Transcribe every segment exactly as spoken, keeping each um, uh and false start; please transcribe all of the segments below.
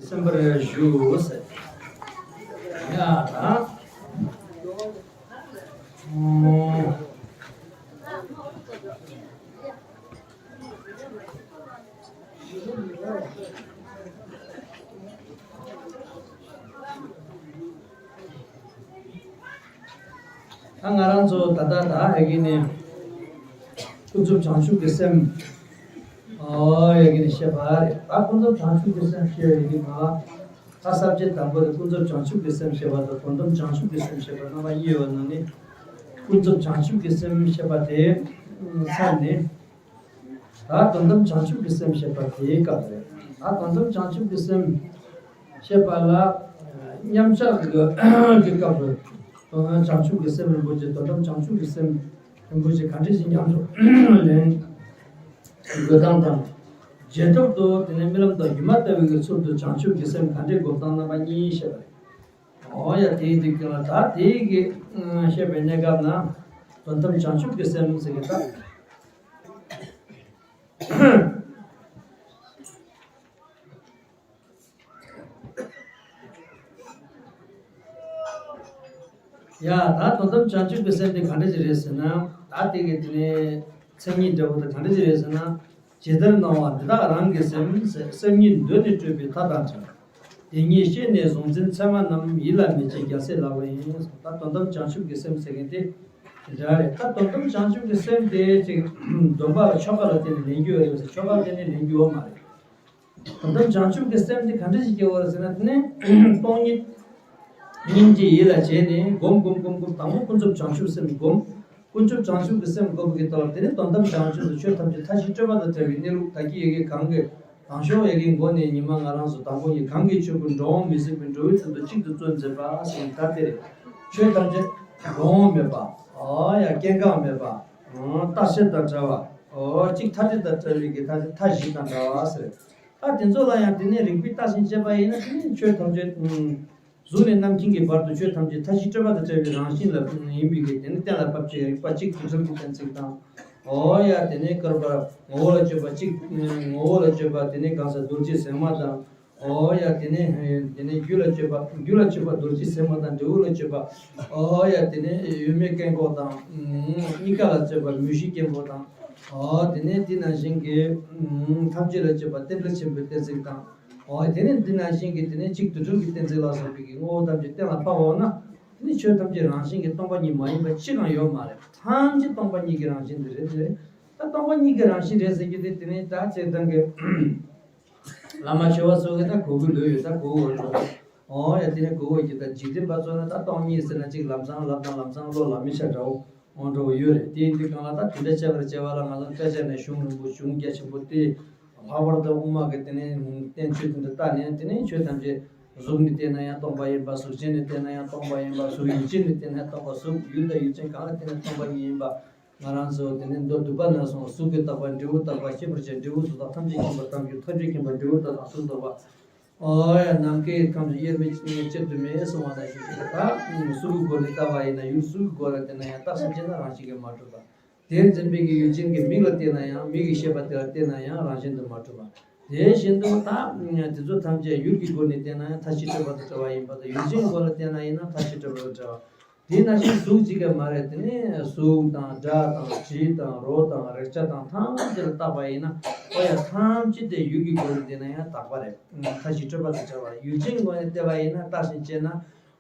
གསན་པར་ཞུ་ཟེར། ཡ་ད། ཨོ། ད་ང་རང་ཚོ་ད་ལྟ་ད་ཡ་གི་ནི་ཀུན་རྫོབ་བྱང་ཆུབ་ཀྱི་སེམས། ཨོ་ཡ་གི་ནི་བཤད་པ་རེད། ད་ཀུན་རྫོབ་བྱང་ཆུབ་ཀྱི་སེམས་བཤད་ཡ་གི་ང་། ད་ས་བཅད་དང་པོ་དེ་ཀུན་རྫོབ་བྱང་ཆུབ་ཀྱི་སེམས་བཤད་པ་དང་དོན་དམ་བྱང་ཆུབ་ཀྱི་སེམས་བཤད་པ་རྣམ་པ་གཉིས་ཡོད་པ་ནང་ནས། ཀུན་རྫོབ་བྱང་ཆུབ་ཀྱི་སེམས་བཤད་པ་དེ་མཚམས་ནས། ད་དོན་དམ་བྱང་ཆུབ་ཀྱི་སེམས་བཤད་པ་དེའི་སྐབས་རེད། ད་དོན་དམ་བྱང་ཆུབ་ཀྱི་སེམས་བཤད་པ་ལ། མཉམ་གཞག་གི་གི་སྐབས་སུ། དོན་དམ་བྱང་ཆུབ་ཀྱི་སེམས་རིན་པོ་ཆེ། དོན་དམ་བྱང་ཆུབ་ཀྱི་སེམས་རིན་པོ་ཆེ་ག་འདྲ་ཞིག་ཉམས་སུ་ལེན་དགོས་སྟངས་དང་། རྗེས་ཐོབ་ཏུ་དེ་ནས་རྨི་ལམ་དང་སྒྱུ་མ་ལྟ་བུའི་གི་ཚུལ་དུ་བྱང་ཆུབ་ཀྱི་སེམས་ག་འདྲས་བསྒོམ་སྟངས་རྣམ་པ་གཉིས་བཤད་པ་རེད། འོ་ཡ། དེའི་དུས་ཀྱང་ལ་ད་དེའི་གི་བཤད་པའི་གནས་སྐབས་ན་དོན་དམ་བྱང་ཆུབ་ཀྱི་སེམས་ཟེར་གི་ད། ཡ་ད་དོན་དམ་བྱང་ཆུབ་ཀྱི་སེམས་དེ་ག་འདྲ་ཞིག་རེད་ཟེར་ན། ད་དེ་གི་དེ་ནས་མཚན་ཉིད་འདྲ་བོ་དེ་ག་འདྲ་ཞིག་རེད་ཟེར་ན། ཇི་ལྟར་སྣང་བ་འདི་དག་རང་གི་སེམས། སེམས་ཉིད་གདོད་ནས་སྤྲོས་པའི་མཐའ་དང་བྲལ། དེ་ཉིད་ཤེས་ནས་གཟུང་འཛིན་མཚན་མ་རྣམས། ཡིད་ལ་མི་བྱེད་རྒྱལ་སྲས་ལག་ལེན་ཡིན། ད་དོན་དམ་བྱང་ཆུབ་ཀྱི་སེམས་ཟེར་མཁན་དེ་དེ་འདྲ་རེད། ད་དོན་དམ་བྱང་ཆུབ་ཀྱི་སེམས་དེ་ཅིག་སྡོམ་པ་ལ་ཆོ་ག་ལ་བརྟེན་ནས་ལེན་རྒྱུ་ཡོད་རེད་ཟེར། ཆོ་ག་ལ་བརྟེན་ནས་ལེན་རྒྱུ་ཡོད་མ་རེད། དོན་དམ་བྱང་ཆུབ་ཀྱི་སེམས་དེ་ག་འདྲ་ཞིག་སྐྱེ་བ་རེད་ཟེར་ན། དེ་ནི་སྟོང་ཉིད་སྙིང་རྗེ་ཡིད་ལ་བྱས་ནས་སྒོམ་སྒོམ་སྒོམ་སྒོམ། དང་པོ་ཀུན་རྫོབ་བྱང་ཆུབ་སེམས་སྒོམ། ཀུན་རྫོབ་བྱང་ཆུབ་ཀྱི་སེམས་སྒོམ་གྱི་ཐོག་དེ་ནི་དོན་དམ་བྱང་ཆུབ་ཏུ་ཆོས་ཐམས་ཅད་མཐའ་བཞི་སྤྲོས་པ་དང་བྲལ་བའི་གནས་ལུགས། ད་གི་ཡ་གི་གང་གི་དང་ཤོག་ཡ་གི་མགོ་ནས་ཉི་མ་ང་རང་ཚོ་དང་པོ་ཉིད་གང་གི་ཆོས་ཀུན་འགྲོ་འོང་མི་སྲིད་པའི་འགྲོ་བའི་དོན་དུ་གཅིག་ཏུ་བརྩོན་མཛད་པ་ཟེར་ད་དེ་རེད། ཆོས་ཐམས་ཅད་འགྲོ་འོང་མེད་པ། ཨོ་ཡ། སྐྱེ་འགག་མེད་པ། ཨོ་རྟག་ཆད་དང་བྲལ་བ། ཨོ་གཅིག་མཐའ་བྲལ་དང་བྲལ་བའི་གི་མཐའ་བྲལ་མཐའ་བཞི་དང་བྲལ་བ་ཟེར། ད་དེ་ཚོ་ལ་ཡང་དེ་ནས་རིགས་པས་བརྟག་ཅིང་དཔྱད་པ་ཡིན་ན། དེ་ནི་ཆོས་ཐམས་ཅད། གཟུགས་ནས་རྣམ་མཁྱེན་གྱི་བར་དུ་ཆོས་ཐམས་ཅད་མཐའ་བཞི་སྤྲོས་པ་དང་བྲལ་བའི་རང་བཞིན་ལ་ཡིན་པའི་གི་དེ་ནི་གཏན་ལ་ཕབ་ཅིང་རིགས་པ་གཅིག་དུ་སྒྲིལ་གྱི་གཏན་ཚིགས་དང་། ཨོ་ཡ། དེ་ནི་བསྐལ་པར་ངོ་བོ་ལ་དཔྱོད་པ་གཅིག་ངོ་བོ་ལ་དཔྱོད་པ་དེ་ནི་གང་ཟག་རྡོ་རྗེ་ཟེགས་མ་དང་། ཨོ་ཡ། དེ་ནི་དེ་ནི་རྒྱུ་ལ་དཔྱོད་པ་རྒྱུ་ལ་དཔྱོད་པ་རྡོ་རྗེ་ཟེགས་མ་དང་། འབྲས་བུ་ལ་དཔྱོད་པ། ཨོ་ཡ། དེ་ནི་ཡུལ་མེད་སྐད་འགོག་དང་། གཉིས་ཀ་ལ་དཔྱོད་པ་མུ་བཞི་སྐད་འགོག་དང་། ཨོ་དེ་ནི་དེ་ནང་བཞིན་གྱི་ཐམས་ཅད་ལ་དཔྱོད་པ་རྟེན་འབྲེལ་ཆེན་པོའི་གཏན་ཚིགས་དང་། འོ་དེ་ནི་འདི་ནང་བཞིན་གྱི་དེ་ནི་གཅིག་ཏུ་སྒྲིལ་གྱི་གཏན་ཚིགས་ལ་སོགས་པའི་གི་ངོ་བོ་ཐམས་ཅད་གཏན་ལ་ཕབ་འོང་ན། དེ་ནི་ཆོས་ཐམས་ཅད་རང་བཞིན་གྱིས་སྟོང་པ་ཉིད་མ་ཡིན་པ་གཅིག་ཀྱང་ཡོད་མ་རེད། ཐམས་ཅད་སྟོང་པ་ཉིད་ཀྱི་རང་བཞིན་དེ་རེད། དེ་རེད། ད་སྟོང་པ་ཉིད་ཀྱི་རང་བཞིན་རེད་ཟེར་རྒྱུ་དེ་དེ་ནི་ད་སྤྱིར་བཏང་གི་བླ་མ་ཆེ་བ་ཚོ་གི་ད་གོ་གི་ལོས་ཡོད། ད་གོ་གི་ཡོད་འགྲོ། འོ་ཡ། དེ་ནི་གོ་གི་ཡོད་ཀྱི། ད་འཇིག་རྟེན་པ་ཚོ་ནི་ད་སྟོང་ཉིད་ཟེར་ན་གཅིག་ལམ་སང་ལབ་དང་ལམ་སང་བློ་ལ་མི་ཤར་འདྲ་བོ། འོང་འགྲོ་བ་ཡོད་རེད། དེ་ཡིན་དུས་གང་ལ་ད་དེ་འདྲ་བྱས་པར་བྱས་པ་ལ་ང་ཚོ་དཔེ་ཆ་ནས་གཞུང་རིང་པོ་གཞུང་རྒྱ་ཆེན་པོ་དེ་ལྷག་པར་དུ་དབུ་མ་གི་དེ་ནས་བསྟན་བཅོས་དེ་འདྲ་བལྟས་ནས། དེ་ནས་ཆོས་ཐམས་ཅད་གཟུགས་ནས་བལྟས་ན་ཡང་སྟོང་པ་ཡིན་པ། གཟུགས་ཅན་ནས་བལྟས་ན་ཡང་སྟོང་པ་ཡིན་པ། གཟུགས་ཡུལ་ཅན་ནས་བལྟས་ན་ཡང་སྟོང་པ། གཟུགས་ཡུལ་དང་ཡུལ་ཅན་གང་ལ་བལྟས་ན་སྟོང་པ་ཉིད་ཡིན་པ། ང་རང་ཚོ་དེ་ནས་མདོ་སྡུད་པ་ན་གསུངས། གཟུགས་ཀྱིས་བཏགས་པ་འབྲས་བུ་བཏགས་པ། ཤེས་པར་བྱ་འབྲས་བུ་གཟུགས་དང་། ཐམས་ཅད་མཁྱེན་པ་ཐམས་ཅད་མཁྱེན་པ་འབྲས་བུ་བཏགས་དང་གཟུགས་བཏགས་པ། ཨོ་ཡ། ནམ་མཁའི་ཁམས་དབྱེར་མེད་གཅིག་ཉིད་གཅིག་ཏུ་མེད་གསུངས་པ་ནང་བཞིན་གྱི་ད་གཟུགས་ཀྱི་སྒོ་ནས་བལྟས་པ་ཡིན་ན། ཡུལ་གཟུགས་ཀྱི་སྒོ་ལ་བལྟས་ན་ཡང་བརྟགས་ཤིང་དཔྱད་ན་རང་བཞིན་གྱིས་མ་གྲུབ་པ། དེར་འཛིན་པའི་གི་ཡུལ་ཅན་གྱི་མིག་ལ་བལྟས་ན་ཡང་། མིག་གི་ཤེས་པ་དེ་ལ་བལྟས་ན་ཡང་རང་བཞིན་དུ་མ་གྲུབ་པ། དེ་བཞིན་དུ་ད་དེ་ཚོ་ཐམས་ཅད་ཡུལ་གྱི་སྒོ་ནས་བལྟས་ན་ཡང་མཐའ་བཞི་སྤྲོས་པ་དང་བྲལ་བ་ཡིན་པ་དང་། ཡུལ་ཅན་གྱི་སྒོ་ལ་བལྟས་ན་ཡིན་ན་མཐའ་བཞི་སྤྲོས་པ་དང་བྲལ་བ། དེ་ནང་བཞིན་གཟུགས་གཅིག་གི་མ་རེད། དེ་ནས་གཟུགས་དང་སྒྲ་དང་དྲི་དང་རོ་དང་རེག་བྱ་དང་ཐམས་ཅད་ལ་བལྟས་པ་ཡིན་ན། ཨོ་ཡ། ཐམས་ཅད་དེ་ཡུལ་གྱི་སྒོ་ནས་བལྟས་ན་ཡང་དག་པ་རེད། མཐའ་བཞི་སྤྲོས་པ་དང་བྲལ་བ། ཡུལ་ཅན་སྒོ་ནས་བལྟས་པ་ཡིན་ན། བརྟགས་ཤིང་དཔྱད་ན།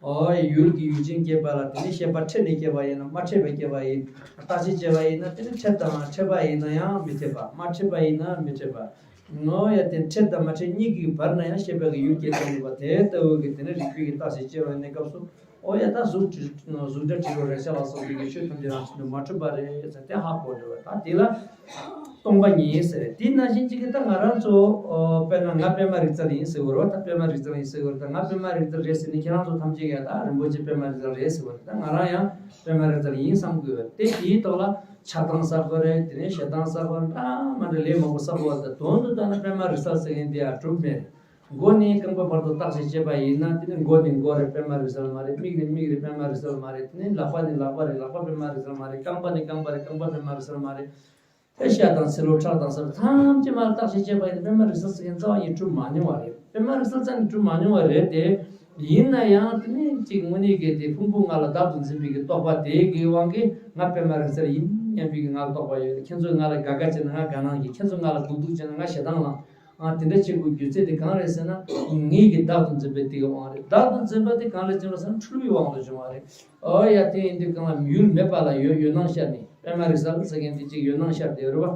ཨོ་ཡ། ཡུལ་གྱི་ཡུལ་ཅན་སྐྱེས་པ་ལ་དེ་ནི་ཤེས་པ་ཕྲད་ནས་སྐྱེས་པ་ཡིན་ན་མ་ཕྲད་པས་སྐྱེས་པ་ཡིན། བརྟགས་ཤིང་དཔྱད་པ་ཡིན་ན་དེ་ནི་ཕྲད་དང་ཕྲད་པ་ཡིན་ན་ཡང་མི་ཕྲད་པ། མ་ཕྲད་པ་ཡིན་ན་མི་ཕྲད་པ། ཨོ་ཡ། དེ་ཕྲད་དང་མ་ཕྲད་གཉིས་ཀྱི་བར་ན་ཡང་ཤེས་པ་གི་ཡུལ་སྐྱེ་སྟངས་ཡོད་པ་དེ་ལྟ་བུ་གི་དེ་ནི་རིགས་པས་ཀྱི་བརྟགས་ཤིང་དཔྱད་པའི་གནས་སྐབས་སུ། ཨོ་ཡ། ད་གཟུགས་དྲི། གཟུགས་སྒྲ་དྲི་རོ་རེག་བྱ་ལ་སོགས་པའི་གི་ཆོས་ཐམས་ཅད་རང་བཞིན་དུ་མ་གྲུབ་པ་རེད་ཟེར་དེ་ཧ་གོ་འགྲོ་བ། ད་དེ་ལ་སྟོང་པ་ཉིད་ཟེར། དེ་ནང་བཞིན་གཅིག་གི་ད་ང་རང་ཚོ་ཨོ་དཔེར་ན་ང་པད་མ་རིག་རྩལ་ཡིན་ཟེར་བ་རེད་པ། ད་པད་མ་རིག་རྩལ་ཡིན་ཟེར་བ་རེད། ད་ང་པད་མ་རིག་རྩལ་རེད་ཟེར་ནས་ཁྱེད་རང་ཚོ་ཐམས་ཅད་ཀྱིས་ད་རིན་པོ་ཆེ་པད་མ་རིག་རྩལ་རེད་ཟེར་བ་རེད། ད་ང་རང་ཡང་པད་མ་རིག་རྩལ་ཡིན་བསམ་དགོས་པ་རེད། དེ་དེའི་ཐོག་ལ་ཆགས་སྡང་ཟ་དགོས་རེད། དེ་ནས་ཞེ་སྡང་ཟ་དགོས་རེད། འདྲ་མ་འདྲ་ལས་མང་པོ་ཟ་དགོས་པ་རེད། ད་དོན་དུ་ད་ནི་པད་མ་རིག་རྩལ་ཟེར་མཁན་དེ་ཡང་གྲུབ་མེད་རེད། མགོ་ནས་རྐང་པ་བར་དུ་བརྟག་ཅིང་དཔྱད་པ་ཡིན་ན། དེ་ནི་མགོ་ནི་མགོ་རེད། པད་མ་རིག་རྩལ་མ་རེད། མིག་ནི་མིག་རེད། པད་མ་རིག་རྩལ་མ་རེད། དེ་ནི་ལག་པ་ནི་ལག་པ་རེད། ལག་པ་པད་མ་རིག་རྩལ་མ་རེད། རྐང་པ་ནི་རྐང་པ་རེད། རྐང་པ་པད་མ་རིག་རྩལ་མ་རེད། དེ་ཤ་དང་ཚིལ་ལུ་ཁྲག་དང་སོགས་ཐམས་ཅད་མར་བརྟག་ཅིང་དཔྱད་པ་ཡིན་ན་པད་མ་རིག་རྩལ་ཟེར་མཁན་རྩ་བ་ཉིད་གྲུབ་མ་མྱོང་བ་རེད། པདྨ་རིག་གསལ་རྩ་ནས་གྲུབ་མ་མྱོང་བ་རེད་དེ། ཡིན་ན་ཡང་དེ་ནས་ཅིག་དངོས་གནས་ཀྱི་དེ་ཕུང་པོ་ལྔ་ལ་བདག་ཏུ་འཛིན་པའི་གི་རྟོག་པ་དེ་གི་དབང་གིས་ང་པདྨ་རིག་གསལ་ཡིན་སྙམ་པའི་གི་ང་ལ་རྟོག་པ་ཡོད། ཁྱེད་ཚོས་ང་ལ་དགའ་དགའ་བྱས་ན་ང་དགའ་སྣང་གིས། ཁྱེད་ཚོས་ང་ལ་སྡུག་སྡུག་བྱས་ན་ང་ཞེ་སྡང་ལངས། ཨ་དེ་འདྲ་བྱེད་དགོས་རྒྱུ་མཚན་དེ་གང་རེད་ཟེར་ན། ངེད་ཀྱི་བདག་ཏུ་འཛིན་པའི་དེ་གི་དབང་རེད། བདག་ཏུ་འཛིན་པ་དེ་གང་ལ་བྱུང་བ་ཟེར་ན་འཁྲུལ་པའི་དབང་དུ་བྱུང་བ་རེད། ཨོ་ཡ། དེ་ཡིན་དུས་གང་ལ་ཡུལ་མེད་པ་ལ་ཡོད། ཡོད་སྣང་ཤར་ནས། པདྨ་རིག་གསལ་ཟེར་མཁན་དེ་གཅིག་ཡོད་སྣང་ཤར་དེ་རེད་བ།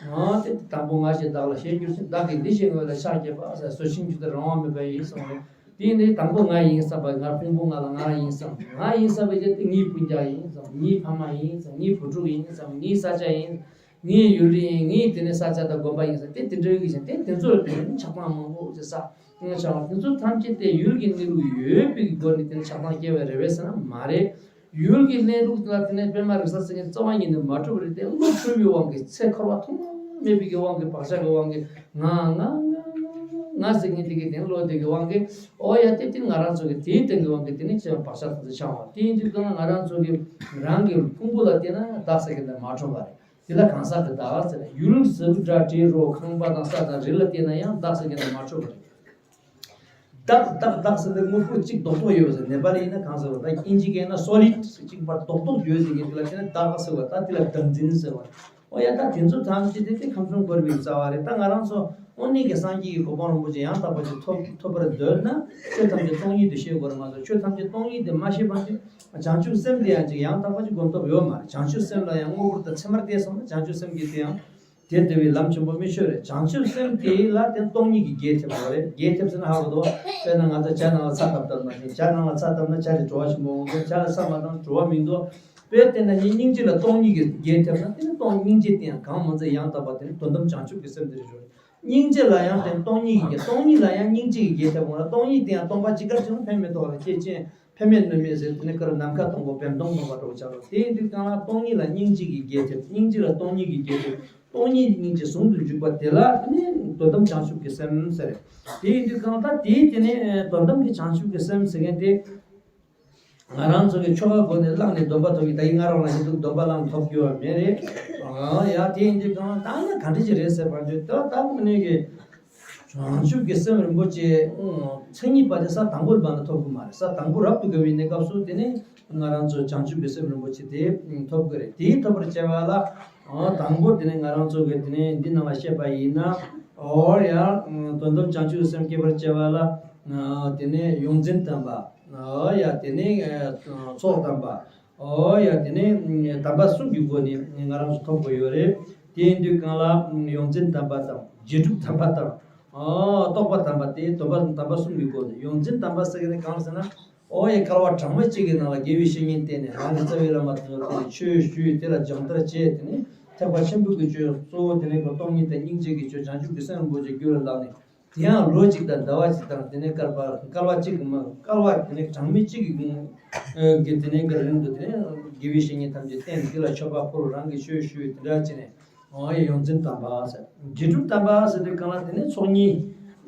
ཨ་དེ་དང་པོ་ང་ཞེས་བདག་ལ་ཞེན་གྱུར་ཅིང་། བདག་གིས་འདི་ཞེས་བསྔོས་ལ་ཕྱག་བགྱིས་པ་ཟེར། ཟོ་ཆུན་གྱི་དེ་རང་དབང་མེད་པ་ཡིན་གསུངས་རེད། དེ་ནི་དང་པོ་ང་ཡིན་བསམ་པ། ང་ཕུང་པོ་ལྔ་ལ་ང་རང་ཡིན་བསམ། ང་ཡིན་བསམ་པའི་རྗེས་དེ་ངའི་སྤུན་ཀྱག་ཡིན་བསམ། ངའི་ཕ་མ་ཡིན་བསམ། ངའི་བུ་ཕྲུག་ཡིན་བསམ། ངའི་ས་ཆ་ཡིན། ངའི་ཡུལ་ཡིན། ངའི་དེ་ནས་ས་ཆ་དང་དགོན་པ་ཡིན་ས་དེ་དེ་འདྲའི་གི་ཞིང་དེ་དེ་ཚོར་དེ་ནི་ཆགས་སྡང་མང་པོ་ཅིག་བསགས། ཆགས་སྡང་དེ་ཚོ་ཐམས་ཅད་དེ་ཡུལ་གྱི་གནས་ལུགས་ཡོད་པའི་སྒོ་ནས་དེ་ནི་ཆགས་སྡང་སྐྱེ་བ་རེད་པས་ཟེར་ན་མ་རེད། ཡུལ་གྱི་གནས་ལུགས་ལ་དེ་ནས་པདྨ་རིག་གསལ་ཟེར་མཁན་རྩ་བ་ཉིད་ནས་མ་གྲུབ་རེད་དེ། བློ་འཁྲུལ་བའི་དབང་གིས། ཚེ་འཁོར་བ་ཐོག་མ་མེད་པའི་གི་དབང་གིས། བག་ཆགས་ཀྱི་དབང་གིས་ང་ང་ང་ང་ང་ཟེར་མཁན་དེ་གི་དེ་ནི་བློ་དེ་གི་དབང་གིས། ཨོ་ཡ། དེ་དེ་ང་རང་ཚོ་གི་དེའི་སྟེང་གི་དབང་གིས་དེ་ནི་བག་ཆགས་དེ་ཚོ་འཆང་བ། དེ་ཡིན་དུས་གང་ལ་ང་རང་ཚོ་གི་རང་གི་ཕུང་པོ་ལ་བལྟས་ན་བདག་ཟེར་མཁན་དེ་མ་གྲུབ་པ་རེད། དེ་ལ་གང་ཟག་གི་བདག་ཟེར། ཡུལ་ཟེར་དུས་སྒྲ་དྲི་རོ་ཁང་པ་དང་ས་དང་རི་ལ་བལྟས་ན་ཡང་བདག་ཟེར་མཁན་དེ་མ་གྲུབ་པ་རེད། བདག་བདག་བདག་ཟེར་དུས་དངོས་པོ་གཅིག་རྡོག་རྡོག་ཡོད་པ་ཟེར། ནེ་པ་ལི་ཡིན་ན་གང་ཟེར་བ། ད་ཨིན་ཇི་སྐད་ན་སོ་ལིཌ་ཟེར། གཅིག་པ་རྡོག་རྡོག་ཡོད་ཟེར་མཁན་དེ་ལ་བལྟས་ན་བདག་ཟེར་བ། ད་དེ་ལ་བདག་འཛིན་ཟེར་བ། ཨོ་ཡ། ད་དེ་ཚོ་ཐམས་ཅད་དེ་དེ་ཁམས་གསུམ་འཁོར་བའི་རྩ་བ་རེད། ད་ང་རང་ཚོ་དངོས་གནས་ཀྱི་སངས་རྒྱས་ཀྱི་གོ་འཕང་རིན་པོ་ཆེ་ཡང་དག་པ་ཅིག་ཐོབ་ཐོབ་པར་འདོད་ན་ཆོས་ཐམས་ཅད་སྟོང་ཉིད་དུ་ཤེས་དགོས་རེད་མ་གཏོགས། ཆོས་ཐམས་ཅད་སྟོང་ཉིད་དེ་མ་ཤེས་པ་ཅིག་བྱང་ཆུབ་སེམས་དེ་ཡང་ཅིག་ཡང་དག་པ་ཅིག་སྒོམ་ཐབས་ཡོད་མ་རེད། བྱང་ཆུབ་སེམས་ལ་ཡང་དངོས་པོར་ད་ཚད་མར་བལྟས་སོང་ན་བྱང་ཆུབ་སེམས་ཀྱི་དེ་ཡང་དེ་བདེ་བའི་ལམ་ཆེན་པོ་མི་ཆོས་རེད། བྱང་ཆུབ་སེམས་དེ་ལ་དེ་སྟོང་ཉིད་ཀྱི་རྒྱས་ཐེབས་པ་རེད། རྒྱས་ཐེབས་ཟེར་ན་ཧ་གོ་འདུག་དཔེར་ན་ང་ཚོ་ཇ་ནང་ལ་ཚྭ་བཏབ་བཏབ་ན་ཇ་ནང་ལ་ཚྭ་བཏབ་ན་ཇ་ལ་བྲོ་བ་ཆེན་པོ་འོང་གི། ཇ་ལ་ཚྭ་མ་བཏབ་ན་བྲོ་བ་མི་འདུག་དཔེར་བལྟས་ན་ནི་སྙིང་རྗེ་ལ་སྟོང་ཉིད་ཀྱི་རྒྱས་ཐེབས་ན་དེ་ནི་སྟོང་སྙིང་རྗེ་དེ་ཡང་གང་མ་ཚད་ཡང་དག་པ་དེ་ནི་དོན་དམ་བྱང་ཆུབ་ཀྱི་སེམས་དེ་རེད་ཞུ། སྙིང་རྗེ་ལ་ཡང་དེ་སྟོང་ཉིད་ཀྱི་རྒྱས། སྟོང་ཉིད་ལ་ཡང་སྙིང་རྗེ་ཡི་རྒྱས་ཐེབས་འོང་ལ། སྟོང་ཉིད་དེ་ཡང་སྟོང་པ་ཇི་སྐད་ཅེ་ན་ཕན་མེད་ཐོགས་ལ་སྐྱེ་ཅན་ཕན་མེད་གནོད་མེད་ཟེར། དེ་ནི་ཀར་ནམ་མཁའ་སྟོང་པ་བེམ་སྟོང་སྟོང་པ་འགྲོ་བྱ་རོགས། དེ་ཡིན་དུས་གང་ལ་སྟོང་ཉིད་ལ་སྙིང་རྗེ་ཡི་རྒྱས་ཐེབས། སྙིང་རྗེ་ལ་སྟོང་ཉིད་ཀྱི་རྒྱས་ཐེབས། སྟོང་ཉིད་སྙིང་རྗེ་ཟུང་དུ་འཇུག་པ་དེ་ལ་དེ་ནི་དོན་དམ་བྱང་ཆུབ་ཀྱི་སེམས་ཟེར། དེ་ཡིན་དུས་གང་ལྟར་དེའི་དེ་ནི་དོན་དམ་གྱི་བྱང་ཆུབ་ཀྱི་སེམས་ཟེར་མཁན་དེ། ང་རང་ཚོ་གི་ཆོ་ག་སྒོ་ནས་བླངས་ནས་སྡོམ་པ་ཐོབ་ཀྱི། ད་ཡིན་ང་རང་ལ་ཡིན་འདུག་སྡོམ་པ་བླངས་ཐོབ་རྒྱུ་བ་མེད་རེད། ཨ་ཡ། དེ་ཡིན་དུས་གང་ལྟར་ན་ག་འདྲ་ཅིག་རེད་ཟེར་བར་འདོད། ད་ད་དངོས་གནས་ཀྱི་བྱང་ཆུབ་ཀྱི་སེམས་རིན་པོ་ཆེ་མཚན་ཉིད་པ་དེ་ས་དང་པོ་ལ་བབས་ན་ཐོབ་ཀྱི་མ་རེད། ས་དང་པོ་རབ་ཏུ་དགའ་བའི་གནས་སྐབས་སུ་དེ་ནས་ང་རང་ཚོ་བྱང་ཆུབ་ཀྱི་སེམས་རིན་པོ་ཆེ་དེ་ཐོབ་ཀྱི་རེད། དེ་ཐོབ་པར་བྱ་བ་ལ་དང་པོ་དེ་ནས་ང་རང་ཚོ་གི་དེ་ནས་འདི་ནང་ལ་བཤད་པ་ཡིན་ན། ཨོ་ཡ། དོན་དམ་བྱང་ཆུབ་སེམས་བསྐྱེད་པར་བྱ་བ་ལ་དེ་ནས་ཡོངས་འཛིན་དམ་པ། ཨོ་ཡ། དེ་ནས་ཚོགས་དམ་པ། ཨོ་ཡ། དེ་ནས་དམ་པ་གསུམ་གྱི་སྒོ་ནས་ང་རང་ཚོ་ཐོབ་དགོས་ཡོད་རེད། དེ་ཡིན་དུས་གང་ལ་ཡོངས་འཛིན་དམ་པ་དང་རྗེས་གྲུབ་དམ་པ་དང་། ཨོ། རྟོགས་པ་དམ་པ་དེ་སྡོམ་པ་དམ་པ་གསུམ་གྱི་སྒོ་ནས། ཡོངས་འཛིན་དམ་པ་ཟེར་གྱི་ནི་གང་ཟེར་ན། ཨོ་ཡ། བསྐལ་པ་གྲངས་མེད་ཅིག་གི་ནང་ལ་དགེ་བའི་བཤེས་གཉེན་བསྟེན་ནས་རང་གི་རྩ་བའི་བླ་མ་དེ་ཚོ་བསྟེན་ནས་ཆོས་ཞུས། དེ་ལ་སྦྱོང་བརྡར་བྱས། དེ་ནས་ཐེག་པ་ཆེན་པོའི་གི་ཆོས་གཙོ་བོ་དེ་ནས་ཁོ་སྟོང་ཉིད་དང་སྙིང་རྗེ་གི་ཆོས་བྱང་ཆུབ་ཀྱི་སེམས་རིན་པོ་ཆེ་རྒྱུད་ལ་བླངས་ནས། དེ་ཡང་ལོ་གཅིག་དང་ཟླ་བ་གཅིག་དང་དེ་ནས་བསྐལ་པ་བསྐལ་པ་གཅིག་གི་མ་བསྐལ་པ་དེ་ནས་གྲངས་མེད་གཅིག་གི་གི་དེ་ནས་གི་རིང་དུ་དེ་ནས་དགེ་བའི་བཤེས་གཉེན་ཐམས་ཅད་བསྟེན། དེ་ལ་མཆོད་པ་ཕུལ། རང་གི་ཆོས་ཞུས། དེ་འདྲ་བྱས་ནས། ཨོ་ཡ། ཡོངས་འཛིན་དམ་པ་ཟེར། རྗེས་གྲུབ་དམ་པ་ཟེར་དུས་གང་ལ་དེ་ནས་ཚོགས་གཉིས།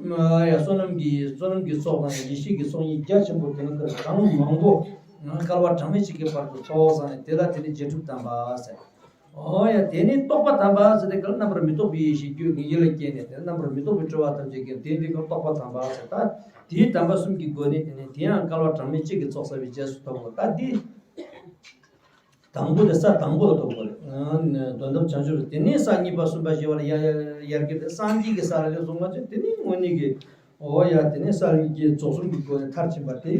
ཨོ་ཡ། བསོད་ནམས་ཀྱི་བསོད་ནམས་ཀྱི་ཚོགས་དང་ཡེ་ཤེས་ཀྱི་ཚོགས་གཉིས་རྒྱ་ཆེན་པོ་དེ་ནས་གི་གྲངས་མང་པོ་བསྐལ་པ་གྲངས་མེད་ཅིག་གི་བར་དུ་ཚོགས་བསགས་ནས་དེ་ལ་དེ་ནས་རྗེས་གྲུབ་དམ་པ་ཟེར། ཨོ་ཡ། དེ་ནས་རྟོགས་པ་དམ་པ་ཟེར་དུས་གང་ལ་རྣམ་པར་མི་རྟོག་པའི་ཡེ་ཤེས་རྒྱུད་ཡིད་ལ་སྐྱེས་ནས་དེ་རྣམ་པར་མི་རྟོག་པའི་སྤྲོ་བ་ཐམས་ཅད་སྐྱེས། དེ་འདི་གང་རྟོགས་པ་དམ་པ་ཟེར། ད་དེའི་དམ་པ་གསུམ་གྱི་སྒོ་ནས་དེ་ནས་དེ་ཡང་བསྐལ་པ་གྲངས་མེད་གཅིག་གི་ཚོགས་བསགས་པའི་རྗེས་སུ་ཐོབ་དགོས། ད་འདི། དང་པོ་དེ་ས་དང་པོ་ལ་ཐོབ་དགོས་རེད། དོན་དམ་བྱང་ཆུབ་རེད། དེ་ནས་ས་གཉིས་པ་གསུམ་པ་བཞི་པ་ལ་ཡར་ཡར་ཡར་གྱི་དེ་སངས་རྒྱས་ཀྱི་ས་ལ་སླེབས་སོང་བ་ཚེ་དེ་ནས་དངོས་གནས་ཀྱི། ཨོ་ཡ། དེ་ནས་ས་ལ་གྱི་རྫོགས་གསུམ་གྱི་སྒོ་ནས་མཐར་ཕྱིན་པ་དེ་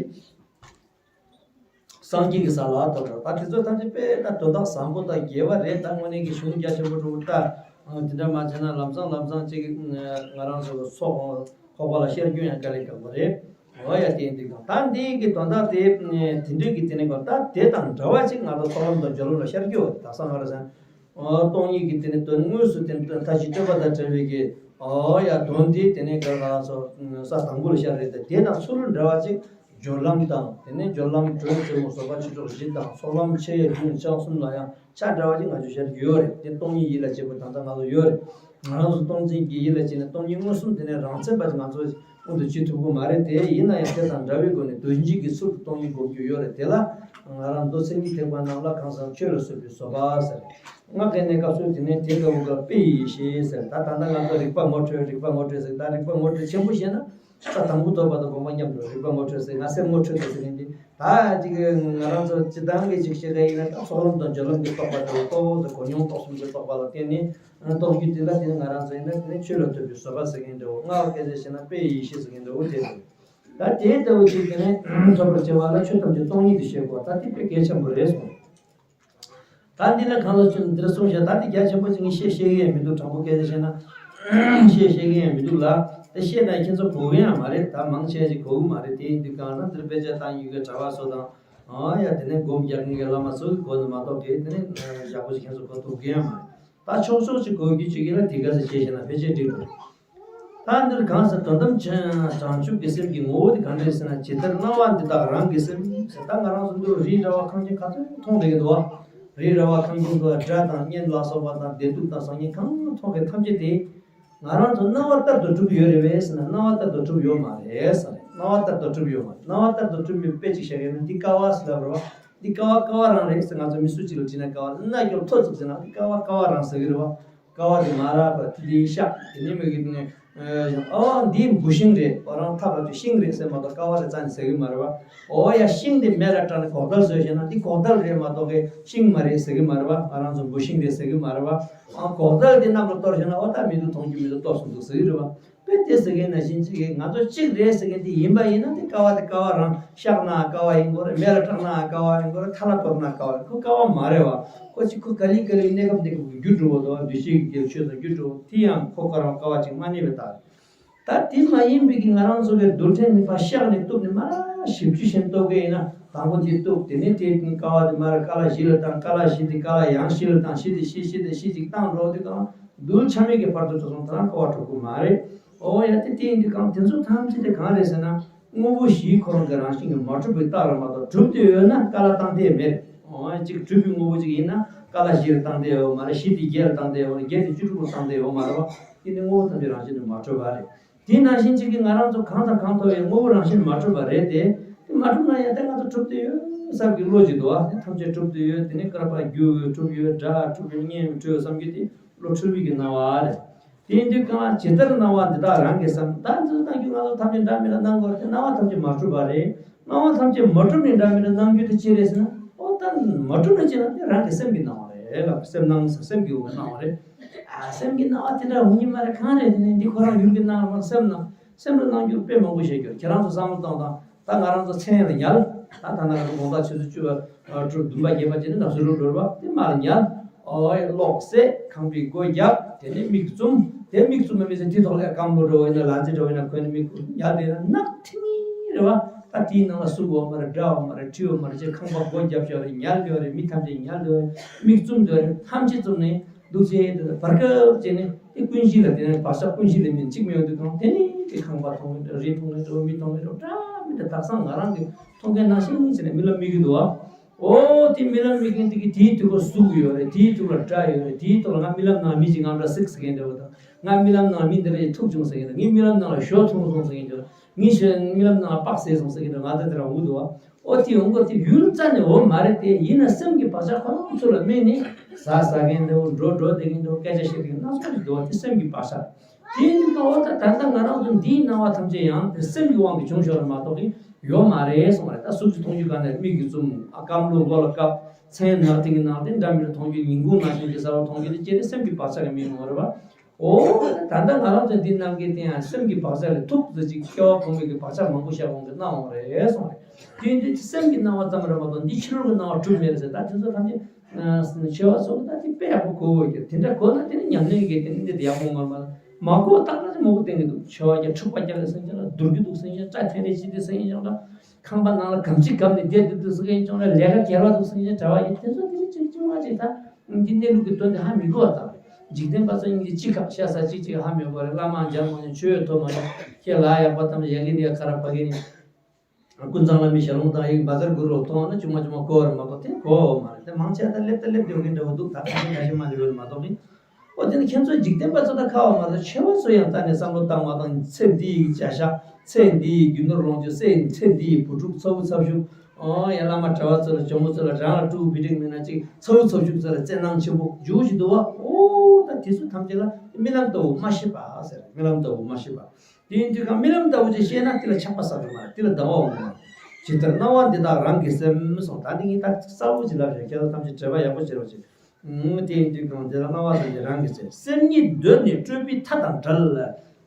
སངས་རྒྱས་ཀྱི་ས་ལ་ཐོབ་རེད། ད་དེ་ཚོ་ཐམས་ཅད་དཔེ་ད་དོན་དག་བཟང་པོ་དང་དགེ་བ་རེད། ད་དངོས་གནས་ཀྱི་གཞུང་རྒྱ་ཆེན་པོ་འགྲོ་ད་དེ་འདྲ་མ་བྱས་ན་ལམ་སང་ལམ་སང་ཅིག་ང་རང་ཚོ་ཚོགས་ཁོག་པ་ལ་ཤར་རྒྱུ་ཡང་དཀའ་ལས་ཁག་པོ་རེད། འོ་ཡ། དེ་འདི་གང་ད་འདི་གི་དོན་དག་དེ་དེ་འདྲའི་གི་དེ་ནས་གང་ད་དེ་དང་འདྲ་བ་ཅིག་ང་ཚོ་ཚོགས་ལམ་དང་སྦྱོར་ལམ་ལ་ཤར་རྒྱུ་ཡོད། དག་ས་ང་རང་ཚོ་སྟོང་ཉིད་ཀྱི་དེ་ནས་དོན་དངོས་སུ་དེ་ནས་དོན་མཐའ་བཞི་སྤྲོས་པ་དང་བྲལ་བའི་གི། འོ་ཡ། དོན་དེ་དེ་ནས་ག་ང་ཚོ་ས་དང་པོ་ལ་ཤར་རེད། ད་དེ་དང་ཚུར་འདྲ་བ་ཅིག་སྦྱོར་ལམ་དང་དེ་ནས་སྦྱོར་ལམ་དྲོད་རྩེ་མོ་བཟོད་པ་ཆོས་གྲོགས་བཞི་དང་ཚོགས་ལམ་ཆེ་ཆུང་ཆུང་གསུམ་ལ་ཡང་ཆ་འདྲ་བ་ཅིག་ང་ཚོ་ཤར་རྒྱུ་ཡོད་རེད། དེ་སྟོང་ཉིད་ཡིད་ལ་བྱེད་པ་དང་ད་ང་ཚོ་ཡོད་རེད། ང་རང་ཚོ་སྟོང་འཛིན་གྱི་ཡིད་ལ་བྱས་ནས་སྟོང་ཉིད་མངོན་སུམ་དེ་ནས་རང་མཚན་པ་ཅིག་ང་ཚོ་མངོན་དུ་བྱེད་ཐུབ་ཀྱི་མ་རེད། དེ་ཡིན་ན་ཡང་དེ་དང་འདྲ་བའི་སྒོ་ནས་དོན་སྤྱི་གི་ཚུལ་དུ་སྟོང་ཉིད་སྒོམ་རྒྱུ་ཡོད་རེད། དེ་ལ་ང་རང་མདོ་མཚན་ཉིད་ཐེག་པ་རྣམས་ལ་གང་ཟག་ཆོས་ལ་སོགས་པའི་བཟོད་པ་ཟེར། སྔགས་ཀྱི་གནས་སྐབས་སུ་དེ་ནས་དེ་འདྲ་བོ་ག་དཔེ་ཡི་ཡེ་ཤེས་ཟེར། ད་ད་ལྟ་ང་ཚོ་རིག་པ་ངོ་འཕྲོད་རིག་པ་ངོ་འཕྲོད་ཟེར། ད་རིག་པ་ངོ་འཕྲོད་ཆེན་པོ་བཤད་ན། ས་དང་པོ་ཐོབ་པ་དང་སྒོམ་པ་མཉམ་དུ་རིག་པ་ངོ་འཕྲོད་ཟེར། ང་སེམས་ངོ་འཕྲོད་དོ་ཟེར་མཁན་དེ། ད་ཅིག་ང་རང་ཚོ་སྤྱི་བཏང་གི་ཅིག་བཤད་མཁན་ཡིན་ན། ད་ཚོགས་ལམ་དང་སྦྱོར་ལམ་གྱི་རྟོགས་པ་དང་རྟོགས་ཟེར། གོ་མྱོང་རྟོགས་གསུམ་གྱི་རྟོགས་པ་ལ་བརྟེན་ནས་རྟོགས་རྒྱུ་དེ་ལ་བརྟེན་ནས། ང་རང་ཚོ་ཡིན་ན་དེ་ནི་ཆོས་ལ་ལྟོས་པའི་བཟོད་པ་ཟེར་མཁན་འདྲ་བོ། སྔགས་སྐད་ཆ་བཤད་ན་དཔེའི་ཡེ་ཤེས་ཟེར་མཁན་འདྲ་བོ་དེ་རེད། ད་དེ་ལྟ་བུ་ཅིག་དེ་ནས་ཐོབ་པར་བྱ་བ་ལ་ཆོས་ཐམས་ཅད་སྟོང་ཉིད་དུ་ཤེས་དགོས། ད་དེ་དཔེ་གལ་ཆེན་པོ་རེད་གསུངས། ད་འདི་ལ་གང་ལ་ཆུ་འདིར་གསུངས་བཞག། ད་འདི་རྒྱ་ཆེན་པོ་ཅིག་ངས་བཤད་ཤེས་ཀྱི་ཡང་མི་འདུག། དྲང་པོ་སྐད་ཆ་བཤད་ན་བཤད་ཤེས་ཀྱི་ཡང་མི་འདུག་ལ། དེ་བཤད་ན་ཁྱེད་ཚོ་གོ་གི་ཡང་མ་རེད། ད་མང་ཆེ་ཅིག་གོ་གི་མ་རེད། དེ་ཡིན་དུས་གང་ན་འདིར་དཔེ་ཆ་བཏང་ཡོད་མཁན་གྲྭ་པ་ཚོ་དང་། ཨ་ཡ། དེ་ནས་སྒོམ་རྒྱག་མཁན་གྱི་བླ་མ་ཚོ་གིས་གོ་ནི་མ་གཏོགས་གི་དེ་ནས་ཡག་པོ་ཅིག་ཁྱེད་ཚོ་གོ་ཐུབ་ཀྱི་ཡང་མ་རེད། ད་ཕྱོགས་ཕྱོགས་ཅིག་གོ་རྒྱུ་ཅིག་ཡིན་ན་དེ་ག་ས་བྱས་བྱས་ན་ཕལ་ཆེར་འགྲིག་འགྲོ། ད་འདིར་གང་ཟེར། དོན་དམ་བྱང་ཆུབ་ཀྱི་སེམས་ཀྱི་ངོ་བོ་དེ་གང་འདྲ་ཟེར་ན། ཇི་ལྟར་སྣང་བ་འདི་དག་རང་གི་སེམས་ཟེར། ད་ང་རང་ཚོ་འདི་རུ་རི་ར་བ་ཁང་ཆེན་ག་ཚོད་མཐོང་བསྡད་ཀྱི་འདུག་བ། རི་ར་བ་ཁང་ཆེན་དུ་སྒྲ་དང་བརྙན་ལ་སོགས་པ་དང་བདེ་སྡུག་དང་སང་ཉིན་གང་མཐོང་མཁན་ཐམས་ཅད་དེ། ང་རང་ཚོ་སྣང་བ་ལྟར་དུ་གྲུབ་ཡོད་རེད་པས་ཟེར་ན། སྣང་བ་ལྟར་དུ་གྲུབ་ཡོད་མ་རེད་ཟེར། སྣང་བ་ལྟར་དུ་གྲུབ་ཡོད་མ་རེད། སྣང་བ་ལྟར་དུ་གྲུབ་ཡོད་དཔེ་ཅིག་བཤད་ཀྱི་ཡིན་ན། འདི་ཀ་བ་ཟེར་ལབ་རེད་བ། འདི་ཀ་བ་ཀ་བ་རང་རེད་ཟེར། ང་ཚོ་མི་སུ་གཅིག་ལ་དྲིས་ན་ཀ་བ། རྣ་སྐྱོར་ཐོ་བཙུགས་ཟེར་ན། འདི་ཀ་བ་ཀ་བ་རང་ཟེར་གྱི་རེད་བ། ཀ་བ་དེ་མ་རག་པ་དེ་འདིའི་ཤག་དེ་ནས་མི་གི་ནས། ཨོ་འདི་འབུ་ཤིང་རེད། ཨོ་རང་ཐབས་ར་ཚོ་ཤིང་རེད་ཟེར་མ་གཏོགས་ཀ་བ་རེད་རྩ་ནས་ཟེར་གི་མ་རེད་བ། ཨོ་ཡ། ཤིང་དེ་མེ་ལ་སྲེག་ནས་གོག་ལྡལ་བཟོས་བྱས་ན་འདི་གོག་ལྡལ་རེད་མ་གཏོགས་གི་ཤིང་མ་རེད་ཟེར་གི་མ་རེད་བ། ང་རང་ཚོ་འབུ་ཤིང་རེད་ཟེར་གི་མ་རེད་བ། ཨ་གོག་ལྡལ་དེ་གནམ་ལ་གཏོར་བྱས་ན། ཨོ་ད་མི་འདུག། མཐོང་རྒྱུ་མི་འདུག། ལྟོགས་སོང་འདུག་ཟེར་གི་རེད་བ། དཔེ་དེ་ཟེར་མཁན་ནང་བཞིན་ཅིག་གིས་ང་ཚོ་གཅིག་རེད་ཟེར་མཁན་དེ་ཡིན་པ་ཡིན་ན། དེ་ཀ་བ་དེ་ཀ་བ་རང་། ཤག་ན་ཀ་བ་ཡིན་དགོས་རེད། མེ་ལ་སྲེག་ན་ཀ་བ་ཡིན་དགོས་རེད། མཐའ་ལ་གཏོར་ན་ཀ་བ་ཡིན། ཁོ་ཀ་བ་མ་རེད་བ། ཁོ་ཅིག་ཁོ་ག་ལེ་ག་ལེ་གནས་སྐབས་འདི་གི་འགྱུར་འགྲོ་བ་དང་། འདུ་ཤེས་ཀྱི་རྒྱུ་ཆོས་དང་འགྱུར་འགྲོ་བ་དེ་ཡང་ཁོ་ཀ་རང་ཀ་བ་ཅིག་མ་རྙེད་པའི་རྟགས་རེད། ད་དེ་མ་ཡིན་པའི་གི་ང་རང་ཚོ་གི་རྡུལ་ཕྲན་ནི་ཕར་ཤག་ནས་གཏུབ་ནས་མར་བཞི་བཅུ་ཞིག་གཏུབ་མཁན་ཡིན་ན། དང་པོ་འདི་གཏུབ། དེ་ནས་དེ་ཀ་བ་དེ་མར་ཀ་ལ་བཞི་ལ་བཏང་། ཀ་ལ་བཞི་དེ་ཀ་ལ་ཡང་བཞི་ལ་བཏང་། བཞི་དེ་བཞི། བཞི་དེ་བཞི་ཅིག་བཏང་འགྲོ་དུས་གང་རྡུལ་ཆ་མེད་ཀྱི་བར་དུ་འགྲོ་སོང་། ད་རང་ཀ་བ་གྲུབ་ཀྱི་མ་རེད། ཨོ་ཡ། དེ་དེ་ཡིན་དུས་གང་དེ་ཚོ་ཐམས་ཅད་དེ་གང་རེད་ཟེར་ན། དངོས་པོ་བཞིའི་ཁོ་རང་གི་རང་བཞིན་གྱིས་མ་གྲུབ་པའི་རྟགས་རེད་མ་གཏོགས། གྲུབ་བསྡད་ཡོད་ན་ཀ་ལ་བཏང་བསྡད་མེད། ཨོ་ཡ། གཅིག་གྲུབ་པའི་དངོས་པོ་གཅིག་ཡིན་ན་ཀ་ལ་བཞི་ལ་བཏང་བསྡད་ཡོད་མ་རེད། བཞི་དེ་བརྒྱད་ལ་བཏང་བསྡད་ཡོད་མ་རེད། བརྒྱད་དེ་བཅུ་དྲུག་ལ་བཏང་བསྡད་ཡོད་མ་རེད་བ། དེ་ནི་དངོས་པོ་ཐམས་ཅད་རང་བཞིན་དུ་མ་གྲུབ་པ་རེད། དེ་ནང་བཞིན་གཅིག་གིས་ང་རང་ཚོ་གང་དང་གང་ཐོབ་ཡང་དངོས་པོ་རང་བཞིན་མ་གྲུབ་པ་རེད་དེ། དེ་མ་གྲུབ་ན་ཡང་ད་ང་ཚོ་གྲུབ་བསྡད་ཡོད་བསམ་གྱི་བློ་ཅིག་འདུག་བ། དེ་ཐམས་ཅད་གྲུབ་བསྡད་ཡོད། དེ་ནི་བསྐལ་པ་རྒྱུ་གྲུབ་ཡོད། སྒྲ་གྲུབ་ཡོད། བརྙན་གྲུབ་བསམ་གྱི་དེ་བློ་འཁྲུལ་བའི་གི་སྣང་བ་རེད། དེ་ཡིན་དུས་གང་ཇི་ལྟར་སྣང་བ་འདི་དག་རང་གི་སེམས། ད་འདི་ཚོ་གཏང་རྒྱུ་ང་ཚོ་ཐམས་ཅད་འདྲ་མི་འདྲ་སྣང་དགོས་རེད་དེ། སྣང་བ་ཐམས་ཅད་མ་གྲུབ་པ་རེད། སྣང་བ་ཐམས་ཅད་མ་གྲུབ་ནས་འདྲ་མི་འདྲ་སྣང་རྒྱུ་དེ་ཅི་རེད་ཟེར་ན། ཨོ་ད་མ་གྲུབ་ན་ཅི་ན་དེ་རང་གི་སེམས་ཀྱི་སྣང་བ་རེད་ལ། སེམས་སྣང་ཟེར་སེམས་ཀྱི་འོག་སྣང་བ་རེད། ཨ་སེམས་ཀྱི་སྣང་བ་དེ་འདྲ་འོང་ནི་མ་རེད། གང་རེད་དེ་ནི། འདི་ཁོ་རང་ཡུལ་གྱི་སྣང་བ། སེམས་སྣང་། སེམས་ལ་སྣང་རྒྱུ་དཔེ་མང་པོ་བཤད་རྒྱུ་རེད། ཁྱེད་རང་ཚོ་བསམ་བློ་གཏོང་དང་། ད་ང་རང་ཚོ་མཚན་ལ་ཉལ། ད་ད་ནང་དགོང་དག་ཆུ་ཚོད་བཅུ་པ། ཨ་དྲུག་བདུན་པ་བརྒྱད་པ་བྱས་ནས་ནམ་སྲོ་ལུག་འགྲོ་རེད་བ། དེ་མར་ཉལ། ཨོ་ཡ། གློག་བསད། ཁང་པའི་སྒོ་བརྒྱབ། དེ་ནས་མིག་བཙུམ། དེ་མིག་བཙུམ་མ་མི་ཚེ་དེ་ཐོག་ལ་སྐམ་ལོ་འགྲོ་བ་ཡིན་ན། ལ་རྩེ་འགྲོ་བ་ཡིན་ན། ཁོ་ནི་མིག་ཉལ་བསྡད་ན་ནག་ཐིང་ངེ་རེད་བ། ད་དེའི་ནང་ལ་གཟུགས་ཡོད་མ་རེད། སྒྲ་ཡོད་མ་རེད། དྲི་ཡོད་མ་རེད། ཅེས་ཁང་པ་སྒོ་བརྒྱབ་བཞག་རེད། ཉལ་བསྡད་རེད། མི་ཐམས་ཅད་ཉལ་བསྡད་རེད། མིག་བཙུམ་བསྡད་རེད། ཐམས་ཅད་བཙུམ་ནས་འདུག་བྱས་དེ་བར་སྐབས་བྱས་ནས་དེ་ཀུན་གཞི་ལ། དེ་ནས་བག་ཆགས་ཀུན་གཞི་ལ་མིན་གཅིག་མི་ཡོང་དུས་གང་དེ་ནས་དེ་ཁང་པ་མཐོང་གི་འདྲ། རི་མཐོང་གི་འདྲ། མི་མཐོང་གི་འདྲ། འདྲ་མི་འདྲ་དག་ས་ང་རང་གི་མཐོང་མཁན་ནང་བཞིན་བྱས་ནས་རྨི་ལམ་རྨི་གི་འདུག་བ། ཨོ་དེ་རྨི་ལམ་རྨི་མཁན་དེ་གི་དེའི་ཐོག་ལ་གཟུགས་ཡོད་རེད། དེའི་ཐོག་ལ་སྒྲ་ཡོད་རེད། དེའི་ཐོག་ལ་ང་རྨི་ལམ་ནང་མི་ཅིག་ངའི་འདྲ་སིག་ཟེར་མཁན་འདྲ་བོ་དང་། ང་རྨི་ལམ་ནང་མི་འདི་འདྲ་ཞིག་ཐུག་བྱུང་ཟེར་མཁན་འདྲ། ངའི་རྨི་ལམ་ནང་ལ་ཞོ་འཐུང་སོང་ཟེར་མཁན་འདྲ། ངའི་ཞོ་རྨི་ལམ་ནང་ལ་པགས་ཟས་སོང་ཟེར་མཁན་འདྲ། ང་ད་དེ་རང་འུ་འདུག་བ། ཨོ་དེ་ཡོང་གི་དེ་ཡུལ་རྩ་ནས་འོ་མ་རེད་དེ། ཡིན་ན་སེམས་ཀྱི་བག་ཆགས་ཁོ་རང་ཚོ་ལ་དམིགས་ནས་ཟ་ཟ་མཁན་འདྲ་བོ། འགྲོ་འགྲོ་བསྡད་མཁན་འདྲ་བོ། སྐད་ཆ་བཤད་བསྡད་མཁན་སྣ་ཚོགས་ཤིག་འདུག་བ། དེ་སེམས་ཀྱི་བག་ཆགས། དེ་ཡིན་དུས་ཨོ་ད་ད་ལྟ་ང་རང་ཚོ་འདིའི་སྣང་བ་ཐམས་ཅད་ཡང་དེ་སེམས་ཀྱི་དབང་གིས་བྱུང་ཤོག་རེད་མ་གཏོགས་གི་ཡོད་མ་རེད་གསུངས་པ་རེད། ད་གཟུགས་ཀྱི་མཐོང་རྒྱུ་གང་ནས་མིག་གིས་བཙུམ། ཨ་སྐམ་ལོ་མགོ་ལ་བཀབ། མཚན་ནག་ཐིང་གི་ནང་དེ་འདྲ་མི་འདྲ་མཐོང་རྒྱུ། ཉིན་གུང་ནང་བཞིན་གྱི་གསལ་བོ་མཐོང་རྒྱུ་དེ་ཅི་རེད། སེམས་ཀྱི་བག་ཆགས་ཀྱི་དམིགས་ཡུལ་རེད་བ། ཨོ་ད་ལྟ་ང་རང་ཚོ་འདི་རྣམས་ཀྱི་སྟེང་ཡང་སེམས་ཀྱི་བག་ཆགས་ལས་ཐུག་ཟེར་ཅིག་སྐྱེ་བ་གོང་མའི་གི་བག་ཆགས་མང་པོ་བཞག་འོང་གི་སྣང་འོང་རེད་གསུངས་རེད། དེ་ཡིན་དུས་སེམས་ཀྱི་སྣང་བ་ཙམ་རེད་མ་གཏོགས་འདི་ཕྱི་རོལ་གྱི་སྣང་བ་གྲུབ་མེད་རེད་ཟེར། ད་དེ་ཚོ་ཐམས་ཅད་ཨ་ཆེ་བ་ཚོ་ད་དེ་དཔེ་ཡག་པོ་གོ་དགོས་ཀྱི། དེ་འདྲ་གོ་ན་དེ་ནི་ཉམས་ལེན་གྱི་དེ་ནི་འདི་ཡག་པོ་ངོ་མ། མ་གོ་ཏག་ཏག་ཅིག་མང་པོ་བསྟན་གྱི་འདུག། ཆེ་བ་རྒྱག་འཁྲུག་པ་རྒྱག་གི་སེམས་ཅན་ལ། སྡུར་གྱི་འདུག་སེམས་ཅན། སྐྲ་འཐེན་རེ་བྱེད་དུས་སེམས་ཅན་ལ། ཁང་པ་ནང་ལ་གམ་གཅིག་བཀབ་ནས་བསྡད་དུས་དུས་སེམས་ཅན་ལ། ལས་ཀ་གྱལ་བ་འདུག་སེམས་ཅན་གྲྭ་བ་ཡིན། དེ་ཚོ་དེ་ནི་ཅིག་ཅིག་མ་ཅིག་ད་འདི་གནས་ལུགས་ཀྱི་དོན་དེ་ཧ་མི་གོ་བ་ལྟ་བུ་རེད། འཇིག་རྟེན་པ་ཚོ་གཉིས་ཀྱིས་གཅིག་ཁ་ཤ་ཟ། གཅིག་གཅིག་ཧ་མི་གོ་བ་རེད། བླ་མ་མཇལ་མ་མྱོང་། ཆོས་ཐོས་མ་མྱོང་། ཁྱེད་ལ་ཡག་པ་ཐམས་ཅད་ཡ་གི་ནི་ཡ་ཁ་ར་ཕ་གི་ནི། ཀུན་བཟང་བླ་མའི་ཞལ་ལུང་དང་ཡིག་བཛྲ་གུ་རུ་མཐོང་ན་ཆུང་མ་ཆུང་མ་གོ་བར་མ་གཏོགས་དེ་གོ་བ་མ་རེད། དེ་མང་ཆེ་ད་སླེབས་ད་སླེབས་ཡོང་གི་འདྲ་བོ་འདུག། ད་ག་ནས་ཁ་ཤས་མ་སླེབས་ཡོད་མ་གཏོགས་གི། ཨོ་དེ་ནི་ཁྱེད་ཚོ་འཇིག་རྟེན་པ་ཚོ་ད་ཁ་བ་མ་རེད། ཆེ་བ་ཚོ་ཡང་རྩ་ནས་བསམ་བློ་བཏང་མ་བཏང་། ཚེ་འདིའི་བྱ་བཞག། ཚེ་འདིའི་རྒྱུ་ནོར་ལོངས་སྤྱོད། ཚེ་འདིའི་བུ་ཕྲུག་ཚ་བོ་ཚ་ཤུག། ཨོ་ཡ་བླ་མ་གྲྭ་བ་ཚོ་ལ་ཇོ་མོ་ཚོ་ལ་རང་ལ་ཕྲུ་གུ་བུ་ཕྲུག་མེད་ན་ཅིག་ཚ་བོ་ཚ་ཤུག་ཚོ་ལ་བཙན་གནང་ཆེན་པོ་འཇུག་བཞིན་འདུག་བ། ཨོ་ད་དེ་ཚོ་ཐམས་ཅད་ལ་རྨི་ལམ་ལྟ་བུ་མ་ཤེས་པ་ཟེར། རྨི་ལམ་ལྟ་བུ་མ་ཤེས་པ། དེ་ཡིན་དུས་གང་རྨི་ལམ་ལྟ་བུ་ཅིག་ཤེས་ན་དེ་ལ་ཆགས་པ་ཟ་དགོས་མ་རེད། དེ་ལ་སྡང་བ་འོང་གི་མ་རེད། ཇི་ལྟར་སྣང་བ་འདི་དག་རང་གི་སེམས་སོང་། ད་འདི་ངས་ད་གསལ་པོ་ཅིག་ལབ་བཞག་ཁྱེད་ཚོ་ཐམས་ཅད་དྲན་པ་ཡག་པོ་བྱེད་རོགས་བྱེད། དེ་ཡིན་དུས་གང་དེ་ལ་སྣང་བ་དང་དེ་རང་གི་སེམས། སེམས་ཉིད་གདོད་ནས་སྤྲོས་པའི་མཐའ་དང་བྲལ།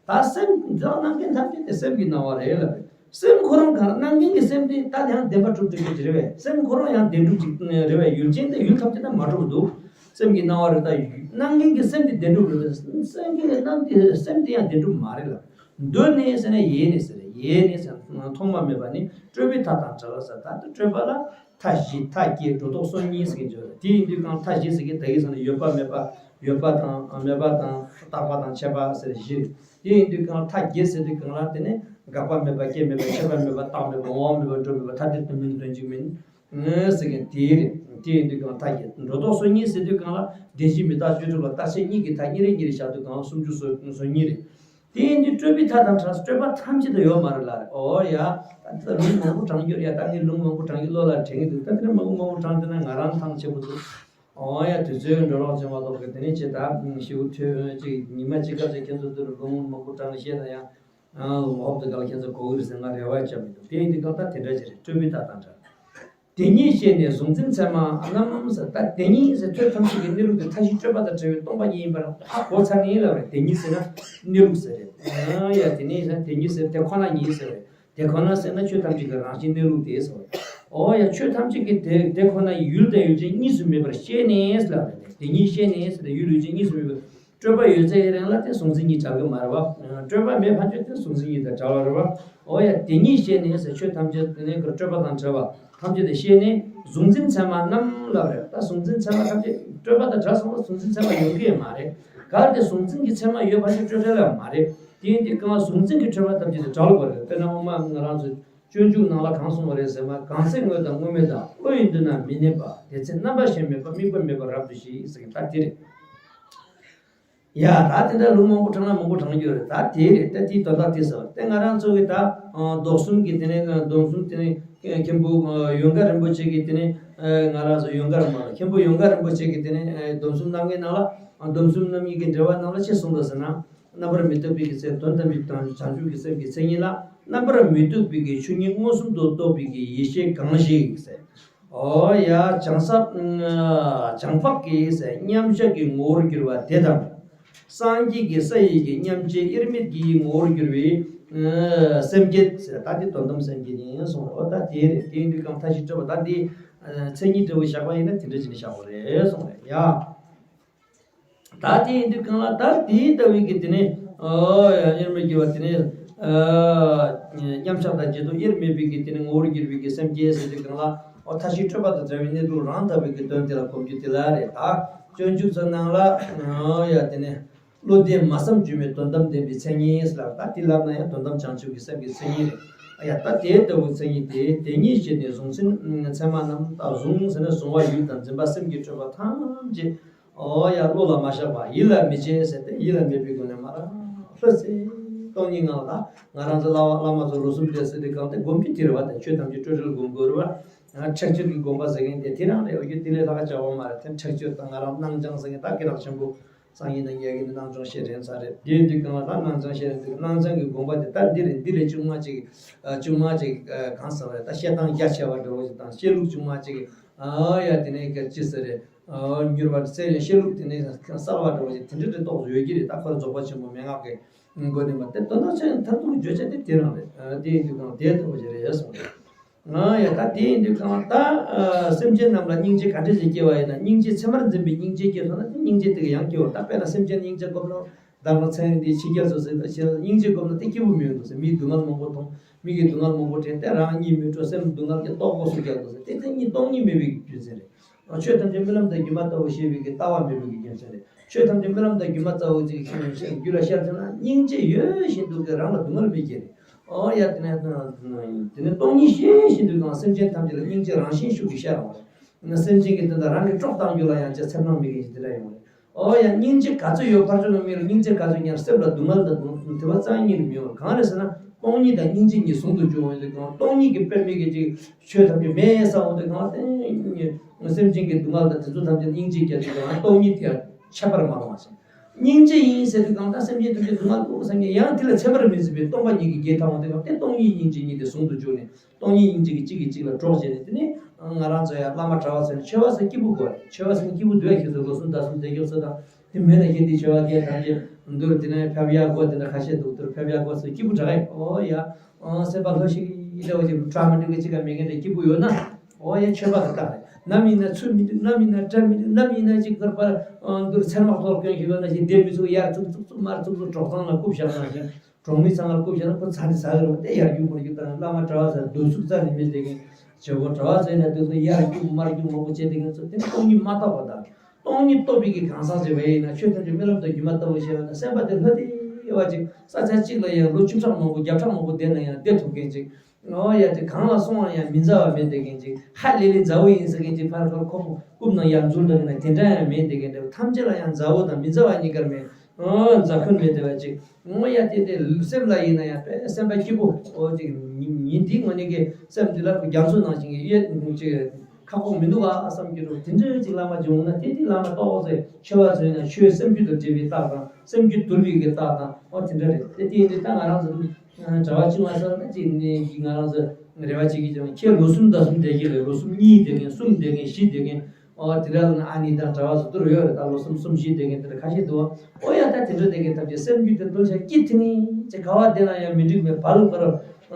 ད་སེམས་འདི་སྣང་མཁན་ཐམས་ཅད་དེ་སེམས་ཀྱི་སྣང་བ་རེད་ལབ་རེད། སེམས་ཁོ་རང་གང་སྣང་མཁན་གྱི་སེམས་དེ་ད་ཡང་བདེན་པ་གྲུབ་འགྲོ་གི་རེད་བས། སེམས་ཁོ་རང་ཡང་བདེན་གྲུབ་ཅིག་རེད་བས། ཡུལ་ཅན་དེ་ཡུལ་ཐམས་ཅད་ད་མ་གྲུབ་འདུག་སེམས་ཀྱི་སྣང་བ་རེད། ད་སྣང་མཁན་གྱི་སེམས་དེ་བདེན་གྲུབ་རེད་བས། སེམས་ཀྱི་སྣང་དེ་སེམས་དེ་ཡང་བདེན་གྲུབ་མ་རེད་ལབ། གདོད་ནས་ཟེར་ན་ཡེ་ནས་ཟེར། ཡེ་ནས་ཟེར་ན་ཐོག་མ་མེད་པ་ནས་སྤྲོས་པའི་མཐའ་དང་བྲལ་ཟེར། ད་ལྟ་སྤྲོས་པ་ལ་མཐའ་བཞི་མཐའ་བརྒྱད་སྒྲོ་འདོགས་སོ་གཉིས་ཟེར་གྱི་འཇོག་རེད། དེ་ཡིན་དུས་གང་མཐའ་བཞི་ཟེར་གྱི་ད་གི་ཟེར་ན་ཡོད་པ་མེད་པ། ཡོད་པ་དང་མེད་པ་དང་རྟག་པ་དང་ཆད་པ་ཟེར་བཞི་རེད། དེ་ཡིན་དུས་གང་མཐའ་བརྒྱད་ཟེར་དུས་གང་ལ་དེ་ནི་འགག་པ་མེད་པ། སྐྱེ་མེད་པ། ཆད་པ་མེད་པ། རྟག་མེད་པ། འོང་བ་མེད་པ། འགྲོ་མེད་པ། ཐ་དད་དུ་མིན་དོན་གཅིག་མིན། ཟེར་མཁན་དེ་རེད། དེ་ཡིན་དུས་གང་མཐའ་བརྒྱད། སྒྲོ་འདོགས་སོ་གཉིས་ཟེར་དུས་གང་ལ་བདེན་བཞི་མི་རྟག་བཅུ་དྲུག་ལ་རྟག་ཆད་གཉིས་ཀྱི་མཐའ་གཉིས་རེ་གཉིས་རེ་བཞག་དུས་གང་སུམ་ཅུ་སོ་སོ་གཉིས་རེད། དེ་ཡིན་དུས་སྤྲོས་པའི་མཐའ་དང་བྲལ། སྤྲོས་པ་ཐམས་ཅད་དུ་ཡོད་མ་རེད་ལ། ཨོ་ཡ། ད་ལུང་མང་པོ་དྲངས་རྒྱུ་རེད་ཡ། ད་ངས་ལུང་མང་པོ་དྲངས་རྒྱུ་བློ་ལ་དྲན་གྱི་འདུག་ད་དེ་ནས་མང་པོ་མང་པོ་དྲངས་དེ་ན་ང་རང་ཐང་ཆད་པོ་འདུག་ཨོ་ཡ། དུས་ཚོད་འགྲོ་རོགས་བྱེད་མ་གཏོགས་གི་དེ་ནས་ཅི་ད་ཞེ་པོ་ཐོས་ཅིག་ཉི་མ་གཅིག་སྐབས་ཅིག་ཁྱེད་ཚོ་འདིར་ལུང་མང་པོ་དྲངས་བཤད་ན་ཡང་ཨ་ཧོབ་ཏེ་ག་ལ་ཁྱེད་ཚོ་གོ་གི་རེད་ཟེར་ང་རེ་བ་བཅངས་མི་འདུག་དེ་ཡིན་དུས་གང་ལྟར་དེ་འདྲ་ཅིག་རེད། སྤྲོས་པའི་མཐའ་དང་བྲལ། དེ་ཉིད་ཤེས་ནས་གཟུང་འཛིན་མཚན་མ་རྣམས་ཟེར། ད་དེ་ཉིད་ཟེར་ཆོས་ཐམས་ཅད་ཀྱི་གནས་ལུགས་དེ་མཐའ་བཞི་སྤྲོས་པ་དང་བྲལ་བའི་སྟོང་པ་ཉིད་ཡིན་པར་ཧ་གོ་ཚར་ནས་ལབ་རེད། དེ་ཉིད་ཟེར་ན་གནས་ལུགས་ཟེར་རེད། ཨ་ཡ་དེ་ནས་ཟེར་དེ་ཉིད་ཟེར་དེ་ཁོ་ན་ཉིད་ཟེར་རེད། དེ་ཁོ་ན་ཟེར་ན་ཆོས་ཐམས་ཅད་ཀྱི་རང་བཞིན་གནས་ལུགས་དེ་ཟེར་རེད། ཨོ་ཡ་ཆོས་ཐམས་ཅད་ཀྱི་དེ་དེ་ཁོ་ན་ཡུལ་དང་ཡུལ་ཅན་གཉིས་སུ་མེད་པར་ཤེས་ནས་ལབ་རེད། དེ་ཉིད་ཤེས་ནས་ཟེར་དེ་ཡུལ་ཡུལ་ཅན་གཉིས་སུ་མེད་པར། སྤྲོས་པ་ཡོད་ཚད་ཀྱི་རིང་ལ་དེ་གཟུང་འཛིན་གཉིས་བྲལ་གི་མ་རེད་བ། སྤྲོས་པ་མེད་ཕན་ཆད་དེ་གཟུང་འཛིན་གཉིས་དང་བྲལ་བ་རེད་བ། འོ་ཡ་དེ་ཉིད་ཤེས་ནས་ཟེར་ཆོས་ཐམས་ཅད་དེ་ནས་ཀྱི་སྤྲོས་པ་དང་བྲལ་བ་ཐམས་ཅད་དེ་ཤེས་ནས་གཟུང་འཛིན་མཚན་མ་རྣམས་ལབ་རེད། ད་གཟུང་འཛིན་མཚན་མ་ཐམས་ཅད་སྤྲོས་པ་དང་བྲལ་སོང་བ་གཟུང་འཛིན་མཚན་མ་ཡོང་གི་ཡོད་མ་རེད། གལ་ཏེ་གཟུང་འཛིན་གྱི་མཚན་མ་ཡོད་ཕན་ཆད་སྤྲོས་བྲལ་ལ་མ་རེད། དེ་ཡིན་དུས་གང་གཟུང་འཛིན་གྱི་སྤྲོས་པ་ཐམས་ཅད་དེ་བྲལ་དགོས་རེད། དཔེར་ན་འོ་མ་ང་རང་ཚོ་སྤྱོད་འཇུག་ནང་ལ་གང་གསུངས་པ་རེད་ཟེར་ན། གང་ཚེ་དངོས་དང་དངོས་མེད་དང་། བློ་ཡི་མདུན་ན་མི་གནས་པ། དེ་ཚེ་རྣམ་པར་ཤེས་མེད་པ། དམིགས་པ་མེད་པ་རབ་ཏུ་ཞི་ཟེར་གྱི་ད་དེ་རེད། ཡ་ད་དེ་འདྲ་ལུང་མང་པོ་དྲངས་ན་མང་པོ་དྲངས་རྒྱུ་རེད། ད་དེ་རེད། ད་དེའི་དོན་དག་དེ་ཟེར་བ་དེ་ང་རང་ཚོ་གི་ད་མདོ་གསུམ་གྱི་དེ་ནས་མདོ་གསུམ་དེ་ནས་མཁན་པོ་ཡོན་དགའ་རིན་པོ་ཆེ་གི་དེ་ནས་ང་རང་ཚོ་ཡོན་དགའ་རིན་པོ་མཁན་པོ་ཡོན་དགའ་རིན་པོ་ཆེ་གི་དེ་ནས་མདོ་གསུམ་རྣམ་ངེས་ནང་ལ་མདོ་གསུམ་རྣམ་ངེས་ཀྱི་འགྲེལ་པ་ནང་ལ་ཅི་གསུངས་འདུག་ཟེར་ན། རྣམ་པར་མི་རྟོག་པའི་གི་ཚེ་དོན་དམ་པའི་དང་བྱང་ཆུབ་ཀྱི་སེམས་ཀྱི་མཚན་ཉིད་ལ་རྣམ་པར་མི་རྟོག་པའི་གི་ཆོས་ཉིད་མངོན་སུམ་དུ་རྟོགས་པའི་གི་ཡེ་ཤེས་གང་ཞིག་ཟེར། ཨོ་ཡ་བྱང་ས་བྱང་འཕགས་ཀྱི་ཟེར་མཉམ་གཞག་གི་ངོ་བོར་གྱུར་པ་དེ་དང་། སངས་རྒྱས་ཀྱི་ས་ཡི་གི་མཉམ་རྗེས་དབྱེར་མེད་ཀྱི་ངོ་བོར་གྱུར་པའི་སེམས་བསྐྱེད་ཟེར། ད་དེ་དོན་དམ་སེམས་བསྐྱེད་ཡིན་གསུངས་རེད། ཨོ་ད་དེ་རེད། དེ་ཡིན་དུས་གང་མཐའ་བཞི་སྤྲོས་པ་ད་འདི་མཚན་ཉིད་འབྲས་བུ་བཞག་པ་ཡིན་ན་དེ་འདྲ་བྱས་ནས་བཞག་པ་རེད་གསུངས་རེད་ཡ། ད་དེ་ཡིན་དུས་གང་ལ་ད་དེའི་ལྟ་བུའི་གི་དེ་ནས་ཨོ་ཡ་དབྱེར་མེད་ཀྱི་བ་དེ་ནས་ཨ་མཉམ་གཞག་དང་རྗེས་ཐོབ་དབྱེར་མེད་པའི་གི་དེ་ནས་ངོ་བོར་གྱུར་པའི་གི་སེམས་བསྐྱེད་ཟེར་དུས་གང་ལ་ཨོ་མཐའ་བཞི་སྤྲོས་པ་དང་བྲལ་བའི་གནས་ལུགས་རང་ལྟ་བུའི་གི་དོན་དེ་ལ་གོམས་རྒྱུ་དེ་ལ་རེད། ད་སྤྱོད་འཇུག་ཚོ་ནང་ལ་ཨོ་ཡ་དེ་ནས་བློ་ལྡན་མ་བསམ་བརྗོད་མེད་དོན་དམ་བདེན་པའི་མཚན་ཉིད་ལ་ད་དེ་ལབ་ན་ཡང་དོན་དམ་བྱང་ཆུབ་ཀྱི་སེམས་ཀྱི་མཚན་ཉིད་རེད། ཨ་ཡ་ད་དེ་ལྟ་བུ་མཚན་ཉིད་དེ་དེ་ཉིད་ཤེས་ནས་གཟུང་འཛིན་མཚན་མ་རྣམས་ད་གཟུང་ཟེར་ན་གཟུང་བ་ཡུལ་དང་འཛིན་པ་སེམས་ཀྱི་སྤྲོས་པ་ཐམས་ཅད། ཨོ་ཡ་བློ་ལ་མ་བཞག་པ་ཡིད་ལ་མི་བྱེད་ཟེར་ཏེ་ཡིད་ལ་མེད་པའི་སྒོ་ནས་མར་ལྷོད་ཚེ་སྟོང་ཉིད་ངང་ལ། ང་རང་ཚོ་བླ་བ་བླ་མ་ཚོ་རོ་གསུམ་སྡེ་སྲིད་དེ་གང་དེ་སྒོམ་རྒྱུ་དེ་རེད་བ། དེ་ཆོས་ཐམས་ཅད་སྤྲོས་བྲལ་སྒོམ་དགོས་རེད་བ། ཨ་ཁྲེགས་ཆོད་ཀྱི་སྒོམ་པ་ཟེར་མཁན་དེ་དེ་རང་རེད། འོ་རྒྱུ་དེ་ལས་ལྷག་བྱ་བ་མ་རེད། དེ་ཁྲེགས་ཆོད་དང་ང་རང་སྣང་བྱང་ཟེར་མཁན་ད་སྐད་གྲགས་ཆེན་པོ་སང་ཉིན་དང་ཉལ་གི་ནི་སྣང་བྱང་ཤེས་རན་ཚར་རེད། དེའི་དུས་གང་ལ་ད་སྣང་བྱང་ཤེས་རན་དུས་སྣང་བྱང་གི་སྒོམ་པ་དེ་ད་འདི་རེད། འདི་ལས་ཅུང་མ་ཅིག་ཨ་ཅུང་མ་ཅིག་ཨ་གང་ཟེར་བ་རེད། ད་བཤད་སྟངས་རྒྱ་ཆེ་བ་འདྲ་བོ་ཞིག་དང་བཤད་ལུགས་ཅུང་མ་ཅིག་ཨ་ཡ་དེ་ནས་ག་ཅི་ཟེར་རེད། ཨ་འགྱུར་བ་སེལ་ཡང་བཤད་ལུགས་དེ་ནས་གསལ་བ་འདྲ་བོ་ཞིག་དེ་འདྲ་འདྲ་རྟོགས་ཡོད་ཀྱི་རེད། ད་ཁོ་རང་རྫོགས་པ་ཆེན་པོ་མན་ངག་གི་མགོ་ནས་མ་དེ་དོན་དག་ཆེན་མཐར་ཐུག་གི་བརྗོད་བྱ་དེ་དེ་རང་རེད། ཨ་དེ་ཡིན་དུས་གང་དེ་ལྟ་བུ་ཞིག་རེད་གསུངས་རེད། ང་ཡ་ད་དེ་ཡིན་དུས་གང་ད་ཨ་སེམས་ཅན་རྣམས་ལ་སྙིང་རྗེ་ག་འདྲ་ཞིག་སྐྱེ་བ་ཡིན་ན། སྙིང་རྗེ་ཚད་མར་འཛིན་པའི་སྙིང་རྗེ་སྐྱེས་སོང་ན་དེ་སྙིང་རྗེ་དེ་ག་ཡང་སྐྱེ་བ། ད་དཔེར་ན་སེམས་ཅན་སྙིང་རྗེ་སྒོམ་ན་ད་ང་ཚན་འདི་ཕྱི་རྒྱལ་ཚོ་ཟེར་ད་ཕྱི་སྙིང་རྗེ་སྒོམ་ན་དེ་སྐྱིད་པོ་མི་ཡོང་འདུག་ཟེར། མིའི་སྡུག་བསྔལ་མང་པོ་མཐོང་། མི་གི་སྡུག་བསྔལ་མང་པོ་དྲན་ཏེ་རང་གཉིད་མི་འཕྲོ། སེམས་སྡུག་བསྔལ་གྱི་ལྟོགས་པོ་སུ་རྒྱག་འདུག་ཟེར། དེ་ཚེ་གཉིད་སྟོང་ཉིད་མེད་པའི་རྒྱུ་མཚན་རེད། ཆོས་ཐམས་ཅད་རྨི་ལམ་དང་སྒྱུ་མ་ལྟ་བུ་ཤེས་པའི་གི་ལྟ་བ་མེད་པའི་གི་རྒྱུ་མཚན་རེད། ཆོས་ཐམས་ཅད་རྨི་ལམ་དང་སྒྱུ་མ་ལྟ་བུ་ཅིག་ཤེས་ནས་རྒྱུད་ལ་ཤར་ཐུབ་ན་སྙིང་རྗེ་ཡོད་བཞིན་དུ་གི་རང་ལ་སྡུག་བསྔལ་མི་སྐྱེ་རེད། ཨོ་ཡ་དེ་ནས་དེ་ནས་སྟོང་ཉིད་ཤེས་བཞིན་དུ་གང་སེམས་ཅན་ཐམས་ཅད་ལ་སྙིང་རྗེ་རང་བཞིན་ཤུགས་ཀྱིས་ཤར་འོང་བ་རེད། སེམས་ཅན་གྱི་དོན་དག་རང་གི་སྲོག་བཏང་རྒྱུ་ལ་ཡང་ཅི་འཚེར་སྣང་མེད་མཁན་ཞིག་དེ་འདྲ་ཡོང་བ་རེད། ཨོ་ཡ་སྙིང་རྗེ་ག་ཚོད་ཡོད། ཕར་ཕྱོགས་ནས་མི་ལ་སྙིང་རྗེ་ག་ཚོད་ཉར། སེམས་ལ་སྡུག་བསྔལ་དང་དུ་བ་རྩ་བ་ཉིད་ནས་མི་ཡོང་བ་གང་རེད་ཟེར་ན། སྟོང་ཉིད་དང་སྙིང་རྗེ་གཉིས་ཟུང་དུ་འཇུག་འོང་དུས་གང་སྟོང་ཉིད་ཀྱི་དཔེ་མི་སྲིད་ཅིག་ཆོས་ཐམས་ཅད་མེད་ས་འོང་དུས་གང་སྟེ་སེམས་ཅན་གྱི་སྡུག་བསྔལ་དང་དེ་ཚོ་ཐམས་ཅད་སྙིང་རྗེ་བསྐྱེད་དུས་གང་སྟོང་ཉིད་དེ་ཡང་ཁྱད་པར་མ་ལོངས་པ་ཞིག་སྙིང་རྗེ་ཡིན་ཟེར་དུས་གང་ལྟར་སེམས་ཅན་ཐམས་ཅད་སྡུག་བསྔལ་དགོས་བསམ་མཁན། ཡང་དེ་ལ་ཚད་མར་མི་འཛིན་པའི་སྟོང་པ་ཉིད་ཀྱི་རྒྱན་དང་བ་དེ་གང་དེ་སྟོང་ཉིད་སྙིང་རྗེ་གཉིས་དེ་ཟུང་དུ་འཇུག་ནས། སྟོང་ཉིད་སྙིང་རྗེ་གི་གཅིག་གིས་གཅིག་ལ་གྲོགས་བྱས་ནས། དེ་ནས་ང་རང་ཚོ་ཡང་བླ་མ་གྲྭ་བ་ཚོ་ནས་ཆོས་པ་ཚོ་སྐྱིད་པོ་དགོས་རེད། ཆོས་པ་ཚོ་སྐྱིད་པོ་འདུག་ཡ། ཁྱེད་ཚོ་ལོ་གསུམ་ཟླ་གསུམ་བསྡད་རྒྱུ་ཚོ་དང་། དེ་མིན་ན་ཁྱེད་འདི་ཆོས་པ་སྐད་ཐམས་ཅད་འདུག་དེ་ནས་ཕེབས་ཡག་དགོས། དེ་འདྲ་ཁ་ཤས་འདུག་དེར་ཕེབས་ཡག་དགོས་ཟེར་སྐྱིད་པོ་དྲག་ཡ། ཨོ་ཡ། ཨང་། སེམས་པ་ལྷོད་ཤིག་ཡིན་འདྲ་བ་ཅིག་གྲ་མི་འགྲིག་གི་གཅིག་ག་མེད་མཁན་འདྲ་སྐྱིད་པོ་ཡོད་ན། ཨོ་ཡ། ཆོས་པ་གི་རྟགས་རེད། ནམ་ཡིན་ན་ཚུར་མི་འདུག་ནམ་ཡིན་ན་སྐྲ་མི་འདུག་ནམ་ཡིན་ན་ཅིག་གར་པར་འདུག་ཚེར་མ་གཏོར་མཁན་ཞིག་ཡོད་ན་ཞིག་བསྡད་མི་ཚུགས། ཡར་བཙུགས་བཙུགས་བཙུགས་མར་བཙུགས་བཙུགས་གྲོགས་ཚང་ལ་རྐུབ་བཞག་ན་ཞིག་གྲོང་མི་ཚང་ལ་རྐུབ་བཞག་ན་ཁོ་ཚ་ནི་ཚ་གི་རེད་པ། དེ་ཡར་རྒྱུག་མར་རྒྱུག་དང་བླ་མ་གྲྭ་བ་ཚོ་སྡོད་ཚུགས་རྩ་ནས་མི་བསྡད་མཁན། བྱེད་སྒོ་གྲྭ་བ་ཚོ་ཡིན་ན་སྡོད་ཚུགས་ཡར་རྒྱུག་མར་རྒྱུག་མང་པོ་བྱེད་བསྡད་མཁན་ཚོ་དེ་ནི་སྟོང་ཉིད་མ་རྟོགས་པ་དང་། སྟོང་ཉིད་རྟོགས་པའི་གི་གང་ཟག་ཅིག་བས་ཡིན་ན། ཆོས་ཐམས་ཅད་རྨི་ལམ་དང་སྒྱུ་མ་ལྟ་བུ་ཤེས་པ་ན། སེམས་པ་དེ་ལྷོད་དེ་ཡོད་པ་ཅིག་ས་ཆ་གཅིག་ལ་ཡང་ལོ་བཅུ་ཕྲག་མང་པོ་བརྒྱ་ཕྲག་མང་པོ་བསྡད་ན་ཡང་བསྡད་ཐུབ་མཁན་ཅིག་ཨོ་ཡ། དེ་གང་ལ་སོང་བ་ཡང་མི་མཛའ་བ་མེད་བསྡད་མཁན་ཅིག་ཧ་ལས་ལས་མཛའ་བོ་ཡིན་ཟེར་མཁན་ཅིག་ཕར་ཕར་ཁོ་རྐུབ་ནང་ཡར་འཛུལ་བསྡད་མཁན་དེ་འདྲ་ཡང་མེད་བསྡད་མཁན་འདྲ་བོ། ཐམས་ཅད་ལ་ཡང་མཛའ་བོ་དང་མི་མཛའ་བ་གཉིས་ཀར་མེད། ཨོ། མཛའ་འཁོན་མེད་བསྡད་པ་ཅིག་ཨོ་ཡ། དེ་དེ་སེམས་ལ་ཡིན་ན་ཡང་དཔེ་སེམས་པ་སྐྱིད་པོ། ཨོ་ཅིག་ཉིན་ཉིན་འདིའི་ངོ་ནས་ཀྱི་སེམས་འདི་ལ་རྒྱ་མཚོ་ནང་བཞིན་གྱི་གཡས་ཅིག་ཁ་ཁོག་མི་འདུག་ཨ་བསམ་གྱི་འདུག་དེ་འདྲའི་ཅིག་བླ་མ་བྱུང་ན་དེ་དེ་བླ་མ་རྟོགས་ཟེར། ཆོས་པ་ཚོས་ན་ཆོས་སེམས་རྒྱུད་དང་འབྲེལ་བའི་རྟགས་དང་སེམས་རྒྱུད་དུལ་བའི་གི་རྟགས་དང་། ཨོ་དེ་འདྲ་རེད། དེ་དེ་འདྲ་ད་ང་རང་ཚོ་གྲྭ་བ་བཅུ་ང་ས་ན་ཅིག་ནས་ཀྱི་ང་རང་ཚོ་རེ་བ་བྱེད་ཀྱི་ཀྱང་ཁྱེད་ལོ་གསུམ་ཟླ་གསུམ་བསྡད་ཀྱི་རེད། ལོ་གསུམ་གཉིས་བསྡད་མཁན། གསུམ་བསྡད་མཁན། བཞི་བསྡད་མཁན། ཨོ་དེ་འདྲ་ལ་ན་ཨ་ནི་དང་གྲྭ་བ་ཚོ་དུར་ཡོད་རེད། ད་ལོ་གསུམ་གསུམ་བཞི་བསྡད་མཁན་དེ་འདྲ་ཁ་ཤས་འདུག་ཨོ་ཡ། ད་དེ་འདྲ་བསྡད་མཁན་ཐམས་ཅད་སེམས་རྒྱུད་དེ་འདུལ་བྱ་སྐྱིད་དེ་ནི་ཅིག་ག་བ་བསྡད་ན་ཡང་མི་འགྲིག་མེད། བར་ལ་བར་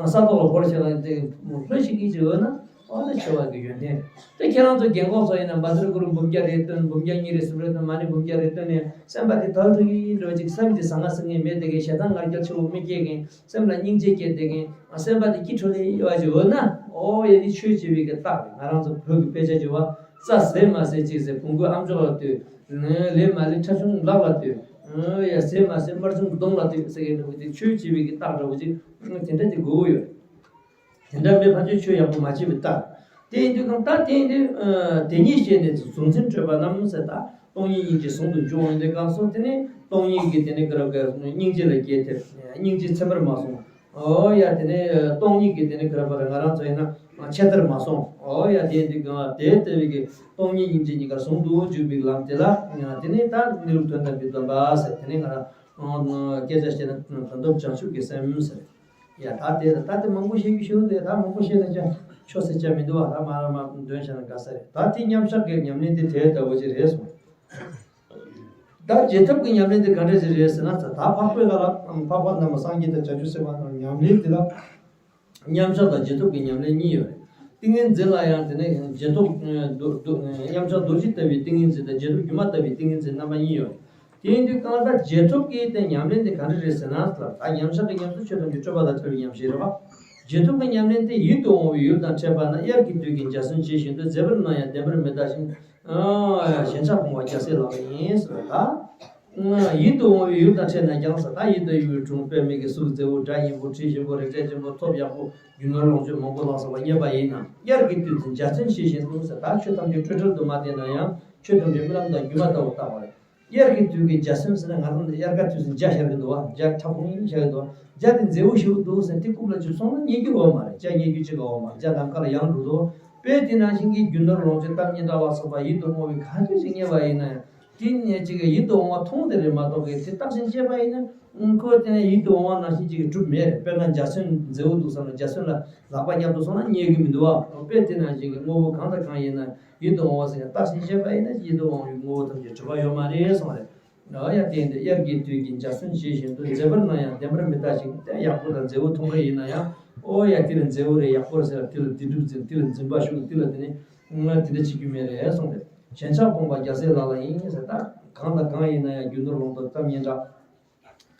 ས་ཐོག་ལ་བོར་བྱས་ལ་དེ་ལྷོད་ཤིག་གི་ཅིག་ཡོད་ན། ཨོ་ན་ཆེ་བ་གི་ཡོན་ཏན་རེད། དེ་ཁྱེད་རང་ཚོ་རྒན་གོག་ཚོ་ཡིན་ན་མ་ཟེར་གུ་རུ་འབུམ་བརྒྱ་རེ་བཏོན། འབུམ་བརྒྱ་གཉིས་རེ་གསུམ་རེ་བཏོན། མ་ཎི་འབུམ་བརྒྱ་རེ་བཏོན་ནས་སེམས་པ་དེ་དལ་དུ་ཡིན་འགྲོ་ཅིག་སེམས་དེ་ཟང་ངེ་ཟིང་ངེ་མེད་བསྡད་མཁན། ཞེ་སྡང་ང་རྒྱལ་ཆེ་བོ་མི་སྐྱེ་མཁན། སེམས་ལ་སྙིང་རྗེ་སྐྱེ་བསྡད་མཁན། སེམས་པ་དེ་སྐྱིད་ཁྲོ་ལེ་ཡོད་པ་ཅིག་ཡོད་ན། ཨོ་ཡ། འདི་ཆོས་བྱེད་པའི་གི་རྟགས་རེད། ང་རང་ཚོ་བོད་ཀྱི་དཔེ་ཆ་བྱེད་པ། རྩྭ་ཟས་མ་ཟས་ཅིག་ཟས་བོང་གུ་ཨམ་ཅོག་ལ་ལྟོས། ལས་མ་ལས་ཁྲ་ཆུང་ལག་ལ་ལྟོས། ཨོ་ཡ། ཟས་མ་ཟས་དམར་ཆུང་གདོང་ལ་ལྟོས་ཟེར་མཁན་འདྲ་བོ་དེ་ཆོས་བྱེད་པའི་གི་རྟགས་འདྲ་བོ་ཅིག་དེ་འདྲ་དེ་དགོས་ཀྱི་ཡོད་རེད། དེ་འདྲ་མི་ཕན་ཚུན་ཆོས་ཡག་པོ་མ་བྱེད་པའི་རྟགས། དེ་ཡིན་དུས་གང་ལྟར་དེ་ཡིན་དུས་ཨ་དེ་ཉིད་ཤེས་ནས་གཟུང་འཛིན་སྤྲོས་པ་རྣམས་ཟེར། ད་སྟོང་ཉིད་སྙིང་རྗེ་ཟུང་དུ་འཇུག་འོང་དུས་གང་སོང་དེ་ནི་སྟོང་ཉིད་ཀྱི་དེ་ནི་ག་ར་ག་སྙིང་རྗེ་ལ་རྒྱས་ཐེབས། སྙིང་རྗེ་ཚད་མར་མ་སོང་། ཨོ་ཡ། དེ་ནི་སྟོང་ཉིད་ཀྱི་དེ་ནི་ག་ར་བ་ར་ང་རང་ཚོ་ཡིན་ན་ཆད་མཐར་མ་སོང་། ཨོ་ཡ། དེ་ཡིན་དུས་གང་དེ་ལྟ་བུའི་གི་སྟོང་ཉིད་སྙིང་རྗེ་གཉིས་ཀ་ཟུང་དུ་འཇུག་པའི་ལམ་དེ་ལ་དེ་ནི་ད་གནས་ལུགས་དོན་དམ་པའི་སྡོམ་པ་ཟེར། དེ་ནི་ང་རང་སྐད་ཆ་བཤད་ན་དོན་དམ་བྱང་ཆུབ་ཀྱི་སེམས་ཟེར། ཡ། ད་དེ་ད་དེ་མང་པོ་བཤད་རྒྱུ་ཞིག་འདུག་ད་མང་པོ་བཤད་ན་ཅང་ཆོ་ཟེར་ཅང་མི་འདུག་བ། ད་མ་ར་མ་འདོན་བྱས་ན་དགའ་ས་རེད། ད་དེ་མཉམ་བཞག་གི་ཉམས་ལེན་དེ་དེ་ལྟ་བུ་ཅིག་རེད་སོང་། ད་རྗེས་ཐོབ་ཀྱི་ཉམས་ལེན་དེ་ག་འདྲ་ཞིག་རེད་ཟེར་ན། ད་འཕགས་པའི་ལ་ལ་འཕགས་པ་རྣམས་སངས་རྒྱས་དང་བྱང་ཆུབ་སེམས་དཔའ་རྣམས་ཉམས་ལེན་དེ་ལ། མཉམ་བཞག་དང་རྗེས་ཐོབ་ཀྱི་ཉམས་ལེན་གཉིས་ཡོད་རེད། ཏིང་ངེ་འཛིན་ལ་ཡང་དེ་ནས་རྗེས་ཐོབ་རྡོ་རྡོ་མཉམ་བཞག་རྡོ་རྗེ་ལྟ་བུའི་ཏིང་ངེ་འཛིན་དང་རྗེས་ཐོབ་སྒྱུ་མ་ལྟ་བུའི་ཏིང་ངེ་འཛིན་རྣམ་པ་གཉིས་ཡོད་རེད། དེ་ཡིན་དུས་གང་ལྟར་རྗེས་ཐོབ་ཀྱི་དེ་ཉམས་ལེན་དེ་ག་འདྲ་རེད་ཟེར་ན། ད་མཉམ་བཞག་གི་ཉམས་སུ་ཆོས་ཐམས་ཅད་སྤྲོས་པ་དང་བྲལ་བའི་ཉམས་ཤིག་རེད་བ། རྗེས་ཐོབ་ཀྱི་ཉམས་ལེན་དེ་ཡིད་དུ་འོང་བའི་ཡུལ་དང་འཕྲད་པ་ན། དབྱར་གྱི་དུས་ཀྱི་འཇའ་ཚོན་ཇི་བཞིན་དུ། མཛེས་པར་སྣང་ཡང་བདེན་པར་མི་ལྟ་ཞིང་། ཞེན་ཆགས་སྤོང་བ་རྒྱལ་སྲས་ལག་ལེན་ཡིན་ཟེར་བ་ད། ཡིད་དུ་འོང་བའི་ཡུལ་དང་འཕྲད་ན་ཀྱང་ཟེར། ད་ཡིད་དུ་འོང་བའི་སྒྲུང་། པད་མའི་གི་གཟུགས་མཛེས་པོ། སྒྲ་སྙན་པོ། དྲི་ཞིམ་པོ། རེག་བྱ་ཞིམ་པོ། ཐོབ་ཡག་པོ། རྒྱུ་ནོར་ལོངས་སྤྱོད་མང་པོ་ལ་སོགས་པ་རྙེད་པ་ཡིན་ན། དབྱར་གྱི་དུས་སུ་འཇའ་ཚོན་ཇི་བཞིན་དུ་ཟེར། ད་ཆོས་ཐམས་ཅད་སྤྲོས་བྲལ་དུ་མ་བལྟས་ན་ཡང་ཆོས་ཐམས་ཅད་རྨི་ལམ་དང་སྒྱུ་མ་ལྟ་བུ་བལྟ་བ་རེད། དབྱར་གྱི་དུས་ཀྱི་འཇའ་ཚོན་ཟེར་ན། ང་རང་ཚོ་དབྱར་ཁ་དུས་སུ་འཇའ་ཤར་གྱི་འདུག་བ། འཇའ་ཁྲ་ཁོང་ཤར་གྱི་འདུག་འཇའ་དེ་མཛེས་པོ་ཞེ་པོ་འདུག་ཟེར། དེ་རྐུབ་ལ་བཅུག་སོང་ན་རྙེད་རྒྱུ་ཡོད་མ་རེད། འཇའ་རྙེད་རྒྱུ་ཅིག་ཡོད་མ་རེད། འཇའ་ནམ་མཁའ་ལ་ཡང་འགྲོ་འདུག་དཔེ་དེ་ནང་བཞིན་གྱི་རྒྱུ་ནོར་ལོངས་སྤྱོད་གཏམ་སྙན་གྲགས་ལ་སོགས་པ་ཡིད་དུ་འོང་བའི་ག་ཚོད་ཅིག་རྙེད་པ་ཡིན་ན་ཡང་། དེ་ནས་ཅིག་ཡིད་དུ་འོང་བ་མཐོང་དེ་རེད་མ་གཏོགས་གི་དེ་བརྟགས་ཤིང་དཔྱད་པ་ཡིན་ན། ཁོ་དེ་ནས་ཡིད་དུ་འོང་བ་ནང་བཞིན་ཅིག་གྲུབ་མེད་རེད། དཔེར་ན་འཇའ་ཚོན་མཛེས་པོ་འདུག་བསམ་ན་འཇའ་ཚོན་ལ་ལག་པ་བརྙབ་ཏུ་སོང་ན་རྙེད་གི་མི་འདུག་བ། དཔེ་དེ་ནང་བཞིན་གྱི་དངོས་པོ་གང་དང་གང་ཡིན་ན་ཡིད་དུ་འོང་བ་ཟེར་ཡང་བརྟགས་ཤིང་དཔྱད་པ་ཡིན་ན་ཡིད་དུ་འོང་བའི་དངོས་པོ་ཐམས་ཅད་གྲུབ་པ་ཡོད་མ་རེད་གསུངས་རེད། ཨོ་ཡ། དེ་ཡིན་དུས་དབྱར་གྱི་དུས་ཀྱི་འཇའ་ཚོན་ཇི་བཞིན་དུ། མཛེས་པར་སྣང་ཡང་བདེན་པར་མི་ལྟ་ཞིང་། དེ་ཡག་པོ་དང་མཛེས་པོ་མཐོང་གི་ཡིན་ན་ཡང་། ཨོ་ཡ། དེ་ལ་མཛེས་པོ་རེད། ཡག་པོ་རེད་ཟེར་ལ་དེ་ལ་སྡིག་སྒྲིབ་འཛིན། དེ་ལ་འཛིན་པ་ཞུགས། དེ་ལ་དེ་ནི་ང་དེ་འདྲ་བྱེད་རྒྱུ་མེད་རེད་གསུངས་རེད། ཞེན་ཆགས་སྤོང་བ་རྒྱལ་སྲས་ལག་ལེན་ཡིན་ཟེར། ད་གང་དང་གང་ཡིན་ན་ཡང་རྒྱུ་ནོར་ལོངས་སྤྱོད་གཏམ་སྙན་གྲགས་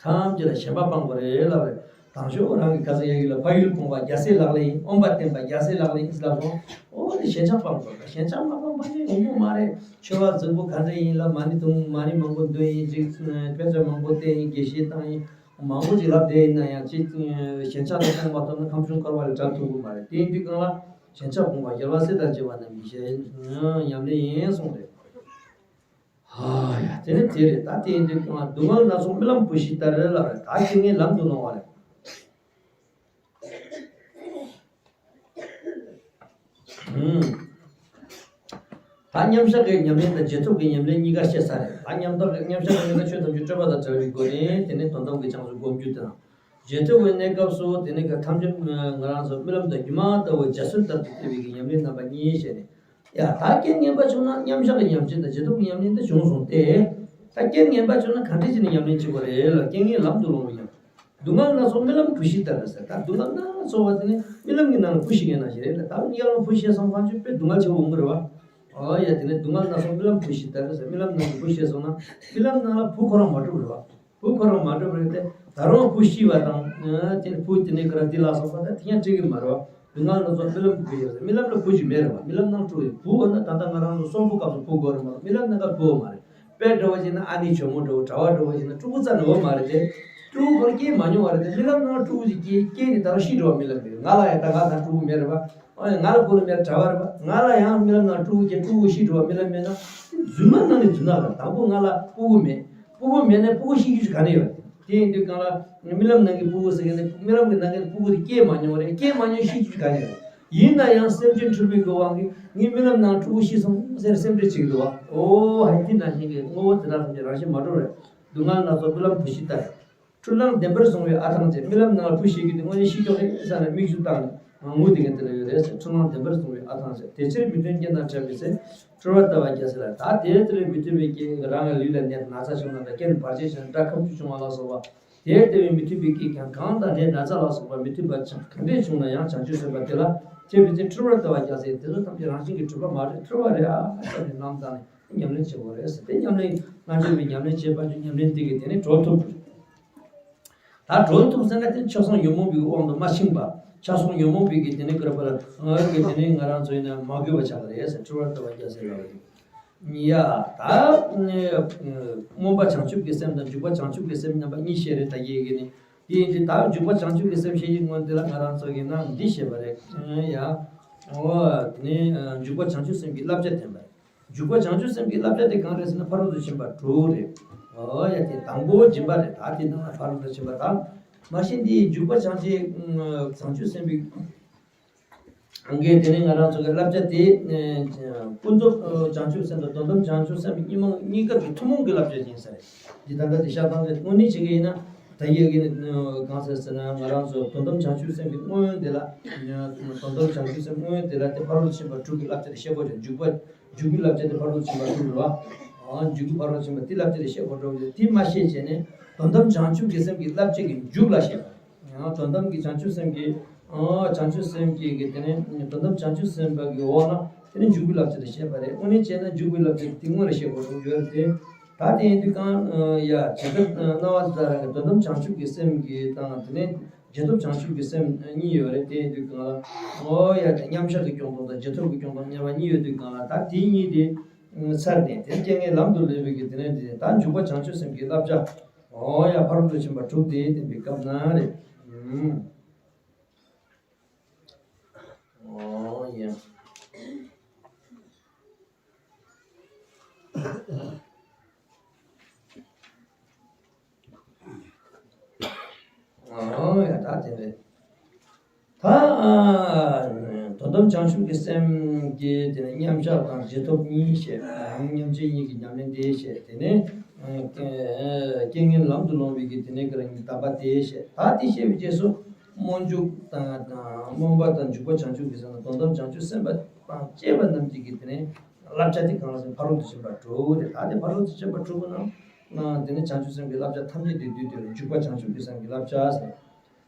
ཐམས་ཅད་ལ་ཞེན་པ་སྤང་དགོས་རེད་ལབ་རེད། དང་ཤོག་རང་གི་ཁ་སང་ཡ་གི་ལ་ཕ་ཡུལ་སྤོང་བ་རྒྱལ་སྲས་ལག་ལེན་ཡིན། འོན་པ་བསྟེན་པ་རྒྱལ་སྲས་ལག་ལེན་ཡིན་ལབ་སོང་། ཨོ་དེ་ཞེན་ཆགས་སྤང་དགོས་རེད། ཞེན་ཆགས་མ་སྤངས་པ་ནི་ཡོང་རྒྱུ་མ་རེད། ཆོས་པ་རྫིག་པོ་ག་འདྲ་ཡིན་ལ། མ་ཎི་དུང་མ་ཎི་མང་པོ་འདོན་ཡིན་ཅིག་དཔེ་ཆ་མང་པོ་བལྟས་ཡིན། དགེ་བཤེས་བཏང་ཡིན། མང་པོ་ཅིག་ལབ་བསྡད་ཡིན་ན་ཡང་ཅིག་ཞེན་ཆགས་དང་སྤོང་བ་ཐོབ་ན་ཁམས་གསུམ་འཁོར་བ་ལས་བྲལ་ཐུབ་ཀྱི་མ་རེད། དེ་ཡིན་དུས་གང་ལ་ཞེན་ཆགས་སྤོང་བ་རྒྱལ་བ་སྲས་དང་བཅས་པ་རྣམས་ཀྱི་ཞལ་ཉམས་ལེན་ཡིན་གསུངས་རེད། ཧ་ཡ། དེ་ནི་དེ་རེད། ད་དེ་ཡིན་དུས་གང་ལ་སྡུག་བསྔལ་སྣ་ཚོགས་རྨི་ལམ་བུ་ཤི་ལྟར་ལབ་རེད། ད་དེ་ངས་ལམ་དུ་ལོང་བ་རེད། ཨུམ། ད་མཉམ་བཞག་གི་ཉམས་ལེན་དང་རྗེས་ཐོབ་ཀྱི་ཉམས་ལེན་གཉིས་ཀ་བཤད་ཚར་རེད། ད་མཉམ་བཞག་གི་མཉམ་བཞག་གི་ཉམས་ལེན་ཆོས་ཐམས་ཅད་སྤྲོས་པ་དང་བྲལ་བའི་སྒོ་ནས་དེ་ནས་དོན་དམ་གྱི་བྱང་ཆུབ་སྒོམ་རྒྱུ་དང་། རྗེས་ཐོབ་ཀྱི་གནས་སྐབས་སུ་དེ་ནས་ག་ཐམས་ཅད་ང་རང་ཚོ་རྨི་ལམ་དང་སྒྱུ་མ་ལྟ་བུ་འཇའ་ཚོན་ལྟར་དུ་བལྟས་པའི་གི་ཉམས་ལེན་རྣམ་པ་གཉིས་བཤད་ནས། ཡ་ད་རྐྱེན་ངན་པ་བྱུང་ན་མཉམ་བཞག་གི་ཉམས་ལེན་དང་རྗེས་ཐོབ་ཀྱི་ཉམས་ལེན་དེ་བྱུང་སོང་སྟེ། ད་རྐྱེན་ངན་པ་བྱུང་ན་གང་འདྲ་བྱས་ནས་ཉམས་ལེན་བྱེད་དགོས་རེད་ལ། རྐྱེན་ངན་ལམ་དུ་སློང་བའི་ཉམས། སྡུག་བསྔལ་སྣ་ཚོགས་རྨི་ལམ་བུ་ཤི་ལྟར་ཟེར། ད་སྡུག་བསྔལ་སྣ་ཚོགས་པ་དེ་ནི་རྨི་ལམ་གྱི་ནང་ལ་བུ་ཤི་ཡོད་ན་ཞིག་རེད་ལ། ད་ཡར་ལ་བུ་ཤི་སོང་ཁ་ཆུ་དཔེ་སྡུག་བསྔལ་ཆེ་བོ་འོང་གི་རེད་བ། ཨོ་ཡ་དེ་ནི་སྡུག་བསྔལ་སྣ་ཚོགས་རྨི་ལམ་བུ་ཤི་ལྟར་ཟེར། རྨི་ལམ་ནང་གི་བུ་ཤི་སོང་ན་རྨི་ལམ་ནང་ལ་བུ་ཁོ་རང་མ་གྲུབ་རེད་བ། བུ་ཁོ་རང་མ་གྲུབ་རེད་དེ། ད་རུང་བུ་ཤི་བ་དང་དེ་ནི་བུ་དེ་ནི་ག་ར་འདི་ལ་སོགས་པ་ད་དེ་ཡང་འགྲིག་གི་མ་རེད་བ། སྡུག་བསྔལ་སྣ་ཚོགས་རྨི་ལམ་བུ་ཤི་ཟེར། རྨི་ལམ་ལ་བུ་ཞིག་མེད་རེད་བ། རྨི་ལམ་ནང་སྤྲུལ་བའི་བུ་འོ་ན་ད་ལྟ་ང་རང་ཚོ་གསོན་པོ་སྐབས་སུ་བུ་དགོས་རེད་མ་གཏོགས་རྨི་ལམ་ནང་ག་བུ་མ་རེད། དཔེ་འདྲ་བོ་བྱས་ན་ཨ་ནེ་ཇོ་མོ་འདྲ་བོ། གྲྭ་བ་འདྲ་བོ་བྱས་ན་ཕྲུ་གུ་རྩ་ནས་འོ་མ་རེད་དེ། ཕྲུ་གུ་ཁོར་སྐྱེས་མ་མྱོང་བ་རེད་དེ། རྨི་ལམ་ནང་ཕྲུ་གུ་ཅིག་སྐྱེས། སྐྱེས་ནས་ད་རུང་ཤི་འགྲོ་བ་རྨི་ལམ་རེད། ང་ལ་ཡང་ད་ང་ད་ཕྲུ་གུ་མེད་རེད་པ། ཨོ་ཡ་ང་ལ་ཕོ་ལོ་མེད། གྲྭ་བ་རེད་པ། ང་ལ་ཡང་རྨི་ལམ་ནང་ཕྲུ་གུ་སྐྱེས། ཕྲུ་གུ་ཤི་འགྲོ་བ་རྨི་ལམ་རྨིས་ན། རྫུན་མ་ནང་ནས་རྫུན་མ་རེད། དང་པོ་ང་ལ་ཕྲུ་གུ་མེད། ཕྲུ་གུ་མེད་ནས་ཕྲུ་གུ་ཤི་རྒྱུ་ཞིག་ག་ནས་ཡོད། དེ་ཡིན་དུས་གང་ལ་རྨི་ལམ་ནང་གི་ཕྲུ་གུ་ཟེར་མཁན་དེ། རྨི་ལམ་གྱི་ནང་གི་ཕྲུ་གུ་དེ་སྐྱེས་མ་མྱོང་བ་རེད། སྐྱེས་མ་མྱོང་ཤི་རྒྱུ་ཞིག་ག་ནས་ཡོད། ཡིན་ན་ཡང་སེམས་ཅན་འཁྲུལ་པའི་གི་དབང་གིས་ངའི་རྨི་ལམ་ནང་ཕྲུ་གུ་ཤི་སོང་ཟེར་སེམས་ཁྲལ་བྱེད་ཀྱི་འདུག་བ། ཨོ་ཧའི་དེ་ནང་བཞིན་གྱི་དངོས་པོ་དེ་དག་ཐམས་ཅད་རང་བཞིན་མ་གྲུབ་རེད། སྡུག་བསྔལ་སྣ་ཚོགས་རྨི་ལམ་བུ་ཤི་ལྟར། འཁྲུལ་སྣང་བདེན་པར་བཟུང་བའི་ཨ་ཐང་ཆེ། རྨི་ལམ་ནང་ལ་བུ་ཤི་གི་དེ་དངོས་གནས་ཤི་ཀྱོག་རེད་བསམ་ནས་མིག་ཆུ་བཏང་ནས་ངུ་དེ་ག་དེ་ལ་ཡོད་རེད་ཟེར། འཁྲུལ་སྣང་བདེན་པར་བཟུང་བའི་ཨ་ཐང་ཆེ། དེ་ཕྱིར་མི་མཐུན་རྐྱེན་དང་འཕྲད་པའི་ཚེ། འཁྲུལ་བར་ལྟ་བ་རྒྱལ་སྲས་ལ། ད་དེ་ལྟ་བུའི་མི་མཐུན་པའི་རྐྱེན་རང་གི་ལུས་ལ་ནད་ན་ཚ་བྱུང་ན་དང་། རྐྱེན་བར་ཆད་བྱུང་ན། དགྲ་ཁབ་ཆུ་བྱུང་བ་ལ་སོགས་པ། དེ་ལྟ་བུའི་མི་མཐུན་པའི་རྐྱེན་གང་གང་དང་ནད་ན་ཚ་ལ་སོགས་པ་མི་མཐུན་པ་གང་འདྲས་བྱུང་ན་ཡང་བྱང་ཆུབ་སེམས་དཔའ་དེ་ལ་འཕྲད་པའི་ཚེ། འཁྲུལ་བར་ལྟ་བ་རྒྱལ་སྲས། དེ་ཚོ་ཐམས་ཅད་རང་བཞིན་གྱིས་གྲུབ་པ་མ་རེད། འཁྲུལ་བ་རེད་ཨ་བསམ་ནས་སྣང་བཏང་ནས་ཉམས་ལེན་བྱེད་དགོས་རེད་ཟེར། དེ་ཉམས་ལེན་སྔ་འགྱུར་བའི་ཉམས་ལེན་བྱེད་པ་ཚོས་ཉམས་ལེན་དེ་གིས་དེ་ནས་གྲོལ་ཐུབ། ད་གྲོལ་ཐུབ་ཟེར་ན་དེ་ཆགས་སོགས་ཉོན་མོངས་པའི་དབང་དུ་མ་ཕྱིན་པ། ཆགས་སོགས་ཉོན་མོངས་པའི་གི་དེ་ནས་ག་རེ་ཟེར་དགོས་རེད། དེ་ནས་ང་རང་ཚོ་ཡིན་ན་མ་གོས་པ་ཆགས་པ་རེད་ཟེར། འཁྲུལ་བར་ལྟ་བ་རྒྱལ་སྲས་ལ། ཡ། ད་མངོན་པ་བྱང་ཆུབ་ཀྱི་སེམས་དང་འཇུག་པ་བྱང་ཆུབ་ཀྱི་སེམས་རྣམ་པ་གཉིས་བཤད་རེད། ད་ཡེ་གི་ནི་དེ་ཡིན་དུས་ད་འཇུག་པ་བྱང་ཆུབ་ཀྱི་སེམས་བཤད་ཀྱི་སྔོན་དེ་ལ་ང་རང་ཚོ་གིས་ན་འདི་བཤད་པ་རེད། ཡ། འོ་དེ་ནས་འཇུག་པ་བྱང་ཆུབ་སེམས་ཀྱི་བསླབ་བྱ་བསྟན་པ་རེད། འཇུག་པ་བྱང་ཆུབ་སེམས་ཀྱི་བསླབ་བྱ་དེ་གང་རེད་ཟེར་ན་ཕ་རོལ་ཏུ་ཕྱིན་པ་དྲུག་རེད། འོ་ཡ། དེ་དང་པོ་སྦྱིན་པ་རེད། ད་དེ་ནང་ལ་ཕ་རོལ་ཏུ་ཕྱིན་པ་དང་། མ་གཞི་འདི་འཇུག་པ་བྱང་ཆུབ་བྱང་ཆུབ་སེམས་ཀྱི་ཨང་གིས་དེ་ནས་ང་རང་ཚོ་གི་བསླབ་བྱ་དེ། ཨེ་ཀུན་རྫོབ་བྱང་ཆུབ་སེམས་དང་དོན་དམ་བྱང་ཆུབ་སེམས་གཉིས་མ་གཉིས་ཀ་གི་ཐུན་མོང་གི་བསླབ་བྱ་ཡིན་ས་རེད། འདི་ད་ལྟ་འདི་ཤ་སྟག་རེད། དངོས་གནས་བྱེད་ཀྱི་ཡིན་ན་ད་ཡོད་ཀྱི་ནི་གང་ཟེར་ཟེར་ན། ང་རང་ཚོ་དོན་དམ་བྱང་ཆུབ་སེམས་ཀྱི་སྔོན་དེ་ལ། དོན་དམ་བྱང་ཆུབ་སེམས་སྔོན་དེ་ལ་དེ་ཕ་རོལ་ཏུ་ཕྱིན་པ་དྲུག་གི་བསླབ་བྱ་དེ་བཤད་དགོས་ཀྱང་། འཇུག་པ་འཇུག་པའི་བསླབ་བྱ་དེ་ཕ་རོལ་ཏུ་ཕྱིན་པ་དྲུག་རེད་བ། འཇུག་པའི་ཕ་རོལ་ཏུ་ཕྱིན་པ་དེ་བསླབ་བྱ་དེ་བཤད་དགོས་འགྲོ་གི། དེ་མ་བཤད་བྱས་ནས་དོན་དམ་བྱང་ཆུབ་ཀྱི་སེམས་ཀྱི་བསླབ་བྱ་གི་མཇུག་ལ་བཤད་པ། ཡང་དོན་དམ་གྱི་བྱང་ཆུབ་སེམས་ཀྱི། ཨ་བྱང་ཆུབ་སེམས་ཀྱི་གི་དེ་ནས་དོན་དམ་བྱང་ཆུབ་སེམས་དཔའ་གི་འོག་ན་དེ་ནས་འཇུག་པའི་བསླབ་བྱ་དེ་བཤད་པ་རེད། དངོས་གནས་བྱས་ན་འཇུག་པའི་བསླབ་བྱ་དེ་སྔོན་ལ་བཤད་དགོས་རེད་ཡོད་རེད་དེ། ད་དེ་ཡིན་དུས་གང་ཡ་བྱེ་བྲག་སྣང་བ་དེ་དག་རང་གི་དོན་དམ་བྱང་ཆུབ་ཀྱི་སེམས་ཀྱི་དང་དེ་ནས་རྗེས་ཐོབ་བྱང་ཆུབ་ཀྱི་སེམས་གཉིས་ཡོད་རེད། དེ་ཡིན་དུས་གང་ལ་ཨོ་ཡ་དེ་མཉམ་བཞག་གི་སྐྱོང་སྟངས་དང་རྗེས་ཐོབ་ཀྱི་སྐྱོང་སྟངས་མཉམ་པ་གཉིས་ཡོད་དུས་གང་ལ། ད་དེ་གཉིས་དེ་ཚར་ནས་དེ་རྐྱེན་ངན་ལམ་དུ་སླེབས་པའི་གི་དེ་ནས་དེ་ད་འཇུག་པ་བྱང་ཆུབ་སེམས་ཀྱི་བསླབ་བྱ། ཨོ་ཡ། ཕ་རོལ་ཏུ་ཕྱིན་པ་དྲུག་དེ་བསྟན་པའི་སྐབས་ན་རེད། ཨོ་ཡ། ཨོ་ཡ། ད་དེ་རེད། ད་དོན་དམ་བྱང་ཆུབ་ཀྱི་སེམས་ཀྱི་དེ་ནས་མཉམ་བཞག་དང་རྗེས་ཐོབ་གཉིས་བཤད། མཉམ་རྗེས་གཉིས་ཀྱི་ཉམས་ལེན་དེ་བཤད། དེ་ནས་རྐྱེན་ངན་ལམ་དུ་སློང་བའི་གི་དེ་ནས་གི་རང་གི་དམ་པ་དེ་བཤད། ད་དེ་བཤད་པའི་རྗེས་སུ་སྨོན་འཇུག་དང་དང་སྨོན་པ་དང་འཇུག་པ་བྱང་ཆུབ་ཀྱི་སེམས་དང་དོན་དམ་བྱང་ཆུབ་སེམས་དཔའ་དང་བཅས་པ་རྣམས་ཀྱི་གི་དེ་ནས་བསླབ་བྱ་དེ་གང་ལ་ཟེར་ན་ཕ་རོལ་ཏུ་ཕྱིན་པ་དྲུག་རེད། ད་དེ་ཕ་རོལ་ཏུ་ཕྱིན་པ་དྲུག་པོ་ནང་དེ་ནས་བྱང་ཆུབ་སེམས་ཀྱི་བསླབ་བྱ་ཐམས་ཅད་དེ་བསྡུས་ཏེ་འཇུག་པ་བྱང་ཆུབ་ཀྱི་སེམས་ཀྱི་བསླབ་བྱ་ཟེར།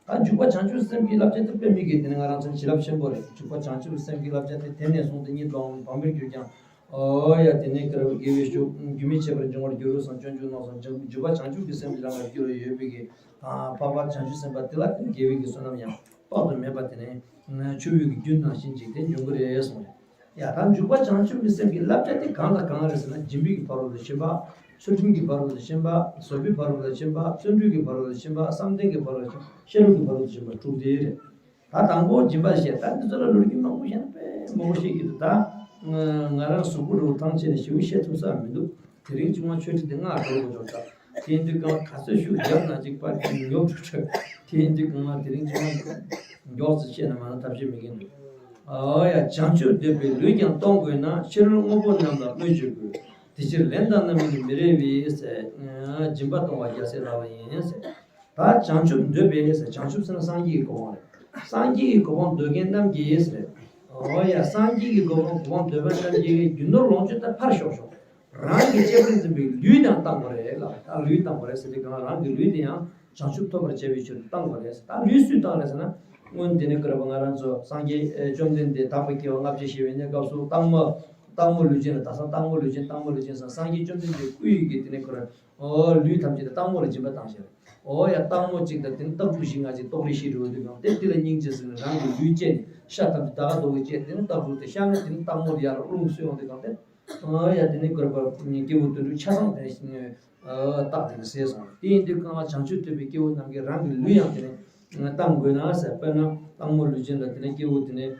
ད་འཇུག་པ་བྱང་ཆུབ་སེམས་ཀྱི་བསླབ་བྱ་དེ་དཔེ་མི་སྲིད་དེ་ནས་ང་རང་ཚོ་བྱིན་རླབས་ཆེན་པོ་རེད། འཇུག་པ་བྱང་ཆུབ་སེམས་ཀྱི་བསླབ་བྱ་དེ་དེ་ནས་བཟུང་སྟེ་གཉིད་ལོག་བང་བུར་གྱུར་ཀྱང་། ཨོ་ཡ། དེ་ནས་དགེ་བའི་ཕྱོགས་རྒྱུན་མི་ཆད་པར་འབྱུང་བར་འགྱུར་རོ་གསུངས། སྤྱོད་འཇུག་ནང་གསུངས། འཇུག་པ་བྱང་ཆུབ་ཀྱི་སེམས་ཀྱི་རང་ལ་སྐྱེ་བ་ཡོད་པའི་གི་འཕགས་པ་བྱང་ཆུབ་སེམས་དཔའ་དེ་ལ་དགེ་བའི་གི་བསོད་ནམས་ཡང་དཔག་ཏུ་མེད་པ་དེ་ནས་ཆུ་བོའི་གི་རྒྱུན་ནང་བཞིན་ཅིག་དེ་འབྱུང་གི་རེད་གསུངས་རེད། ཡ། ད་འཇུག་པ་བྱང་ཆུབ་ཀྱི་སེམས་ཀྱི་བསླབ་བྱ་དེ་གང་དང་གང་རེད་ཟེར་ན། སྦྱིན་པའི་གི་ཕ་རོལ་ཏུ་ཕྱིན་པ། ཚུལ་ཁྲིམས་ཀྱི་ཕ་རོལ་ཏུ་ཕྱིན་པ། བཟོད་པའི་ཕ་རོལ་ཏུ་ཕྱིན་པ། བརྩོན་འགྲུས་ཀྱི་ཕ་རོལ་ཏུ་ཕྱིན་པ། བསམ་གཏན་གྱི་ཕ་རོལ་ཏུ་ཕྱིན་པ། ཤེས་རབ་ཀྱི་ཕ་རོལ་ཏུ་ཕྱིན་པ་དྲུག་དེ་རེད། ད་དང་པོ་སྦྱིན་པ་བཤད། ད་འདི་ཚོ་ལ་ལོ་རྒྱུས་མང་པོ་བཤད་ན་དཔེ་མང་པོ་བཤད་ཀྱི་འདུག་ད་ང་རང་གཟུགས་པོ་འདྲ་བོ་ཐང་ཆད་ནས་ཞེ་པོ་བཤད་ཐུབ་ས་མི་འདུག་དེ་རིང་ཅིག་མ་ཆོས་ཁྲིད་དེ་ང་འགྲོ་དགོས་ཆོག་ད་དེ་འདི་གང་ག་ཚོད་ཤུགས་རྒྱབ་ན་ཅིག་པར་ཉོབ་འགྲོ་ཆོག་དེ་འདི་གང་ལ་དེ་རིང་ཅིག་མ་མགྱོགས་སུ་བཤད་ན་མ་ན་ཐབས་ཤེས་མེད་མཁན་འདུག་ཨོ་ཡ། བྱང་ཆུབ་འདོད་པའི་ལུས་ཀྱང་གཏོང་དགོས་ན། ཕྱི་རོལ་དངོས་པོ་རྣམས་ལ་སྨོས་ཅི་དགོས། དེ་ཕྱིར་ལན་དང་རྣམ་སྨིན་མི་རེ་བས་ཟེར། སྦྱིན་པ་གཏོང་བ་རྒྱལ་སྲས་ལག་ལེན་ཡིན་ཟེར། ད་བྱང་ཆུབ་འདོད་པས་ཟེར། བྱང་ཆུབ་ཟེར་ན་སངས་རྒྱས་ཀྱི་གོ་འཕང་རེད། སངས་རྒྱས་ཀྱི་གོ་འཕང་འདོད་མཁན་རྣམས་ཀྱིས་ཟེར། ཨོ་ཡ། སངས་རྒྱས་ཀྱི་གོ་འཕང་གོ་འཕང་འདོད་པ་རྣམས་ཀྱིས་རྒྱུ་ནོར་ལོངས་སྤྱོད་དེ་ཕར་ཞོག་ཞོག་རང་གི་གཅེས་པར་འཛིན་པའི་ལུས་དང་བཏང་དགོས་རེད་ལ། ད་ལུས་བཏང་དགོས་རེད་ཟེར་དུས་གང་ལ་རང་གི་ལུས་དེ་ཡང་བྱང་ཆུབ་ཐོབ་པར་བྱ་བའི་ཕྱིར་དུ་བཏང་དགོས་རེད་ཟེར། ད་ལུས་སུས་བཏང་རེད་ཟེར་ན། སྔོན་དེ་ནས་གོ་ར་པ་ང་རང་ཚོ་སངས་རྒྱས་བཅོམ་ལྡན་འདས་དག་པའི་སྐྱེ་བ་ལྔ་བརྒྱ་བཞེས་པའི་གནས་སྐབས་སུ་སྟག་མོ། སྟག་མོ་ལུས་ཅན་ལ། ད་སང་སྟག་མོ་ལུས་ཅན། སྟག་མོ་ལུས་ཅན་ཟེར། སངས་རྒྱས་བཅོམ་ལྡན་འདས་སྐུ་ཡི་གེ་དེ་ནས་གོ་ར། ཨོ། ལུས་ཐམས་ཅད་དེ་སྟག་མོ་ལ་སྦྱིན་པ་བཏང་ཞེས། ཨོ་ཡ། སྟག་མོ་གཅིག་དང་དེ་ནས་སྟག་ཕྲུག་བཞི་ལྔ་ཅིག་ལྟོགས་རི་ཤི་རི་འོ་དེ་གང་དེ་དེ་ལ་སྙིང་རྗེ་ཟེར་ནས་རང་གི་ལུས་བཅད་ནས། ཤ་ཐམས་ཅད་ད་ག་རྡོ་གིས་བཅད། དེ་ནས་སྟག་ཕྲུག་དེ་ཤ་ན། དེ་ནས་སྟག་མོ་དེ་ཡར་རླུང་གསོས་འོང་དེ་གང་དེ། ཨོ་ཡ། དེ་ནས་གོ་ར་པ་སྐྱེ་བོ་དོན་གྲུབ་ཆ་ཚང་དེ་ནས་སྟག་དེ་གིས་བཟས་སོང་། དེ་ཡིན་དུས་གང་ལ་བྱང་ཆུབ་ཐོབ་པའི་སྐྱེ་བོ་རྣམས་ཀྱིས་རང་གི་ལུས་ཡང་དེ་ནས་བཏང་དགོས་ན་ཟེར། དཔེར་ན་སྟག་མོ་ལུས་ཅན་ལ་དེ་ནས་སྐྱེ་བོ་དེ་ནས་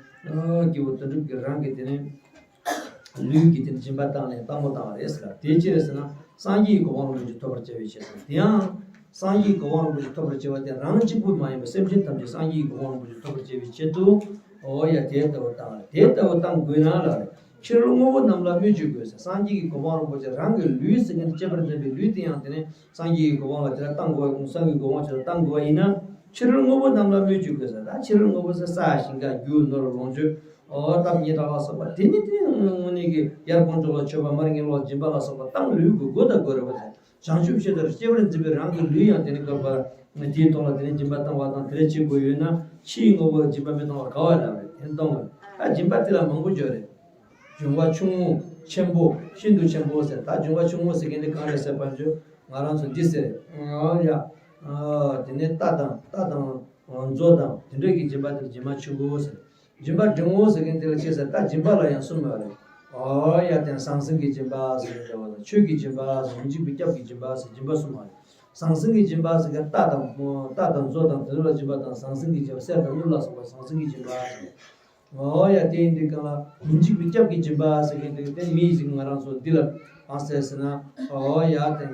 སྐྱེ་བོ་དོན་གྲུབ་ཀྱིས་རང་གི་དེ་ནས་ལུས་ཀྱི་དེ་ནས་སྦྱིན་པ་བཏང་ནས་སྟག་མོ་བཏང་བ་རེད་ཟེར། དེ་ཅི་རེད་ཟེར་ན། སངས་རྒྱས་ཀྱི་གོ་འཕང་རིན་པོ་ཆེ་ཐོབ་པར་བྱ་བའི་ཕྱིར་དང་། དེ་ཡང་སངས་རྒྱས་ཀྱི་གོ་འཕང་རིན་པོ་ཆེ་ཐོབ་པར་བྱ་བ་དེ་རང་གཅིག་པུ་མ་ཡིན་པར་སེམས་ཅན་ཐམས་ཅད་སངས་རྒྱས་ཀྱི་གོ་འཕང་རིན་པོ་ཆེ་ཐོབ་པར་བྱ་བའི་ཆེད་དུ། ཨོ་ཡ། དེ་ལྟ་བུ་བཏང་། དེ་ལྟ་བུ་བཏང་དགོས་ན་ལ། ཕྱི་རོལ་དངོས་པོ་རྣམས་ལ་སྨོས་ཅི་དགོས་ཟེར། སངས་རྒྱས་ཀྱི་གོ་འཕང་རིན་པོ་ཆེ་རང་གི་ལུས་ཟེར་མཁན་དེ་གཅེས་པར་འཛིན་པའི་ལུས་དེ་ཡང་དེ་ནས་སངས་རྒྱས་ཀྱི་གོ་འཕང་ལ་དེ་ལ་བཏང་དགོས། སངས་རྒྱས་ཀྱི་གོ་འཕང་ཆེད་ལ་བཏང་དགོས་པ་ཡིན་ན། ཕྱི་རོལ་དངོས་པོ་རྣམས་ལ་སྨོས་ཅི་དགོས་ཟེར། ད་ཕྱི་རོལ་དངོས་པོ་ཟེར་ས་ཞིང་ཁ་རྒྱུ་ནོར་ལོངས་སྤྱོད། ཨོ། སྟབས་ཉེས་དྲག་ལ་སོགས་པ་དེ་ནི་དེ་དངོས་གནས་ཀྱི་ཡར་དཀོན་མཆོག་ལ་མཆོད་པ། མར་ངན་སློང་ལ་སྦྱིན་པ་ལ་སོགས་པ་བཏང་ལུས་དགོས་དགོས་དང་དགོས་རེད་པ་དང་། བྱང་ཆུབ་ཆེད་དུ་གཅེས་པར་འཛིན་པའི་རང་གི་ལུས་ཡང་དེ་ནི་དགོས་པ། དེའི་ཐོག་ལ་དེ་ནི་སྦྱིན་པ་བཏང་བ་དང་དེ་འདྲ་བྱེད་དགོས་ཡོད་ན། ཕྱིའི་དངོས་པོ་ལ་སྦྱིན་པ་མི་གཏོང་བར་ག་བ་ལ་རེད། དེ་གཏོང་བར། ད་སྦྱིན་པ་དེ་ལ་མང་པོ་ཡོད་རེད། འབྱུང་བ་ཆུང་ངུ་ཆེན་པོ། ཤིན་ཏུ་ཆེན་པོ་ཟེར། ད་འབྱུང་བ་ཆུང་ངུ་ཟེར་མཁན་དེ་གང་རེད་ཟེར་བ་ཅོ། ང་རང་ཚོ་འདི་ཟེར། ཨོ་ཡ། ཨ། དེ་ནས་རྟ་དང་། རྟ་དང་། མཛོ་དང་དེ་འདྲ་གི་སྦྱིན་པ་དེ་ལ་སྦྱིན་པ་ཆུང་ངུ་ཟེར། སྦྱིན་པ་འབྲིང་པོ་ཟེར་མཁན་དེ་ལ་ཅི་ཟེར། ད་སྦྱིན་པ་ལ་ཡང་གསུམ་ཡོད་རེད། ཨོ་ཡ། དེ་ནས་ཟང་ཟིང་གི་སྦྱིན་པ་ཟེར་མཁན་དེ་བ་དང་། ཆོས་ཀྱི་སྦྱིན་པ་ཟེར། མི་འཇིགས་པའི་སྐྱབས་ཀྱི་སྦྱིན་པ་ཟེར། སྦྱིན་པ་གསུམ་ཡོད་རེད། ཟང་ཟིང་གི་སྦྱིན་པ་ཟེར་མཁན་རྟ་དང་། རྟ་དང་མཛོ་དང་དེ་ཚོ་ལ་སྦྱིན་པ་དང་། ཟང་ཟིང་གི་སྦྱིན་པ། གསེར་དང་དངུལ་ལ་སོགས་པ་ཟང་ཟིང་གི་སྦྱིན་པ་ཟེར། ཨོ་ཡ། དེ་ཡིན་དུས་གང་ལ་མི་འཇིགས་པའི་སྐྱབས་ཀྱི་སྦྱིན་པ་ཟེར་མཁན་དེ་དེ་མི་ཞིག་ང་རང་ཚོ་འདི་ལ་གང་ཟེར་ཟེར་ན། ཨོ་ཡ། དེ་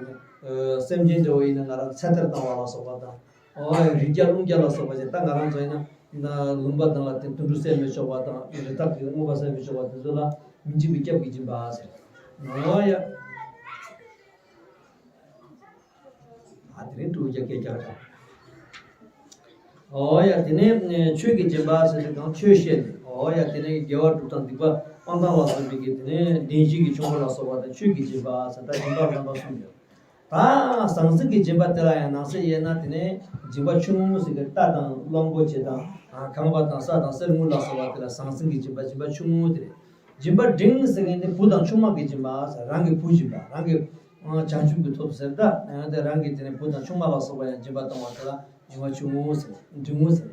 སེམས་ཅན་འདྲ་བོ་ཡིན་ན་ང་རང་ཚེ་ཐར་བཏང་བ་ལ་སོགས་པ་དང་། ཨོ་ཡ། རི་རྒྱལ་ཀླུང་རྒྱལ་ལ་སོགས་པ་ཅིག་ད་ང་རང་ཚོ་ཡིན་ན་ལུང་པ་དང་ལ་དེ་དུད་འགྲོ་བསད་མི་ཆོག་པ་དང་། རི་དྭགས་ཀྱི་རྔོན་པ་བསད་མི་ཆོག་པ་དེ་ཚོ་ལ་མི་འཇིགས་པའི་སྐྱབས་ཀྱི་སྦྱིན་པ་ཟེར། ཨོ་ཡ། ཨ། དེ་རིང་དྲུག་བརྒྱ་བརྒྱད་བརྒྱ་དང་། ཨོ་ཡ། དེ་ནས་ཆོས་ཀྱི་སྦྱིན་པ་ཟེར་དུས་གང་ཆོས་བཤད་ནས། ཨོ་ཡ། དེ་ནས་དགེ་བ་སྒྲུབ་དང་སྡིག་པ་སྤང་དང་ལ་སོགས་པའི་གི་དེ་ནས་བདེན་བཞི་གི་ཆོས་འཁོར་ལ་སོགས་པ་དང་ཆོས་ཀྱི་སྦྱིན་པ་ཟེར། ད་སྦྱིན་པ་རྣམ་པ་གསུམ་ཡོད། ད་ཟང་ཟིང་གི་སྦྱིན་པ་དེ་ལ་ཡང་ནང་གསེས་དབྱེ་ན། དེ་ནས་སྦྱིན་པ་ཆུང་ངུ་ཟེར་གི་རྟ་དང་གླང་པོ་ཆེ་དང་། ཨ། ཁང་པ་དང་ས་དང་གསེར་དངུལ་ལ་སོགས་པ་དེ་ལ་ཟང་ཟིང་གི་སྦྱིན་པ། སྦྱིན་པ་ཆུང་ངུ་དེ་རེད། སྦྱིན་པ་འབྲིང་ཟེར་མཁན་དེ་བུ་དང་ཆུང་མ་གི་སྦྱིན་པ་ཟེར། རང་གི་བུ་སྦྱིན་པ། རང་གི་བྱང་ཆུབ་ཀྱི་ཐོབ་ཟེར། ད་དེ་རང་གི་དེ་ནས་བུ་དང་ཆུང་མ་ལ་སོགས་པ་ཡང་སྦྱིན་པ་གཏོང་བ་དེ་ལ་སྦྱིན་པ་ཆུང་ངུ་ཟེར། འབྲིང་ངུ་ཟེར།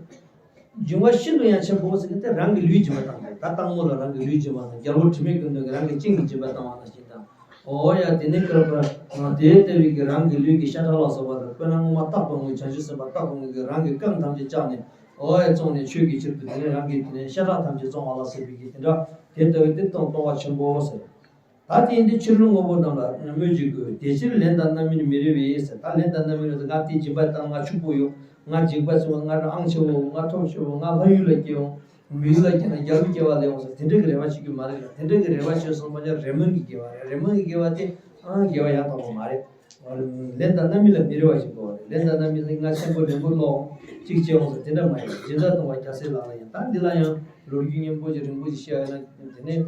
སྦྱིན་པ་ཤིན་ཏུ་ཡང་ཆེན་པོ་ཟེར་མཁན་དེ་རང་གི་ལུས་སྦྱིན་པ་བཏང་དགོས། ད་སྟག་མོ་ལ་རང་གི་ལུས་སྦྱིན་པ་དང་། རྒྱལ་པོ་དྲི་མེད་ཀུན་ལྡན་གྱིས་རང་གི་སྤྱན་གྱི་སྦྱིན་པ་བཏང་བ་ནང་བཞིན་དང་། ཨོ་ཡ། དེ་ནས་ཀར་པ་དེ་ལྟ་བུའི་གི་རང་གི་ལུས་ཀྱི་ཤ་ཁྲག་ལ་སོགས་པ་དང་། དཔེར་ན་སྔོན་མ་སྟག་དང་དངུལ། བྱང་ཆུབ་སེམས་དཔའ་སྟག་དང་དངུལ་གྱིས་རང་གི་རྐང་ཐམས་ཅད་བཅག་ནས། ཨོ་ཡ། བཙོངས་ནས་ཆོས་ཀྱི་ཕྱིར་དུ་དེ་ནས་རང་གི་དེ་ནས་ཤ་ཁྲག་ཐམས་ཅད་བཙོང་བ་ལ་སོགས་པའི་གི་དེ་འདྲ། དེ་ལྟ་བུའི་དེ་གཏོང་གཏོང་བ་ཆེན་པོ་ཟེར། ད་དེ་ཡིན་དུས་ཕྱི་རོལ་དངོས་པོ་རྣམས་ལ་སྨོས་ཅི་དགོས། དེ་ཕྱིར་ལན་དང་རྣམ་སྨིན་མི་རེ་བས་ཟེར། ད་ལན་དང་རྣམ་སྨིན་ཟེར། ང་དེ་སྦྱིན་པ་བཏང་། ང་ཕྱུག་པོ་ཡོང་། ང་འཇིགས་པ་སེལ་བ། ང་ཨང་ཆེ་བོ། ང་ཐོབ་ཆེ་བོ། ང་ལྷ་ཡུལ་ལ་སྐྱེ་འོང་། མི་ཡུལ་ལ་སྐྱེས་ན་རྒྱལ་པོ་སྐྱེ་བ་ལེན་འོང་ཟེར། དེ་འདྲ་གི་རེ་བ་བྱེད་རྒྱུ་མ་རེད་ལ། དེ་འདྲ་གི་རེ་བ་བྱས་སོང་པ་ཡང་རེ་སྨོན་གྱི་དགེ་བ་རེད། རེ་སྨོན་གྱི་དགེ་བ་དེ་ཨང་དགེ་བ་ཡང་དག་པ་མ་རེད། ལན་དང་རྣམ་སྨིན་ལ་མི་རེ་བ་ཞིག་དགོས་པ་རེད། ལན་དང་རྣམ་སྨིན་ཟེར། ང་ཆེན་པོ་ལེན་པོ་ལོག་གཅིག་བྱས་འོང་ཟེར། དེ་འདྲ་མ་ཡིན། སྦྱིན་བདག་གཏོང་བ་རྒྱལ་སྲས་ལག་ལེན་ཡིན། ད་འདི་ལ་ཡང་ལོ་རྒྱུས་སྙན་པོ་ཅིག་རིང་པོ་ཅིག་བཤད་ཡོད་ན། དེ་ནས་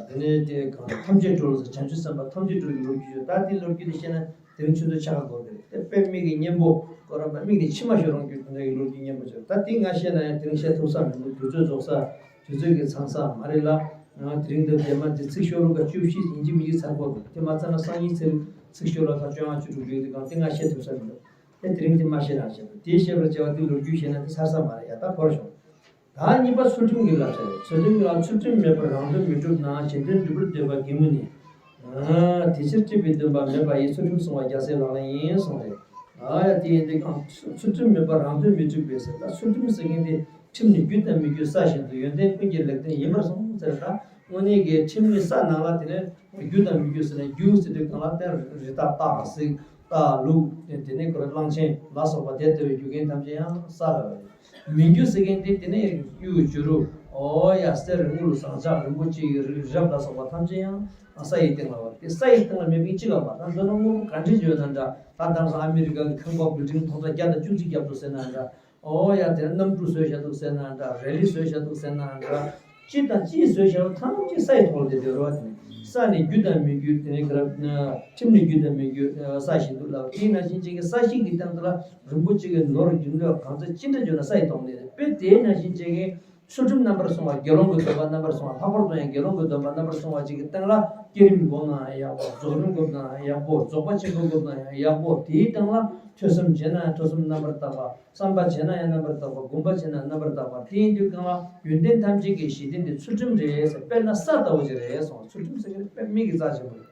དེ་ནས་དེ་གང་ཐམས་ཅད་གྲོལ་ཟེར། བྱང་ཆུབ་སེམས་དཔའ་ཐམས་ཅད་གྲོལ་གྱི་ལོ་རྒྱུས་ཡོད། ད་དེ་ལོ་རྒྱུས་དེ་བཤད་ན་དེ་རིང་ཆུ་ཚོད་ཕྱེད་ཀ་འགོར་གི་རེད། དེ་དཔེ་མེད་ཀྱི་སྙན་པོ། ཁོ་རང་པ་མིག་ནས་མཆི་མ་ཤོར་འོང་རྒྱུ་དེ་འདྲ་གི་ལོ་རྒྱུས་སྙན་པོ་ཅིག་ཡོད། ད་དེ་ང་བཤད་ན་ཡང་དེ་རིང་བཤད་ཐུབ་ས་མི་འདུག་དུས་ཚོད་རྫོགས་ས། དུས་ཚོད་ཀྱི་ཚང་ས་མ་རེད་ལ། ང་དེ་རིང་འདིར་རྗེས་མ་འདི་ཚིག་ཤོ་ལོ་ཀ་བཅུ་བཞི་ཡིན་གཅིག་མིན་གཅིག་ཚར་གོ་འདུག་དེ་མ་ཚར་ན་སང་ཉིན་ཚེ་རིང་ཚིག་ཤོ་ལོ་ཀ་བཅོ་ལྔ་བཅུ་དྲུག་ཡོད་དུས་གང་དེ་ང་བཤད་ཐུབ་ས་མི་འདུག་དེ་དེ་རིང་དེ་མ་བཤད་རང་བཤད་པ། དེ་བཤད་པར་བྱ་བ་དེ་ལོ་རྒྱུས་བཤད་ན་དེ་ཚར་ས་མ་རེད་ཡ། ད་འགོར་བྱུང་། ད་གཉིས་པ་ཚུལ་ཁྲིམས་ཀྱི་བསླབ་བྱ་རེད། ཚུལ་ཁྲིམས་ཀྱི་བསླབ། ཚུལ་ཁྲིམས་མེད་པར་རང་དོན་མི་འགྲུབ་ན། གཞན་དོན་སྒྲུབ་པར་འདོད་པ་གད་མོ་ནས། ཨ། དེ་ཕྱིར་སྲིད་པའི་སྡོམ་པ་མེད་པ་ཡི། ཚུལ་ཁྲིམས་བསྲུང་བ་རྒྱལ་སྲས་ལག་ལེན་ཡིན་གསུངས་རེད། ཨ་ཡ། དེ་ཡིན་དུས་གང་ཚུལ་ཁྲིམས་མེད་པར་རང་དོན་མི་འགྲུབ་པས་ཟེར། ད་ཚུལ་ཁྲིམས་ཟེར་མཁན་དེ་ཁྲིམས་ནི་རྒྱུ་དང་མི་རྒྱུ་ས་བཞིན་དུ། ཡོན་ཏན་ཀུན་གྱི་ལེགས་ལྡན་ཡིན་པར་གསུངས་ཟེར། ད་དངོས་གནས་ཀྱི་ཁྲིམས་ནི་ས་ནང་ལ་དེ་ནས་རྒྱུ་དང་མི་རྒྱུ་ཟེར་ན། རྒྱུ་ཟེར་དུས་གང་ལ་དེ་རི་དྭགས་སྟག་གཟིག་རྟ་ལུག་དེ་དེ་ནས་ཁོ་ར་གླང་ཆེན་ལ་སོགས་པ་དེ་ལྟ་བུའི་རྒྱུ་རྐྱེན་ཐམས་ཅད་ཡང་ས་ལ་བ་རེད། མི་རྒྱུ་ཟེར་མཁན་དེ་དེ་ནས་གཡུ་བྱུ་རུ། ཨོ་ཡ་གསེར་དངུལ་ཟངས་ལྕགས་རིན་པོ་ཆེ་གི་རི་རབ་ལ་སོགས་པ་ཐམས་ཅད་ཡང་ས་ཡི་སྟེང་ལ་བ་རེད། དེ་ས་ཡི་སྟེང་ལ་མེད་པའི་གཅིག་ལ་བ། ད་འདི་ན་དངོས་པོ་ག་འདྲ་ཡོད་ན་འདྲ། ད་དེང་སང་ཨ་མི་རི་ཀ་གི་ཁང་པ་བིལ་ཌིང་ཐོག་ས་བརྒྱ་དང་བཅུ་གཅིག་བརྒྱབ་འདུག་ཟེར་ན་འདྲ། ཨོ་ཡ་དེ་གནམ་གྲུ་བཟོས་བཞག་འདུག་ཟེར་ན་འདྲ། རེ་ལི་བཟོས་བཞག་འདུག་ཟེར་ན་འདྲ། ཅི་དང་ཅི་བཟོས་བཞག་པ་ཐམས་ཅད་ས་ཡི་ཐོག་ལ་བསྡད་ཡོད་རེད་བ། དེ་ནས་ས་ནི་རྒྱུ་དང་མི་རྒྱུ། དེ་ནས་ག་རེ་ཁྲིམས་ནི་རྒྱུ་དང་མི་རྒྱུ། ས་ཞིག་འདུག་ལབ། དེ་ནང་བཞིན་བྱས་ཀྱི་ས་ཞིག་གི་སྟེང་དུ་ལ་རིན་པོ་ཆེ་གི་ནོར་རྒྱུ་ནོར་གང་ཚད་ཅི་འདྲ་བྱུང་ན་ས་ཡི་ཐོག་ནས་རེད། དཔེ་དེ་ནང་བཞིན་བྱས་ཀྱི་ཚུལ་ཁྲིམས་རྣམ་པར་སྲུང་བ་དགེ་སློང་གི་སྡོམ་པ་རྣམ་པར་སྲུང་བ། ལྷག་པར་དུ་ཡང་དགེ་སློང་གི་སྡོམ་པ་རྣམ་པར་སྲུང་བ་ཅིག་གི་སྟེང་ལ་བསྐྱེད་རིམ་བསྒོམ་ན་ཡང་ཡག་པོ། རྫོགས་རིམ་བསྒོམ་ན་ཡང་ཡག་པོ། རྫོགས་པ་ཆེན་པོ་བསྒོམ་ན་ཡང་ཡག་པོ། དེའི་སྟེང་ལ་ཐོས་བསམ་བྱས་ན་ཡང་ཐོས་བསམ་རྣམ་པར་དག་པ། བསམ་པ་བྱས་ན་ཡང་རྣམ་པར་དག་པ། སྒོམ་པ་བྱས་ན་རྣམ་པར་དག་པ། དེ་ཡིན་དུས་གང་ལ་ཡོན་ཏན་ཐམས་ཅད་ཀྱི་གཞི་རྟེན་དེ་ཚུལ་ཁྲིམས་རེད་ཟེར། དཔེར་ན་ས་ལྟ་བུ་ཅིག་རེད་གསུངས། ཚུལ་ཁྲིམས་ཟེར་མཁན་དཔེ་མིག་གིས་རྩ་ཆེན་པོ་རེད།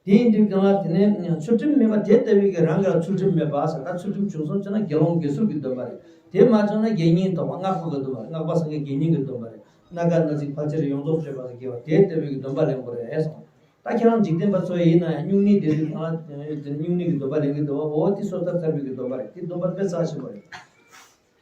དེ་ཡིན་དུས་གང་ལ་དེ་ནས་ཚུལ་ཁྲིམས་མེད་པ་དེ་ལྟ་བུའི་གི་རང་གི་ལ་ཚུལ་ཁྲིམས་མེད་པ་ཟེར། ད་ཚུལ་ཁྲིམས་བྱུང་སོང་བྱས་ན་དགེ་སློང་དགེ་ཚུལ་གྱི་སྡོམ་པ་རེད། དེ་མ་བྱུང་ན་དགེ་བསྙེན་སྡོམ་པ། སྔགས་པ་གི་སྡོམ་པ་རེད། སྔགས་པ་སངས་རྒྱས་དགེ་བསྙེན་གྱི་སྡོམ་པ་རེད། སྣ་དགའ་སྣ་ཚོགས་ཕལ་ཆེར་ཡོངས་རྫོགས་སྤྱོད་པ་ཟེར་དགེ་བ་དེ་ལྟ་བུའི་གི་སྡོམ་པ་ལེན་དགོས་རེད་གསུངས། ད་ཁྱེད་རང་འཇིག་རྟེན་པ་ཚོ་ཡིན་ན་ཡང་སྨྱུང་གནས་དེ་དུས་གང་ལ་སྨྱུང་གནས་ཀྱི་སྡོམ་པ་ལེན་གྱི་འདུག་བ། འོ་དེ་སོ་ཐར་ཐར་པའི་གི་སྡོམ་པ་རེད། དེ་སྡོམ་པ་དཔེ་རྩ་ཆེན་པོ་རེད།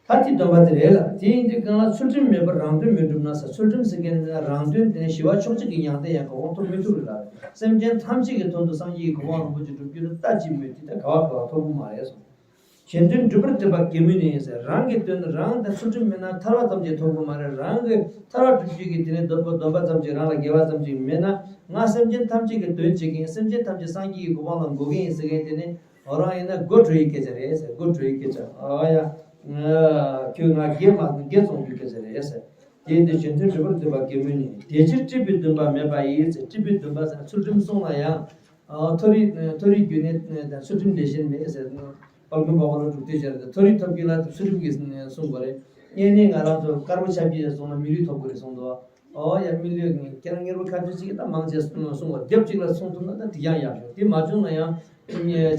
ད་དེ་སྡོམ་པ་དེ་རེད་ལ། དེ་ཡིན་དུས་གང་ལ་ཚུལ་ཁྲིམས་མེད་པར་རང་དོན་མི་འགྲུབ་ན་ཟེར། ཚུལ་ཁྲིམས་ཟེར་མཁན་དེ་ལ་རང་དོན་དེ་ནི་ཞི་བ་ཕྱོགས་གཅིག་གི་མྱང་འདས་ཡང་གང་འོང་ཐོབ་མི་ཐུབ་རེད་ལ། སེམས་ཅན་ཐམས་ཅད་ཀྱི་དོན་དུ་སངས་རྒྱས་ཀྱི་གོ་འཕང་རིན་པོ་ཆེ་སྒྲུབ་རྒྱུ་ནི་ལྟ་ཅི་སྨོས། དེ་ལྟར་ག་བ་ག་བ་ཐོབ་ཀྱི་མ་རེད་གསུངས། གཞན་དོན་སྒྲུབ་པར་འདོད་པ་གེགས་མུན་ནི་ཡིན་ཟེར། རང་གི་དོན་རང་དང་ཚུལ་ཁྲིམས་མེད་ན་ཐར་བ་ཙམ་གྱིས་ཐོབ་ཀྱི་མ་རེད། རང་གི་ཐར་བ་སྒྲུབ་རྒྱུ་གི་དེ་ནི་སྡོམ་པ་སྡོམ་པ་ཙམ་གྱིས་རང་ལ་དགེ་བ་ཙམ་གྱིས་མེད་ན། ང་སེམས་ཅན་ཐམས་ཅད་ཀྱི་དོན་བྱེད་མཁན། སེམས་ཅན་ཐམས་ཅད་སངས་རྒྱས་ཀྱི་གོ་འཕང་ལ་འགོད་མཁན་ཡིན་ཟེར་མཁན་དེ་ནི། འོ་རང་ཡིན་ན་དགོད་བྲོ་ཡི་སྐད་ཆ་རེད་ཟེར། དགོད་བྲོ་ཡི་སྐད་ཆ། ཨ་ཡ། ཁྱོད་ང་དགེ་མ་དགེ་བཙོང་རྒྱུའི་སྐད་ཆ་རེད་ཟེར། དེ་ཡིན་དུས་གཞན་དོན་སྒྲུབ་པར་འདོད་པ་གེགས་མུན་ནི། དེ་ཕྱིར་སྲིད་པའི་འདུན་པ་མེད་པ་ཡིས་ཟེར། སྲིད་པའི་འདུན་པ་ཟེར་ན་ཚུལ་ཁྲིམས་བསྲུངས་ན་ཡང་། ཨ་མཐོ་རིས་མཐོ་རིས་རྒྱུ་ནི་ཚུལ་ཁྲིམས་ལས་གཞན་མེད་ཟེར། དཔལ་མགོན་འཕགས་པ་ཀླུ་སྒྲུབ་སྡེ་བཞི་རེད། མཐོ་རིས་ཐོབ་རྒྱུ་ལ་ཚུལ་ཁྲིམས་ཀྱིས་བསྲུང་དགོས་རེད། དངོས་གནས་ང་རང་ཚོ་དཀར་པོ་ཆབ་ཀྱི་སོང་ན་མི་ལུས་ཐོབ་དགོས་རེད་གསུངས་འདུག། ཨོ་ཡ། མི་ལུས་ཁྱེད་རང་དངོས་པོ་ཁ་ཐུག་ཅིག་ད་མང་ཆེ་གསུང་བ་རྒྱབ་གཅིག་ལ་སོང་ཐུབ་ན་ད་དེ་ཡང་ཡག་ཤོས། དེ་མ་བྱུང་ན་ཡང་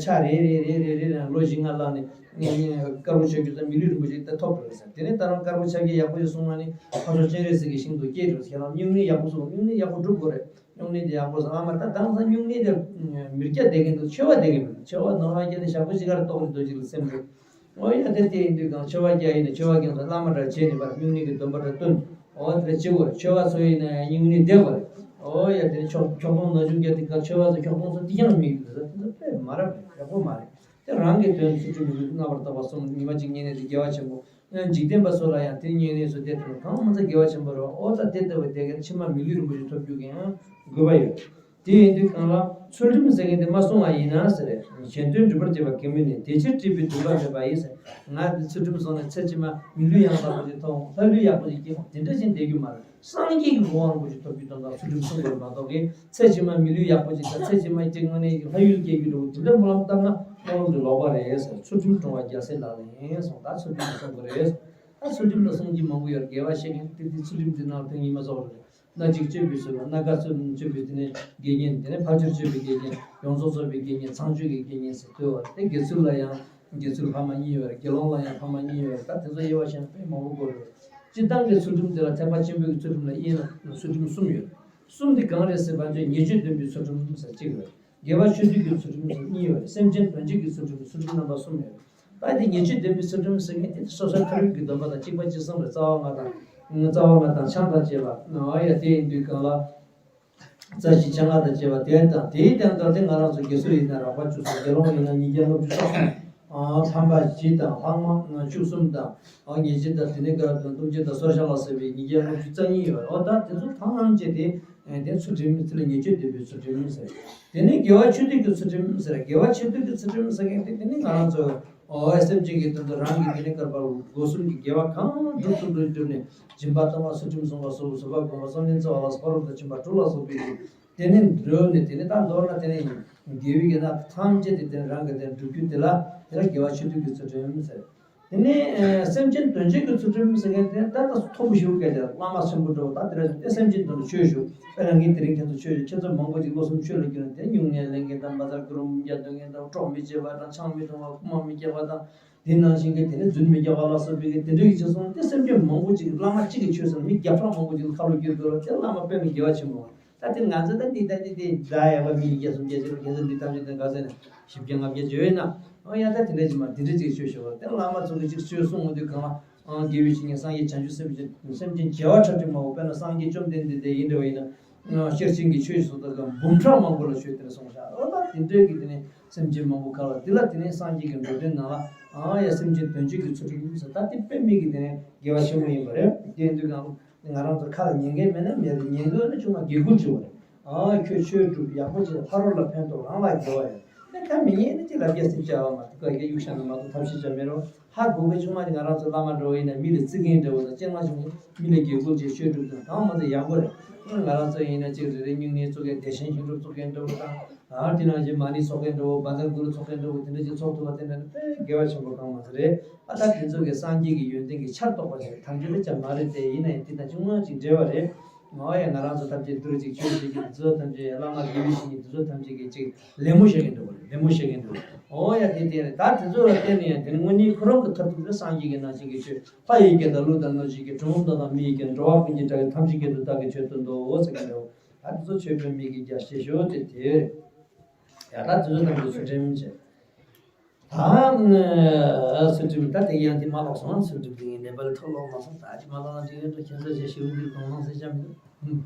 ཆ་རེ་རེ་རེ་རེ་རེ་རེ་ལོ་བཞི་ལྔ་ལ་ནས་དཀར་པོ་ཆོས་བརྒྱུད་དང་མི་ལུས་རིན་པོ་ཆེ་ད་ཐོབ་འགྲོ་ཟེར། དེ་ནས་ད་རང་དཀར་པོ་ཆ་རྒྱ་ཡག་པོ་ཞིག་སོང་ན་ནི་ཕ་ཕྱོགས་སྤྱན་རས་གཟིགས་ཀྱི་ཞིང་དུ་སྐྱེས་འགྲོ་ཟེར། ཁྱེད་རང་སྨྱུང་གནས་ཡག་པོ་སོང་། སྨྱུང་གནས་ཡག་པོ་འགྲུབ་དགོས་རེད། སྨྱུང་གནས་དེ་ཡག་པོ་སོང་། ཨ་མ་ད་དེང་སང་སྨྱུང་གནས་དེ་མི་སྐྱ་བསྡད་མཁན་འདུག། ཆོས་པ་བསྡད་མཁན་མི་འདུག། ཆོས་པ་ནོར་བ་སྐྱེས་ནས་ཞག་པོ་ཅིག་གར་ལྟོགས་རེ་འདུག་ཅིག་ལ་སེམས་འགྲོ། ཨོ་ཡ། དེ་དེ་ཡིན་དུས་གང་ཆོས་པ་རྒྱ་ཡིན་ན་ཆོས་པ་རྒྱ་ཚོ་བླ་མ་འདྲ་བྱས་ནས་པར་སྨྱུང་གནས་ཀྱི་སྡོམ་པ་འདྲ་བཏོན། ཨོ་དེ་བྱེད་དགོས་རེད། ཆོས་པ་ཚོ་ཡིན་ན་ཡང་སྨྱུང་གནས་བསྡད་དགོས་རེད། ཨོ་ཡ། དེ་ཁྱོག་ཁྱོག་སྟོང་ན་ཆུང་རྒྱ་དེ་ག་ཆོས་པ་ཚོ་ཁྱོག་སྟོང་ཚོ་དེ་ཀྱང་མི་ཡོད་ཟེར། དེ་ཚོ་དཔེ་མ་རབས་རེད། ཡག་པོ་མ་རེད། དེ་རང་གི་དོན་ཚུལ་ཁྲིམས་རྣམ་པར་དག་པ་སྲུང་། ཉི་མ་གཅིག་ཉལ་ནས་དེ་དགེ་བ་ཆེན་པོ། འཇིག་རྟེན་པ་ཚོ་ལ་ཡང་དེ་ཉལ་ནས་སུ་བསྡད་དུས་གང་མང་ཚ་དགེ་བ་ཆེན་པོ་རེད། ཨོ་ད་དེ་ལྟ་བུ་བསྡད་མཁན་ཕྱི་མ་མི་ལུས་རིན་པོ་ཆེ་ཐོབ་རྒྱུ་གི་ཡང་དགོས་པ་ཡོད། དེ་ཡིན་དུས་གང་ལ་ཚུལ་ཁྲིམས་ཟེར་མཁན་དེ་མ་བསྲུང་བ་ཡིན་ན་ཟེར། གཞན་དོན་སྒྲུབ་པར་བྱེད་པ་གེགས་མུན་ནི། དེ་ཕྱིར་སྲིད་པའི་འདུན་པ་མེད་པ་ཡིས་ཟེར། ང་འདི་ཚུལ་ཁྲིམས་བསྲུངས་ནས་ཚེ་ཕྱི་མ་མི་ལུས་ཡང་དག་པོ་ཞིག་ཐོབ། ལྷ་ལུས་ཡག་པོ་ཞིག་སྐྱེ། དེ་འདྲ་ཞིག་བསྡད་རྒྱུ་མ་རེད། སངས་རྒྱས་ཀྱི་གོ་འཕང་རིན་པོ་ཆེ་ཐོབ་རྒྱུ་དོན་དག་ཚུལ་ཁྲིམས་བསྲུང་དགོས་མ་གཏོགས་ཀྱི། ཚེ་ཕྱི་མ་མི་ལུས་ཡག་པོ་ཅིག་དང་ཚེ་ཕྱི་མ་ཅིག་དངོས་གནས་ཀྱི་ལྷ་ཡུལ་སྐྱེ་རྒྱུ་འདྲ་བོ་དེ་འདྲ་སྨོན་ལམ་བཏབ་ན་སྨོན་ལམ་དེ་ལོག་པ་རེད་ཟེར། ཚུལ་ཁྲིམས་བསྲུང་བ་རྒྱལ་སྲས་ལག་ལེན་ཡིན་གསུངས། ད་ཚུལ་ཁྲིམས་བསྲུང་དགོས་རེད། ད་ཚུལ་ཁྲིམས་ལ་བསྲུང་རྒྱུ་མང་པོ་ཡོད། དགེ་བ་བཤད་མཁན་དེ་དེ་ཚུལ་ཁྲིམས་དེ་ནང་དོན་ཉི་མ་རྫོགས་རེད། སྣ་གཅིག་སྤྱོད་པའི་ཟེར་བ། སྣ་དགའ་སྤྱོད་པའི་དེ་ནས་དགེ་བསྙེན། དེ་ནས་ཕལ་ཆེར་སྤྱོད་པའི་དགེ་བསྙེན། ཡོངས་རྫོགས་རྫོགས་པའི་དགེ་བསྙེན། ཚངས་སྤྱོད་ཀྱི་དགེ་བསྙེན་ཟེར་ལྟོས་པ་རེད། དེ་དགེ་ཚུལ་ལ་ཡང་དགེ་ཚུལ་ཕ་མ་གཉིས་ཡོད་རེད། དགེ་སློང་ལ་ཡང་ཕ་མ་གཉིས་ཡོད་རེད། ད་དེ་ཚོ་དབྱེ་བ་ཕྱེ་ན་དཔེ་མང་པོ་དགོས་རེད། སྤྱིར་བཏང་གི་ཚུལ་ཁྲིམས་དེ་ལ་ཐེག་པ་ཆེན་པོའི་ཚུལ་ཁྲིམས་ལ་དབྱེ་ན་ཚུལ་ཁྲིམས་གསུམ་ཡོད་རེད། གསུམ་དེ་གང་རེད་ཟེར་བ་ཅིག་ཉེས་སྤྱོད་བདུན་པའི་ཚུལ་ཁྲིམས་ཟེར་གཅིག་ཡོད་རེད། དགེ་བ་ཆོས་སྡུད་ཀྱི་ཚུལ་ཁྲིམས་ཟེར་གཉིས་ཡོད་རེད། སེམས་ཅན་དོན་བྱེད་ཀྱི་ཚུལ་ཁྲིམས། ཚུལ་ཁྲིམས་རྣམ་པ་གསུམ་ཡོད་རེད། ད་དེ་ཉེས་སྤྱོད་བདུན་པའི་ཚུལ་ཁྲིམས་ཟེར་མཁན་དེ་སོ་སོའི་ཐ་སྙད་ཀྱི་སྡོམ་པ་དང་གཅིག་པ་གཅིག་གསུམ་རེད། རྩ་བ་ལྔ་དང་། རྩ་བ་ལྔ་དང་ཆང་དང་བཅས་པ། ཨ་ཡ། དེ་ཡིན་དུས་གང་ལ། རྩ་བཞི་ཆང་ལྔ་དང་བཅས་པ་དེ་དང་། དེའི་སྟེང་དུ་དེ་ང་རང་ཚོ་དགེ་ཚུལ་ཡིན་ན་རགས་པ་བཅུ་གསུམ། དགེ་སློང་ཡིན་ན་ཉིས་བརྒྱ་ལྔ་བཅུ་རྩ་གསུམ། ཨ་ཕམ་པ་བཞི་དང་ལྷག་མ་བཅུ་གསུམ་དང་། ཨ་ཉེས་བྱས་དང་དེ་ནས་དགའ་སྟོན་ལྟུང་བྱེད་དང་སོར་བཤགས་ལ་སོགས་པའི་ཉིས་བརྒྱ་ལྔ་བཅུ་རྩ་གཉིས་ཡོད། ཨོ་ད་དེ་ཚོ་ཐམས་ཅད་དེ་དེ་ཚུལ་ཁྲིམས་ཚུལ་ལ་ཉེས་སྤྱོད་བདུན་པའི་ཚུལ་ཁྲིམས་ཟེར། དེ་ནས་དགེ་བ་ཆོས་སྡུད་ཀྱི་ཚུལ་ཁྲིམས་ཟེར། དགེ་བ་ཆོས་སྡུད་ཀྱི་ཚུལ་ཁྲིམས་ཟེར་མཁན་དེ་དེ་ནི་ང་རང་ཚོ་ཨོ་སེམས་ཅན་གྱི་དོན་དུ་རང་གི་དེ་ནི་བསྐལ་པ་འཁོར་གསུམ་གྱི་དགེ་བ་གང་སྒྲུབ་ཐུབ་འགྲུབ་བསྒྲུབས་ནས་སྦྱིན་པ་གཏོང་བ་ཚུལ་ཁྲིམས་བསྲུང་བ་སོགས་བཟོད་པ་སྒོམ་པ་བསམ་གཏན་བརྩེ་བ་ལ་སོགས་ཕ་རོལ་ཏུ་ཕྱིན་པ་དྲུག་ལ་སོགས་པའི་དེ་ནི་འགྲོ་ནས་དེ་ནི་ད་མདོར་ན་དེ་ནི་དགེ་བའི་གནས་ཐམས་ཅད་དེ་དེ་ནི་རང་གི་དེ་སྒྲུབ་རྒྱུ་དེ་ལ་དེ་ལ་དགེ་བ་ཆོས་སྡུད་ཀྱི་ཚུལ་ཁྲིམས་ཟེར། དེ་ནས་སེམས་ཅན་དོན་བྱེད་ཀྱི་ཚུལ་ཁྲིམས་ཟེར་མཁན་དེ་ད་ལྟ་མཐོ་པོ་ཞེ་པོ་སྐད་ཆ། བླ་མ་ཆེན་པོ་འགྲོ་བ་ད་དེ་ར་དེ་སེམས་ཅན་དོན་དུ་ཆོས་ཞུ། དཔེར་ན་ངས་དེ་རིང་ཁྱེད་ཚོ་ཆོས་ཞུ། ཁྱེད་ཚོ་མང་པོ་ཅིག་བློ་སེམས་ཆོས་ལ་བསྒྱུར་ནས་དེ་སྨྱུང་གནས་ལེན་མཁན་དང་། བཛྲ་གུ་རུ་མི་སྐྱ་འདོན་མཁན་དང་། སྲོག་མི་གཅོད་པ་དང་། ཆང་མི་འཐུང་བ། རྐུ་མ་མི་སྤྱོད་པ་དང་། དེ་ནང་བཞིན་གྱི་དེ་ནས་རྫུན་མི་རྐྱང་བ་ལ་སོགས་པའི་དེ་འདྲ་ཡི་ཅིག་སོང་དེ་སེམས་ཅན་མང་པོ་ཅིག་བླ་མ་གཅིག་གི་ཆོས་ཟེར་ན་མི་བརྒྱ་ཕྲག་མང་པོ་ཅིག་ཁ་ལོ་བསྒྱུར་དགོས་ར། དེ་བླ་མ་དཔེ་མི་དགེ་བ་ཆེན་པོ། ད་དེ་ང་ཚོ་ད་འདི་ད་འདི་དེ་ད་ཡག་པ་མི་བརྒྱ་སུམ་བརྒྱ་ཅིག་ལ་ཁྱེད་ཚོ་འདི་ཐམས་ཅད་དེ་ག་ཟེར་ན་བཞི་བརྒྱ་ལྔ་བརྒྱ་བརྗོད་ཡོད་ན། ཨོ་ཡ་ད་དེ་འདྲ་ཅིག་མ་དེ་འདྲ་ཅིག་ཆོས་ཞུ་བ་དེ་བླ་མ་ཚོ་གི་ཅིག་ཆོས་གསུང་འོང་དུས་གང་ལ་ཨང་དགེ་བའི་བཤེས་གཉེན་སངས་རྒྱས་བྱང་ཆུབ་སེམས་ཅན་སེམས་ཅན་བྱེ་བ་ཁྲ་ཁྲ་མང་པོ་དཔེར་ན་སངས་རྒྱས་བཅོམ་ལྡན་འདས་དེ་ཡིན་འདྲ་བ་ཡིན་ན། ཤེར་ཕྱིན་གྱི་ཆོས་སུ་དག་གམ་འབུམ་ཕྲག་མང་པོ་ལ་ཆོས་དེ་འདྲ་གསུངས་ཤག་ཨོ་ད་དེ་འདྲའི་གི་དེ་ནས་སེམས་ཅན་མང་པོ་ག་ལ་དེ་ལ་དེ་ནས་སངས་རྒྱས་ཀྱི་འགྲོ་དོན་ནང་ལ་ཨང་ཡ་སེམས་ཅན་དོན་བྱེད་ཀྱི་ཚུལ་ཁྲིམས་ཟེར་ད་དེ་དཔེ་མེད་ཀྱི་དེ་ནས་དགེ་བ་ཆེན་པོ་ཡིན་པ་རེད། དེ་ཡིན་དུས་ཀྱང་ང་རང་ཚོ་ཁ་ལ་ཉན་མཁན་མེད་ན་མེད་དེ་ཉན་དགོས་ན་ཆུང་མ་དགེ་བསྐུལ་བྱེད་པ་རེད། ཨང་ཁྱོད་ཆོས་སྒྲུབ་ཡག་པོ་བྱེད་ཕ་རོལ་ལ་ཕན་ཐོགས་རང་ལ་དགེ་བ་ཡོད། ད་ཁ་མི་ཉན་ན་ཅི་ལབ་རྒྱ་སེམས་བྱ་བ་མ་གཏོགས་ཀ་རྒྱ་གཡུག་བཞག་ན་མ་གཏོགས་ཐབས་ཤེས་བྱ་མེད་རོ། ཧ་གོ་གི་ཆུང་མ་ཅིག་ང་རང་ཚོ་བླ་མ་འགྲོ་བ་ཡིན་ན་མི་ལ་བརྩི་མཁན་འདྲ་བོ་དང་སྤྱན་སྔ་བྱུང་མི་ལ་དགེ་བསྐུལ་བྱེད་ཆོས་སྒྲུབ་དང་གང་མ་ཚད་ཡག་པོ་རེད། ང་རང་ཚོ་ཡིན་ན་ཅིག་རེ་རེ་སྨྱུང་གནས་བཙུགས་མཁན་བདེ་ཆེན་ཞིང་སྒྲུབ་བཙུགས་མཁན་འདྲ་བོ་དང་ཨ་དེ་ནང་བཞིན་མ་ཎི་ཚོགས་མཁན་འདྲ་བོ་བཛྲ་གུ་རུ་ཚོགས་མཁན་འདྲ་བོ་དེ་འདྲ་ཅིག་ཚོགས་ཐུབ་པ་དེ་འདྲ་ནི་དཔེ་དགེ་བ་ཆེན་པོ་གང་མ་ཚད་རེད། ཨ་ད་དེ་ཚོ་གི་སངས་རྒྱས་ཀྱི་ཡོན་ཏན་གྱི་ཆར་གཏོགས་པ་ཞིག་རེད། ཐམས་ཅད་ལ་ཅང་མ་རེད་དེ་ཡིན་ན་ཡང་དེ་དང་ཅུང་མ་ཅིག་འབྲེལ་བ་རེད། ང་ཡང་ང་རང་ཚོ་ཐམས་ཅད་འདུ་རུ་ཅིག་ཆོས་ཞུ་མཁན་དེ་ཚོ་ཐམས་ཅད་བླ་མ་དགེ་བའི་བཤེས་གཉེན་དེ་ཚོ་ཐམས་ཅད་ཀྱིས་ཅིག་ལད་མོ་བྱེད་མཁན་འདུག་པ་རེད། ལད་མོ་བྱེད་མཁན་འདུག་ཨོ་ཡ་དེ་དེ་རེད། ད་དེ་ཚོ་ལ་བརྟེན་ནས་ཡང་དེ་ནི་དངོས་གནས་ཁོ་རང་གི་མཐར་ཐུག་དེ་སངས་རྒྱས་ཀྱི་ནང་བཞིན་གྱི་ཆོས་ལྷ་ཡི་སྐད་དང་ཀླུ་དང་གནོད་སྦྱིན་སྐད་གྲུལ་བུམ་དག་དང་མི་ཡི་སྐད་འགྲོ་བ་ཀུན་གྱི་སྒྲ་སྐད་ཐམས་ཅད་སྐད་དུ་བདག་གིས་ཆོས་སྟོན་ཏོ་ཟེར་མཁན་འདུག་ད་དེ་ཚོ་ཆོས་པའི་མི་གིས་རྒྱ་ཆེ་ཤོས་དེ་དེ་རེད། ཡ་ད་དེ་ཚོ་ཐམས་ཅད་ཚུལ་ཁྲིམས་བྱེད། ད་ཚུལ་ཁྲིམས་ད་དེ་ཡང་དེ་མ་ལོག་སོང་། ཚུལ་ཁྲིམས་དེ་ངས་ནེ་པ་ལི་ཐོག་ལོག་མ་སོང་། ད་དེ་མ་ལོག་ན་དེ་ཡོད་འགྲོ་ཁྱེད་ཚོ་ཞེས་ཞུ་འདིར་གང་གནང་ཟེར་བྱ་མི་འདུག་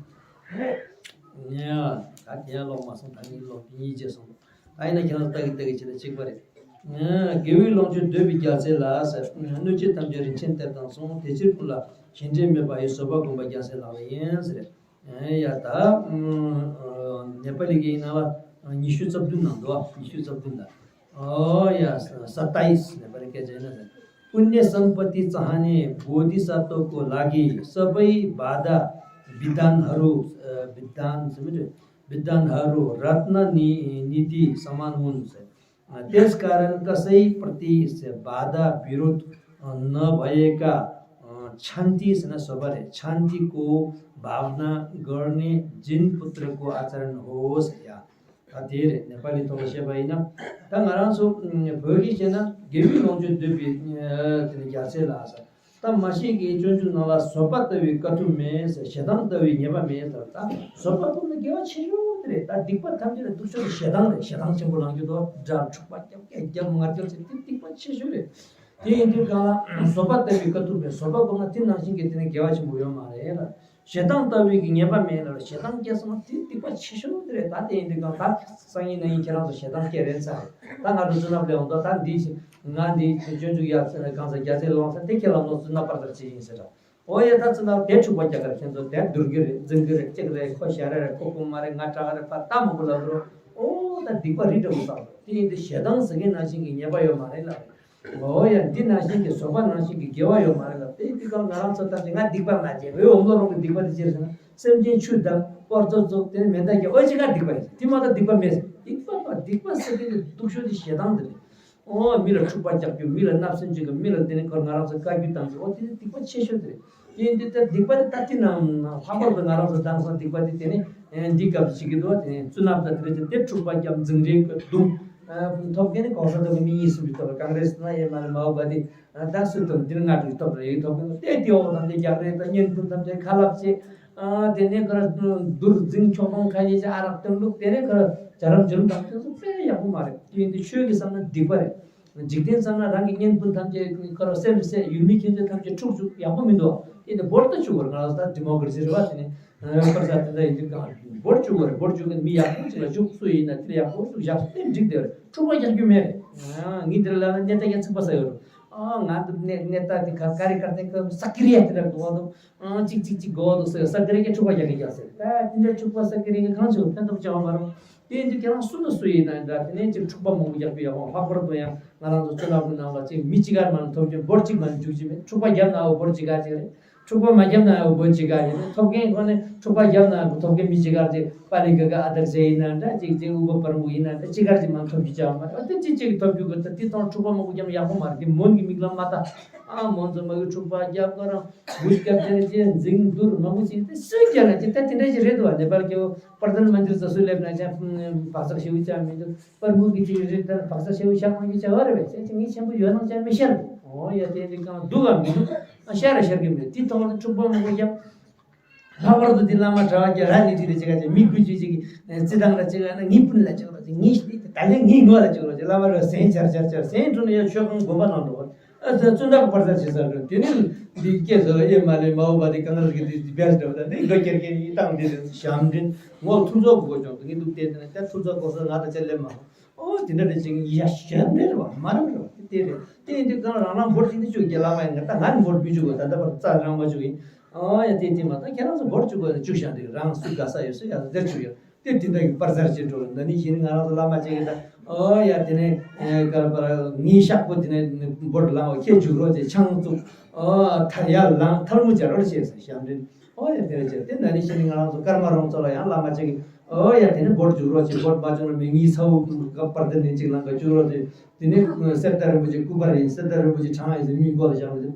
ཡ་ད་དེ་ཡང་ལོག་མ་སོང་། ད་ངས་ལོག་གཉིས་རྗེས་སོང་། ད་ཡིན་ན་ཁྱེད་རང་ལྟ་གི་ལྟ་གི་བྱེད་ན་གཅིག་པ་རེད། དགེ་བའི་ལོངས་སྤྱོད་འདོད་པའི་རྒྱལ་སྲས་ལ་ཟེར། སྣོད་བཅུད་ཐམས་ཅད་རིན་ཆེན་གཏེར་དང་མཚུངས། དེ་ཕྱིར་ཀུན་ལ་གཞན་འབྲལ་མེད་པ་ཡི། བཟོད་པ་བསྒོམ་པ་རྒྱལ་སྲས་ལག་ལེན་ཡིན་ཟེར། ཡ་ད། ནེ་པ་ལི་གི་ཡིན་ན་ལ་ཉི་ཤུ་རྩ་བདུན་ནང་འདུག་ཉི་ཤུ་རྩ་བདུན་ལ། ཨོ་ཡ་ས་ཏཱ་ཡིས་ནེ་པ་ལི་སྐད་ཆ་ཡིན་ན། पुण्य संपत्ति चाहने बोधिसत्व को लागी, सबै बाधा विधानहरू, अ, विधान, विधानहरू रत्न नि-, निधि समान हुन्। त्यसकारण कसै प्रति बाधा विरोध नभएका क्षान्ति, क्षान्तिको भावना गर्ने जिन पुत्रको आचरण होस्। ཡ་ད་དེ་རེད། ནེ་པ་ལི་ཐོག་ལ་བཤད་པ་ཡིན་ན་ད་ང་རང་ཚོ་བོད་ཀྱི་བཤད་ན་དགེ་བའི་ལོངས་སྤྱོད་འདོད་པའི་དེ་ནི་རྒྱལ་སྲས་ལ་ཟེར། ད་མ་ཤེས་ཀྱི་སྤྱོད་འཇུག་ནང་ལ་བཟོད་པ་ལྟ་བུའི་དཀའ་ཐུབ་མེད་ཟེར། ཞེ་སྡང་ལྟ་བུའི་ཉེས་པ་མེད་ཟེར། ད་བཟོད་པ་ཐོབ་ན་དགེ་བ་ཆེ་ཤོས་དེ་རེད། ད་སྡིག་པ་ཐམས་ཅད་ལ་སྡུག་ཤོས་དེ་ཞེ་སྡང་རེད། ཞེ་སྡང་ཆེན་པོ་ལངས་རྒྱུ་དོ་དགྲ་འཁྲུག་པ་རྒྱབ་སྐད་རྒྱབ་ངར་རྒྱབ་ཟེར་དེ་སྡིག་པ་ཆེ་ཤོས་རེད། དེ་ཡིན་དུས་གང་ལ་བཟོད་པ་ལྟ་བུའི་དཀའ་ཐུབ་མེད། བཟོད་པ་སྒོམ་ན་དེ་ནང་བཞིན་གྱི་དེ་ནི་དགེ་བ་ཆེན་པོ་ཡོད་མ་རེད་ལ། ཞེ་སྡང་ལྟ་བུའི་གི་ཉེས་པ་མེད་ལ། ཞེ་སྡང་སྐྱེས་སོང་ན་དེ་སྡིག་པ་ཆེ་ཤོས་དེ་རེད། ད་དེ་ཡིན་དུས་གང་ད་སང་ཉིན་གནངས་ཉིན་ཁྱེད་རང་ཚོ་ཞེ་སྡང་སྐྱེ་རན་ས་རེད། ད་ང་ཚོ་བཙུན་ནབ་ལས་འོང་དོ་ད་འདི་ང་འདི་སྤྱོད་འཇུག་ཡག་ས་ནས་གང་ས་རྒྱ་ཚད་ལོངས་ས་དེ་ཁྱེད་ལ་ལོ་བཙུན་ནབ་པར་དར་ཅི་ཡིན་ཟེར་ར། ཨོ་ཡ་ད་བཙུན་ནབ་དེ་འཁྲུག་པ་རྒྱག་གར་ཁྱེད་ཚོ་དེ་བསྡུར་གི་རེད། འཛིང་གི་རེད། གཅིག་རེད། ཁོ་ཞར་རེད། ཁོ་རྐུན་མ་རེད། ང་དྲག་རེད། ཕ་ད་མང་པོ་ལབ་འགྲོ། ཨོ་ད་སྡིག་པ་རི་འདྲ་པོ་བཏང་འགྲོ། དེ་ཡིན་དུས་ཞེ་སྡང་ཟེར་མཁན་ནང་བཞིན་གྱི་ཉེས་པ་ཡོད་མ་རེད་ལ། ཨོ་ཡ་འདི་ནང་བཞིན་གྱི་བཟོད་པ་ནང་བཞིན་གྱི་དགེ་བ་ཡོད་མ་རེད་ལ། དེ་འདི་ག་ང་རང་ཚོ་ལྟར་གྱི་ང་སྡིག་པ་མ་བྱས། འོས་འོམ་ལོ་རོང་གི་སྡིག་པ་དེ་ཅི་རེད་ཟེར་ན་སེམས་ཅན་ཆུ་དང་པོར་ཚོ་ཚོ་དེ་ནི་མེ་མདའ་རྒྱབ། ཨོ་ཅི་ག་སྡིག་པ་ཡིན། དེ་མ་གཏོགས་སྡིག་པ་མེད། སྡིག་པ་མ་སྡིག་པ་ཟེར་མཁན་དེ་སྡུག་ཤོས་དེ་ཞེ་སྡང་དེ་རེད། ཨོ་མི་ལ་འཁྲུག་པ་རྒྱག་རྒྱུ། མི་ལ་བརྣབ་སེམས་བྱེད་རྒྱུ། མི་ལ་དེ་ནི་ཁོ་ང་རང་ཚོ་བཀའ་བརྒྱུད་བཏང་རྒྱུ། ཨོ་དེ་ནི་སྡིག་པ་ཆེ་ཤོས་དེ་རེད། དེ་འདི་ལྟར་སྡིག་པ་དེ་ད་དེ་ནང་ལྷག་པར་དུ་ང་རང་ཚོ་དེང་སང་སྡིག་པ་དེ་དེ་ནི་འདི་སྐབས་སུ་བྱེད་ཀྱི་འདུག་དེ་ནི་བཙུན་ནབ་དང་དེ་འདྲ་དེ་འཁྲུག་པ་རྒྱབ་འཛིང་རེས་རྡུང་ཐོབ་མཁན་ནི་གོང་ས་མཆོག་གི་མི་གཉིས་གསུམ་ཞིག་ཐོབ་པ། ཀང་རེས་ན་ཡེ་མ་ནི་མའོ་ག་དེ་ད་སུ་ཐོབ་འདིར་ང་དྲུག་ཐོབ་རེ་ཐོབ་མཁན་དེ་དེ་འོག་དང་དེ་རྒྱག་རེས་དང་བརྙན་ཐུང་ཐམས་ཅད་ཁ་ལབ་བྱེད། དེ་ནས་ཁར་བསྡུར་འཛིང་ཕྱོགས་སྟོང་ཁ་ཤས་ཤིག་ཨ་རག་སྟོན་ལུགས། དེ་ནས་ཁར་ཇ་རམ་ཇུ་རམ་དང་དེ་ཚོ་དཔེ་ཡག་པོ་མ་རེད། དེ་ཡིན་དུས་ཆོས་ཀྱི་བསམ་ན་སྡིག་པ་རེད། འཇིག་རྟེན་བསམ་ན་རང་གི་གཉེན་སྤུན་ཐམས་ཅད་ཁར་སེམས་སེ་ཡུལ་མི་ཁྱིམ་མཚེས་ཐམས་ཅད་འཁྲུག་བཅུག་ཡག་པོ་མི་འདུག་དེ་ནི་བོར་ཏུ་བཅུག་པར་ང་ལ་ད་ཌི་མོ་ཀ་རེ་སི་རེད་བ། དེ་ནི་ཁར་ས་དེ་འདྲ་ཡིན་དུས་གང་བོར་བཅུག་པར་བོར་བཅུག་གི་མི་ཡག་པོ་ཅིག་ལ་བཅུག་སུ་ཡིན་ན་དེ་ལ་ཡག་པོ་བཅུག་བཞག་སྟེ་འགྲིག་དེ་རེད། འཁྲུག་པ་རྒྱག་རྒྱུ་མེད་རེད། ངས་དེ་ལ་ལབ་ན་གནས་ད་ཡ་ཚིག་པ་ས་ཡོད་རེད། ཨ་ང་འདི་ནས་ནས་ད་འདི་ག་ག་རེ་ག་རེ་ག་ས་ཀི་རི་ཡ་དེ་འདྲ་འགྲོ་བ་འདུག་ཨ་གཅིག་གཅིག་གཅིག་འགྲོ་བ་འདུག་ཟེར་ས་ཀི་རི་གི་འཁྲུག་པ་རྒྱག་གི་རྒྱག་ཟེར། ད་དེ་འདྲ་འཁྲུག་པ་ས་ཀི་རི་གི་གང་བྱུང་ཕན་ཐོགས་བྱ་བ་མ་རུང་། དེ་འདི་ཁྱེད་རང་སུ་དང་སུ་ཡིན་ན་འདྲ་དེ་ནས་ཅིག་འཁྲུག་པ་མང་པོ་རྒྱག་པའི་ཡག་པོ་ལྷག་པར་དུ་ཡང་ང་རང་ཚོ་བཙུན་ནག་གི་ནང་ལ་ཅིག་མི་གཅིག་གར་མ་ཐོབ་ཀྱི་འབོར་གཅིག་མ་འཇུག་ཀྱི་མེད། འཁྲུག་པ་བརྒྱབ་ན་འོ་འབོར་གཅིག་ག་ཅིག་རེད། འཁྲུག་པ་མ་བརྒྱབ་ན་ཡང་འོ་འབོར་གཅིག་ག་ཡིན། ཐོབ་མཁན་ཁོ་ནས་འཁྲུག་པ་བརྒྱབ་ན་ཐོབ་མཁན་མི་གཅིག་གར་ཅིག་པ་ལི་ག་ག་ཨ་དར་ཟེ་ཡིན་ན་འདྲ་ཅིག་ཅིག་ཨུ་པ་པར་མུ་ཡིན་ན་འདྲ་ཅིག་གར་ཅིག་མ་ཐོབ་རྒྱུ་ཅང་མ་རེད། ཨ་དེ་ཅིག་ཅིག་ཐོབ་རྒྱུ་གི་ད་དེ་ཐོང་འཁྲུག་པ་མང་པོ་བརྒྱབ་ན་ཡག་པོ་མ་རེད། དེ་མོན་གྱི་མིག་ལམ་མ་ལྟ། ཨ་མོན་ཚོ་མ་གི་འཁྲུག་པ་བརྒྱབ་ཁོ་རང་འུ་སྐབས་དེ་ནས་ཅིག་འཛིང་བསྡུར་མང་པོ་ཅིག་དེ་སུས་བརྒྱབ་ན་ཅིག་ད་དེ་འདྲ་ཅིག་རེད་འདུག་བ། ནེ་པར་གྱི་པར་དན་མན་དིར་ས་སུ་སླེབས་ན་ཅང་བག་ཆགས་ཞེ་པོ་ཅང་མི་འདུག་པར་མུ་གི་ཅིག་རེད་ད་བག་ཆགས་ཞེ་པོ་བཞག་མ་རྒྱུ་བྱ་བ་རེད་པས། ཅིག་ངས་ཆེན་པོ་ཡོད་ན་ཅང་མི་ཤར་འདུག་ཨོ་ཡ་དེ་འདི་གང་འདུག་གམ་མི་འདུག་ཨ་ཤར་ར་ཤར་གི་མེད། དེ་ཐོག་ལ་འཁྲུག་པ་མང་པོ་བརྒྱབ། ལྷག་པར་དུ་འདི་བླ་མ་གྲྭ་བ་རྒྱ་ར་ནི་དུས་རེ་ཅིག་ག་ཅིག་མི་དགུ་བཅུ་ཅིག་གིས་རྩི་ཐང་ར་ཅིག་ལ་ན་ངའི་སྤུན་ལ་ཅིག་ལ་ཅིག་ངའི་ཤི་ད་ལན་ངའི་ངོ་ལ་ཅིག་ལ་ཅིག་བླ་མ་ར་ཟན་ཆར་ཆར་ཆར་ཟན་འགྲོ་ན་ཡ་ཆོས་ཁང་དགོན་པ་ནང་དུ་ཨ་ཙི་ཙུ་འདྲ་པར་ཙ་བྱེད་ས་རེད། དེ་ནི་འདི་སྐད་ཟེར་ལ་ཨེ་མ་ལེ་མའོ་བ་དེ་གང་རེད་གི་དེ་དེ་བེས་འདྲ་བ་ད་འདི་འགོ་ཁྱེར་མཁན་ཡིན་སྟངས་འདི་རེད། ཞབས་འདྲེན་ངོ་ཐུགས་ཚོགས་དགོས་ཀྱང་ངས་འདུག་བལྟས་དེ་ནས་ད་ཐུགས་ཚོགས་དགོས་ས་ང་ད་ཆ་སླེབས་མ་ཨོ་དེ་འདྲ་རེད་ཅིང་ཡ་ཞབས་འདྲེན་རེད་བ་མ་རེད་རེད་བ་དེ་རེད། དེ་ཡིན་དུས་གང་རང་རང་འབོར་གཅིག་འདི་བཅུག་རྒྱ་ལ་མ་ཡིན་ང་ད་ང་ནི་འབོར་བཅུག་དགོས་ད་ལྟ་བར་རྩ་རང་མ་བཅུག་ཡིན། ཨོ་ཡ་དེ་དེ་མ་ད་ཁྱེད་རང་ཚོ་འབོར་བཅུག་དགོས་ན་བཅུག་བཞག་འདུག་རང་སུ་དགའ་ས་ཡོད་སུ་ཡ་ཟེར་བཅུག་ཡོད། དེ་དེ་འདྲ་གི་པར་ཟེར་ཅིག་འགྲོ་ན་ནི་གཞི་ནས་ང་རང་ཚོ་བླ་མ་ཅིག་གིས་ད་ཨོ་ཡ་དེ་ནས་ཀར་པར་ངའི་ཤག་པོ་དེ་ནས་འབོར་ལངས་བ་ཁྱེད་འཇུག་རོགས་ཅེས་ཆང་བཙུགས་ཨོ་ཐ་ཡར་ལངས་ཐལ་མོ་སྦྱར་རོགས་ཅེས་ཟེར་ཞབས་འདྲེན་ཨོ་ཡ་དེ་རེད་ཅེས་དེ་ན་ནི་གཞི་ནས་ང་རང་ཚོ་ཀརྨ་རོང་ཚོ་ལ་ཡང་བླ་མ་ཅིག་གིས་ཨོ་ཡ་དེ་ནས་འབོར་འཇུག་རོགས་ཅེས་འབོར་མ་བྱུང་ན་མི་ངའི་ཚ་བོ་པར་དེ་ནས་ཅིག་ལངས་ཀ་བཅུག་རོགས་ཅེས། དེ་ནས་གསེར་རྟ་རིན་པོ་ཆེ་སྐུ་པར་ཡིན་གསེར་རྟ་རིན་པོ་ཆེ་གྲངས་ཡིན་ཟེར་མིའི་མགོ་ལ་བཞག་པ་དེ་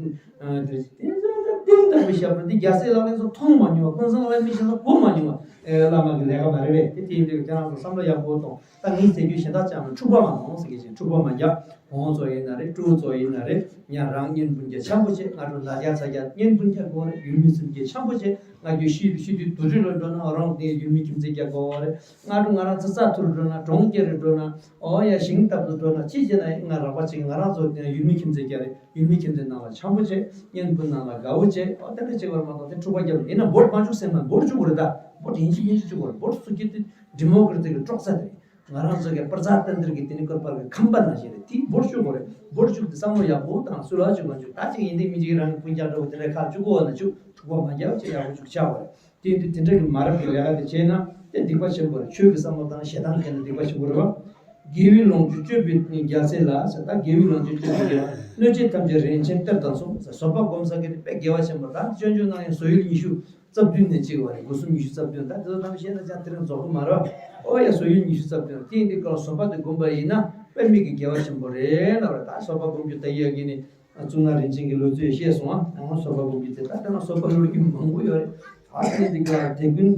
དེ་ཚོ་ད་གཏིང་ཟབ་པའི་ཞབས་བྲོ་འདི་རྒྱལ་སྲས་ལག་ལེན་ཚོ་མཐོང་མ་མྱོང་བ་ཀུན་བཟང་བླ་མའི་ཞབས་བྲོ་གོ་མ་མྱོང་བ་བླ་མ་གི་ལས་ཀ་མ་རེད་པས། དེ་དེ་ཡིན་དུས་ཁྱེད་རང་ཚོ་བསམ་བློ་ཡག་པོ་གཏོང་ད་ངས་ཟེར་རྒྱུ་གཞན་དག་ཅང་མེད། འཁྲུག་པ་མ་གཏོང་ཟེར་གི་ཅིག་འཁྲུག་པ་མ་རྒྱག་གོང་ཚོ་ཡིན་ན་རེད་ཀྲུའུ་ཚོ་ཡིན་ན་རེད་ཉ་རང་གཉེན་སྤུན་ཀྱག་འཆམ་པོ་བྱེད། ང་ཚོ་ན་རྒྱ་ཚ་རྒྱ་གཉེན་སྤུན་ཀྱག་དགོས་རེད། ཡུལ་མི་སེམས་ཀྱི་འཆམ་པོ་བྱེད། ང་ཚོ་ཤི་ཤི་དུས་དུར་ཁྲོད་ལ་འགྲོ་ན་རང་དེ་ཡུལ་མི་ཁྱིམ་མཚེས་ཀྱག་དགོས་རེད། ང་ཚོ་ང་རང་ཚོ་ས་ཐུར་འགྲོ་ན་གྲོང་ཁྱེར་རུ་འགྲོ་ན། ཨོ་ཡ་ཞིང་བཏབ་ཏུ་འགྲོ་ན་ཅི་བྱེད་ན་ཡིན་ང་རག་པ་ཅིག་ང་རང་ཚོ་དེ་ཡུལ་མི་ཁྱིམ་མཚེས་ཀྱ་རེད། ཡུལ་མི་ཁྱིམ་མཚེས་ནང་ལ་འཆམ་པོ་བྱེད། གཉེན་སྤུན་ནང་ལ་དགའ་བོ་བྱེད། ཨོ་དེ་འདྲ་བྱེད་པར་མ་གཏོགས་དེ་འཁྲུག་པ་རྒྱབ་ཡིན་ན་འབོར་མ་བཅུག་སེམས་ན་འབོར་བཅུག་དགོས་རེད་ད། འབོར་ཡིན་གཅིག་མིན་གཅིག་བཅུག་དགོས་རེད། འབོར་བཅུག་གི་དེ་ཌི་མོ་ཀ་རེ་སི་ཀྱི་དཀྲོག་ས་དེ་རེད། ང་རང་ཚོ་གི་པར་ཚ་ཏན་ཏིར་གི་དེ་ནི་བཀོད་པར་གི་ཁམས་པ་ནང་བཞིན་རེད། དེ་འབོར་བཅུག་དགོས་རེད། འབོར་བཅུག་དེ་བསམ་བློ་ཡག་པོ་དང་སུ་ལ་བཅུག་མ་བཅུག་ད་ཅིག་ཡིན་དེ་མི་གཅིག་རང་གི་སྤུན་ཀྱག་འདྲ་བོ་དེ་འདྲ་ཁ་བཅུག་གོ་ན་བཅུག་འཁྲུག་པ་མ་རྒྱབ་ཅིག་ཡག་པོ་བཅུག་བྱ་དགོས་རེད། དེ་དུས་དེ་འདྲ་གི་མ་རབས་ཀྱི་ལས་ཀ་དེ་བྱས་ན་དེ་སྡིག་པ་ཆེན་པོ་རེད། ཆོས་ཀྱི་བསམ་བློ་དང་ཞེ་སྡང་ཁྱེར་ནས་སྡིག་པ་ཆེན་པོ་རེད་བ། དགེ་བའི་ལོངས་སྤྱོད་སྤྱོད་པའི་རྒྱལ་སྲས་ལ་ཟེར། ད་དགེ་བའི་ལོངས་སྤྱོད་སྤྱོད་པའི་རྒྱལ་བ་སྣོད་བཅུད་ཐམས་ཅད་རིན་ཆེན་གཏེར་དང་མཚུངས་ཟེར། བཟོད་པ་སྒོམ་ས་གི་དེ་དཔེ་དགེ་བ་ཆེན་པོ་རེད། ད་སྤྱོད་འཇུག་ནང་ཡང་བཟོ་ཡུལ་ཉི་ཤུ་རྩ་བདུན་ནས་གཅིག་བ་རེད། སྒོ་གསུམ་ཉི་ཤུ་རྩ་བདུན། ད་དེ་ཚོ་ཐམས་ཅད་ཤེས་ན་ཅང་དེ་རིང་རྫོགས་ཀྱི་མ་རེད་བ། ཨོ་ཡ་བཟོ་ཡུལ་ཉི་ཤུ་རྩ་བདུན་དེ་ཡིན་དུས་སྐབས་ལ་བཟོད་པ་དེ་སྒོམ་པ་ཡིན་ན་དཔེ་མི་གི་དགེ་བ་ཆེན་པོ་རེད་ལབ་རེད། ད་བཟོད་པ་སྒོམ་རྒྱུ་ད་ཡ་གི་ནི། གཙུག་ན་རིན་ཆེན་གྱི་ལོ་ཚོད་བཤད་སོང་ང་། བཟོད་པ་སྒོམ་རྒྱུ་དེ་ད་ལྟ་ན་བཟོད་པ་སྒོམ་རྒྱུ་མང་པོ་ཡོད་རེད། ད་དེ་འདི་ག་དེ་ཀུན་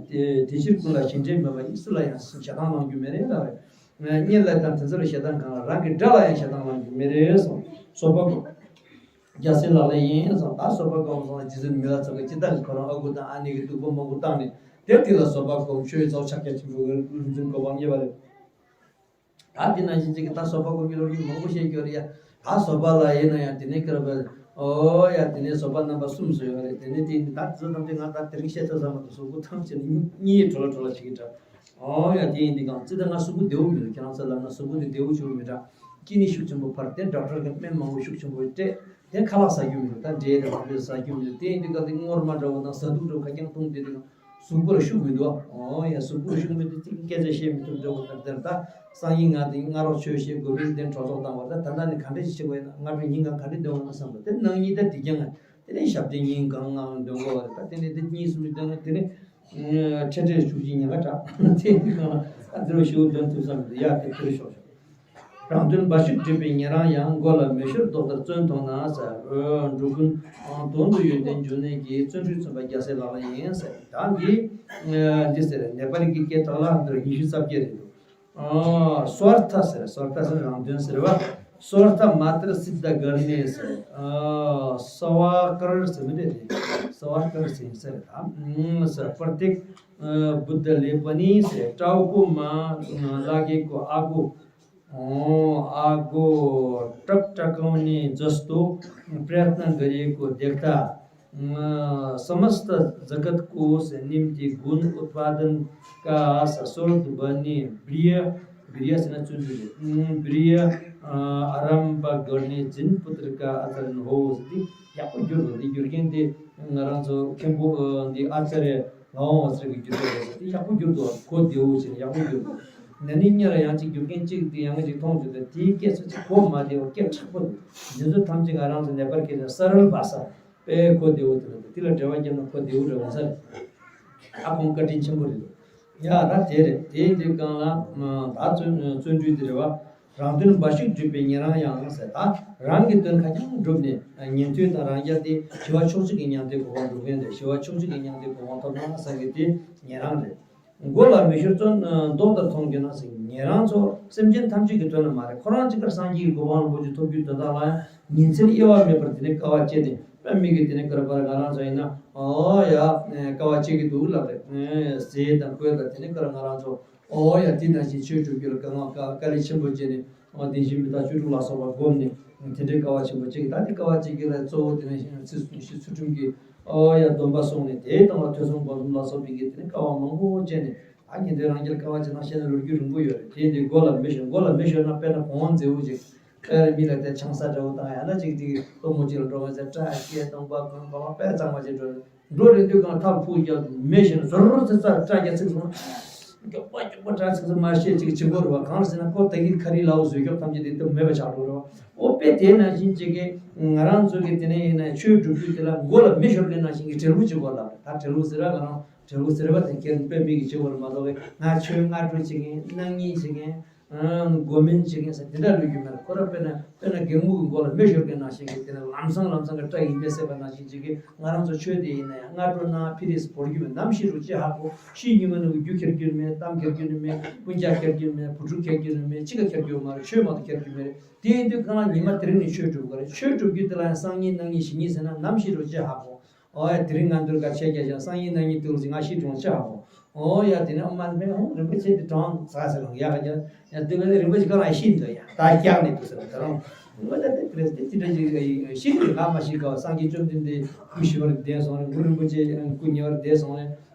དེ་དེ་ཕྱིར་ཀུན་ལ་གཞན་འབྲས་མེད་པ་ཡིན། སུ་ལ་ཡང་ཞེ་སྡང་གནང་རྒྱུ་མེད་རེད་ལབ་རེད། གཉེན་ལ་དང་དེ་ཚོ་ལ་ཞེ་སྡང་གང་ལ་རང་གི་དགྲ་ལ་ཡང་ཞེ་སྡང་གནང་རྒྱུ་མེད་རེད་གསུངས། བཟོད་པ་སྒོམ་རྒྱལ་སྲས་ལག་ལེན་ཡིན་གསུངས། ད་བཟོད་པ་སྒོམ་སོང་ན་རྗེ་བཙུན་མི་ལ་ཚོགས་ཀྱི་ཅི་ལྟར་ཁོ་རང་ཨ་ཁུ་དང་ཨ་ནེ་གི་སྡུག་པོ་མང་པོ་བཏང་ནས་དེབ་དེ་ལ་བཟོད་པ་སྒོམ་ཆོས་ཚོགས་ཕྱག་རྒྱ་ཆེན་པོའི་ལུང་འཛིན་གོ་འཕང་བརྙེས་པ་རེད། ད་དེ་ནང་བཞིན་ཅིག་གི་ད་བཟོད་པ་སྒོམ་རྒྱུ་ལོ་རྒྱུས་མང་པོ་བཤད་རྒྱུ་རེད་ཡ། ད་བཟོད་པ་ལ་ཡིན་ན་ཡང་དེ་ནས་ཀར་བ། ཨོ་ཡ་དེ་ནས་བཟོད་པ་རྣམ་པ་གསུམ་བཟོས་ཡོད་རེད། དེ་ནས་དེ་ཡིན་ད་དེ་ཚོ་ཐམས་ཅད་ང་ད་དེ་རིང་བཤད་ཐུབ་ས་མ་གཏོགས་གཟུགས་པོ་ཐམས་ཅད་གཉིད་བྲོ་ལ་བྲོ་ལ་བྱེད་ཀྱི་འདྲ། ཨོ་ཡ་དེ་ཡིན་དེ་གང་ཅི་ད་ང་གཟུགས་པོ་བདེ་བོ་མི་འདུག་ཁྱེད་རང་ཚོ་ལབ་ན་གཟུགས་པོ་དེ་བདེ་བོ་བྱུང་མི་འདྲ། སྐྱིད་ནི་ཤུགས་ཆེན་པོ་འཕར་དེ་ཌོག་ཊར་གི་སྨན་མང་པོ་ཤུགས་ཆེན་པོ་སྤྲད་དེ་ཁ་ལག་ཟ་རྒྱུ་མི་འདུག་ད་འབྲས་དང་འབྲས་ཟ་རྒྱུ་མི་འདུག་དེ་ཡིན་དུས་ག་དེ་སྔོར་མ་འདྲ་བོ་དང་ཟ་དུག་འདྲ་བོ་ཁ་རྐྱང་བཏུང་དེ་དེ་གང་། གཟུགས་པོར་ཤུགས་མི་འདུག་ཨོ་ཡ་གཟུགས་པོར་ཤུགས་མི་འདུག་ཅིག་སྐད་ཆ་བཤད་མི་ཐུབ་འདྲ་བོ་དེར་དེར་ད་སང་ཉིན་ང་དེ་སྔ་རོགས་ཆོས་བཤད་དགོས་མིན་དེ་གྲོས་ཚོགས་བཏང་བར་ད་ད་ལྟ་ནས་ག་འདྲ་ཞིག་བྱེད་དགོས་ཡིན་ན་སྔ་དྲོ་ཉིན་གང་ག་འདྲ་འདོན་དགོས་ན་བསམ་པ་དེ་ནང་ཉིན་ད་དེ་རྐྱང་ང་དེ་ནས་ཞབས་བརྟན་ཉིན་གང་ང་འདོན་དགོས་བ་རེད། ད་དེ་ནས་དེ་གཉིས་གསུམ་ཞིག་འདོན་ན་དེ་ནས་འཕྲལ་འཕྲལ་ཤུགས་ཀྱིས་ཉེན་ཁ་དྲག་དེ་འདི་གང་ལ་ད་འདི་རུ་ཞུ་འདོན་ཐུབ་ས་མི་འདུག་ཡ་དེ་དེ་རུ་ཤོག་ཤོག་རང་དོན་འབའ་ཞིག་སྒྲུབ་པའི་ཉན་རང་ཡང་། མགོ་ལ་མེ་ཤོར་ལྡོག་ལྟར་བརྩོན་མཐོང་ན་ཟེར། འགྲོ་ཀུན་དོན་དུ་ཡོན་ཏན་འབྱུང་གནས་ཀྱི། བརྩོན་འགྲུས་མཚོན་པ་རྒྱལ་སྲས་ལག་ལེན་ཡིན་ཟེར། ད་འདི་འདི་ཟེར་ནེ་པ་ལི་གི་སྐད་ཐོག་ལ་འདིར་ཉི་ཤུ་རྩ་བརྒྱད་རེད་འདུག་སྭཱརྠ་ཟེར། སྭཱརྠ་ཟེར་རང་དོན་ཟེར་བ། སྭཱརྠ་མ་ཏྲ་སིདྡྷ་གར་ཎི་ཟེར། སྭ་བ་ཀར་ཟེར་མི་རེད་དེ། སྭ་བ་ཀར་ཟེར་ཟེར་ད་ཟེར། པྲ་ཏྱེག་བུདྡྷ་ལེ་པ་ནི་ཟེར། ཏྲའུ་ཀུ་མ་ལ་གེ་ཀོ་ཨ་གོ་ཨ་གོ་ཏྲཀ་ཏྲ་ཀང་ནི་ཛ་སྟོ་པྲ་ཡཏ་ན་ག་རེ་ཀོ་དེག་ཏ། སམ་སྟ་ཛ་གཏི་ཀོ་ཟེར། ནིམ་ཏི་གུ་ཎ་ཨུཏ་པཱ་དན་ཀ་ས་སོར་དུ་བ་ནི་བྲི་ཡ། བྲི་ཡ་ཟེར་ན་བརྩོན་འགྲུས་རེད། བྲི་ཡ་ཨ་རམ་བ་གར་ཎི་ཛིན་པུ་ཏྲ་ཀ་ཨ་ཙ་རི་ནི་ཧོ་ཟེར། དེ་ཡག་པོ་བསྒྱུར་འདུག་དེ་བསྒྱུར་མཁན་དེ་ང་རང་ཚོ་མཁན་པོ་འདི་ཨ་ཙ་རི་ངག་དབང་བ་ཚེ་རིང་གིས་བསྒྱུར་བ་རེད་ཟེར། དེ་ཡག་པོ་བསྒྱུར་འདུག་གོ་བདེ་བོ་བྱས་ནས་ཡག་པོ་བསྒྱུར་འདུག་ན་ནིང་སྔོན་ལ་ཡང་ཅིག་བསྒྱུར་མཁན་གཅིག་དེ་ཡང་ཅིག་མཐོང་བྱུང་སྟེ་དེའི་སྐད་ཆ་ཅིག་གོ་མ་བདེ་བ་སྐད་གྲགས་པོ་འདུག་འདི་ཚོ་ཐམས་ཅད་ང་རང་ཚོ་ནེ་པར་སྐད་ཆ་ས་རལ་བ་ས་དཔེ་གོ་བདེ་བོ་དེ་རེད། དེ་ལ་འགྲེལ་པ་བརྒྱབ་ན་གོ་བདེ་བོ་རེད་བ་ས་རེད། ཨ་ཁོང་བཀའ་དྲིན་ཆེན་པོ་རེད་འདུག་ཡ་ད་དེ་རེད། དེ་ཡིན་དུས་གང་ལ་ད་བརྩོན་བརྩོན་འགྲུས་དེ་རེད་བ། རང་དོན་འབའ་ཞིག་སྒྲུབ་པའི་ཉན་རང་ཡང་ཟེར། ད་རང་གི་དོན་ཁ་རྐྱང་སྒྲུབ་ནས་ཉན་ཐོས་དང་རང་རྒྱལ་དེ་ཞི་བ་ཕྱོགས་གཅིག་གི་མྱང་འདས་གོ་འཕང་འགྲུབ་མཁན་རེད། ཞི་བ་ཕྱོགས་གཅིག་གི་མྱང་འདས་གོ་འཕང་ཐོབ་ན་ཟེར་གི་དེ་ཉན་རང་རེད། མགོ་ལ་མེ་ཤོར་བརྩོན་ལྡོག་ལྟར་མཐོང་གྱུར་ན་ཟེར། ཉན་རང་ཚོ་སེམས་ཅན་ཐམས་ཅད་ཀྱི་དོན་ལ་མ་རེད། ཁོ་རང་གཅིག་པར་སངས་རྒྱས་ཀྱི་གོ་འཕང་རིན་པོ་ཆེ་ཐོབ་རྒྱུའི་དོན་དག་ལ་ཡང་ཉིན་མཚན་དབྱེ་བ་མེད་པར་དེ་ནས་དཀའ་བ་སྤྱད་དེ་ པ་མི་གི་དེ་ནས་ཀར་པར་ང་རང་ཚོ་ཡིན་ན་ཨོ་ཡ་དཀའ་བ་སྤྱད་ཀྱི་འདུག་ལབ་རེད། ཟས་དང་གོས་དང་དེ་ནས་ཀར་ང་རང་ཚོ་ཨོ་ཡ་དེ་ནང་བཞིན་ཆོས་སྒྲུབ་རྒྱུ་ལ་དཀའ་ངལ་དཀའ་ལས་ཆེན་པོ་བྱས་ནས་ཨོ་བདེན་བཞི་མི་རྟག་བཅུ་དྲུག་ལ་སོགས་པ་བསྒོམས་ནས་དེ་འདྲའི་དཀའ་བ་ཆེན་པོ་སྤྱད་ཀྱི། ད་དེ་དཀའ་བ་སྤྱད་ཀྱི་ལ་གཙོ་བོ་དེ་ནས་ཚུལ་ཚུལ་ཁྲིམས་ཀྱི་ཨོ་ཡ་སྡོམ་པ་སྲུང་ནས་དེའི་སྟེང་ལ་ཐོས་བསམ་སྒོམ་གསུམ་ལ་སོགས་པའི་གི་དེ་ནས་དཀའ་བ་མང་པོ་སྤྱད་ནས། ད་ཉིན་དེ་རང་རྒྱལ་དཀའ་བ་ཅི་ནང་བཤད་ན་ལོ་རྒྱུས་རིང་པོ་ཡོད་རེད། དེ་འདི་མགོ་ལ་མེ་ཤོར། མགོ་ལ་མེ་ཤོར་ན་དཔེར་ན་གོང་མཛེས་པོ་ཅིག་དཔེར་མི་ལ་དེ་ཆང་ས་འདྲ་བོ་བཏང་ཡ་ན་ཅིག་ཅིག་སློབ་མོ་ཅིག་ལ་འགྲོ་བ་ཚེ་སྐྲ་སྐྱེས་སྟོང་པ་གོན་གོ་བ་དཔེ་གཙང་མ་ཅིག་འགྲོ་རེད། འགྲོ་རེད་དུས་གང་ཐག་ཕུག་རྒྱབ་མེ་ཤོར་ན་ཟོར་རོ་ཚེ་ཚ་སྐྲ་རྒྱ་ཚིག་སོང་། མགྱོགས་པ་མགྱོགས་པ་སྐྲ་ཚིག་སོང་མ་ཤེས་ཅིག་བྱེད་དགོས་རེད་བ། གང་རེད་ཟེར་ན་ཁོ་ད་གིན་ཁ་རི་ལའོ་བཟོས་སྐྱོབ་ཐམས་ཅད་དེ་ད་མེད་པ་ཆགས་འགྲོ་རེད་བ། ཨོ་དཔེ་དེ་ནང་བཞིན་ཅིག་གི་ང་རང་ཚོ་གི་དེ་ནས་ཡིན་ན་ཆོས་སྒྲུབ་དུས་དེ་ལ་མགོ་ལ་མེ་ཤོར་ལེ་ནང་བཞིན་གི་བྲེལ་བོ་ཅིག་དགོས་ལབ་རེད། ད་བྲེལ་བོ་ཟེར་ར་ང་རང་། དྲིལ་བུ་ཟེར་བ་དེ་ཁྱེད་དཔེ་མི་གི་བྱེད་པར་མ་གཏོགས་པའི་ང་ཆོས་སྔ་དྲོ་བྱེད་མཁན་སྣང་བརྙན་བྱེད་མཁན་སྒོམ་མིན་བྱེད་མཁན་ཟེར་དེ་འདྲ་ལོས་རྒྱུ་མེད། ཁོ་ར་དཔེར་ན་དཔེར་ན་རྒན་མོ་གི་མགོ་ལ་མེ་ཤོར་མཁན་ནང་བཞིན་གི་དེ་ནས་ལམ་སང་ལམ་སང་གི་སྐྲ་ཡིན་པས་བསད་པ་ནང་བཞིན་བྱེད་ཀྱི། ང་རང་ཚོ་ཆོས་དེ་ཡིན་ན་ཡང་སྔ་དྲོ་ནང་ཕི་རིས་བོར་རྒྱུ་མེད། ནམ་ཤི་རུ་ཅི་ཧ་གོ། ཤི་ཉི་མ་ནུ་གི་རྒྱུ་ཁྱེར་རྒྱུ་མེད། གཏམ་ཁྱེར་རྒྱུ་མེད། སྤུན་ཀྱག་ཁྱེར་རྒྱུ་མེད། བུ་ཕྲུག་ཁྱེར་རྒྱུ་མེད། ཅི་ག་ཁྱེར་རྒྱུ་མ་རེད། ཆོས་མ་གཏོགས་ཁྱེར་རྒྱུ་མེད་རེད། དེ་ཡིན་དུས་གང་ལ་ཉི་མ་དེ་རིང་ནས་ཆོས་སྒྲུབ་དགོས་རེད། ཆོས་སྒྲུབ་རྒྱུ་དེ་ལ་ཡང་སང་ཉིན་གནངས་ཉིན་གཞེས་ཉིན་ཟེར་ན་ནམ་ཤི་རུ་ཅི་ཧ་གོ། ཨོ་ཡ་དེ་རིང་ང་འདིར་ག་ཆས་རྒྱག་ཅིང་སང་ཉིན་གནངས་ཉིན་དུས་ལ་ང་ཤི་གྲོངས་ཆ་ཧོ། ཨོ་ཡ་དེ་ནས་ཨོ་མ་ནི་ཕན་ཧོ་རིན་པོ་ཆེ་དེ་གྲོངས་ཚར་ཟེར་རང་ཡག་ག་ཡ་དེ་ག་ནས་རིན་པོ་ཆེ་ག་རང་ཤི་འདུག་ཡ་ད་སྐྱག་ནས་འདུག་ཟེར་ད་རང་ངོ་ད་དེ་དེ་དེ་དེ་འདྲ་ཞིག་ཤི་དུས་ང་མ་ཤི་ག་སངས་རྒྱས་བཅོམ་ལྡན་འདས་སྐུ་ཞི་བར་བསྡད་སོང་རེད། གུ་རིན་པོ་ཆེ་སྐུ་ཉེ་བར་བསྡད་སོང་རེད།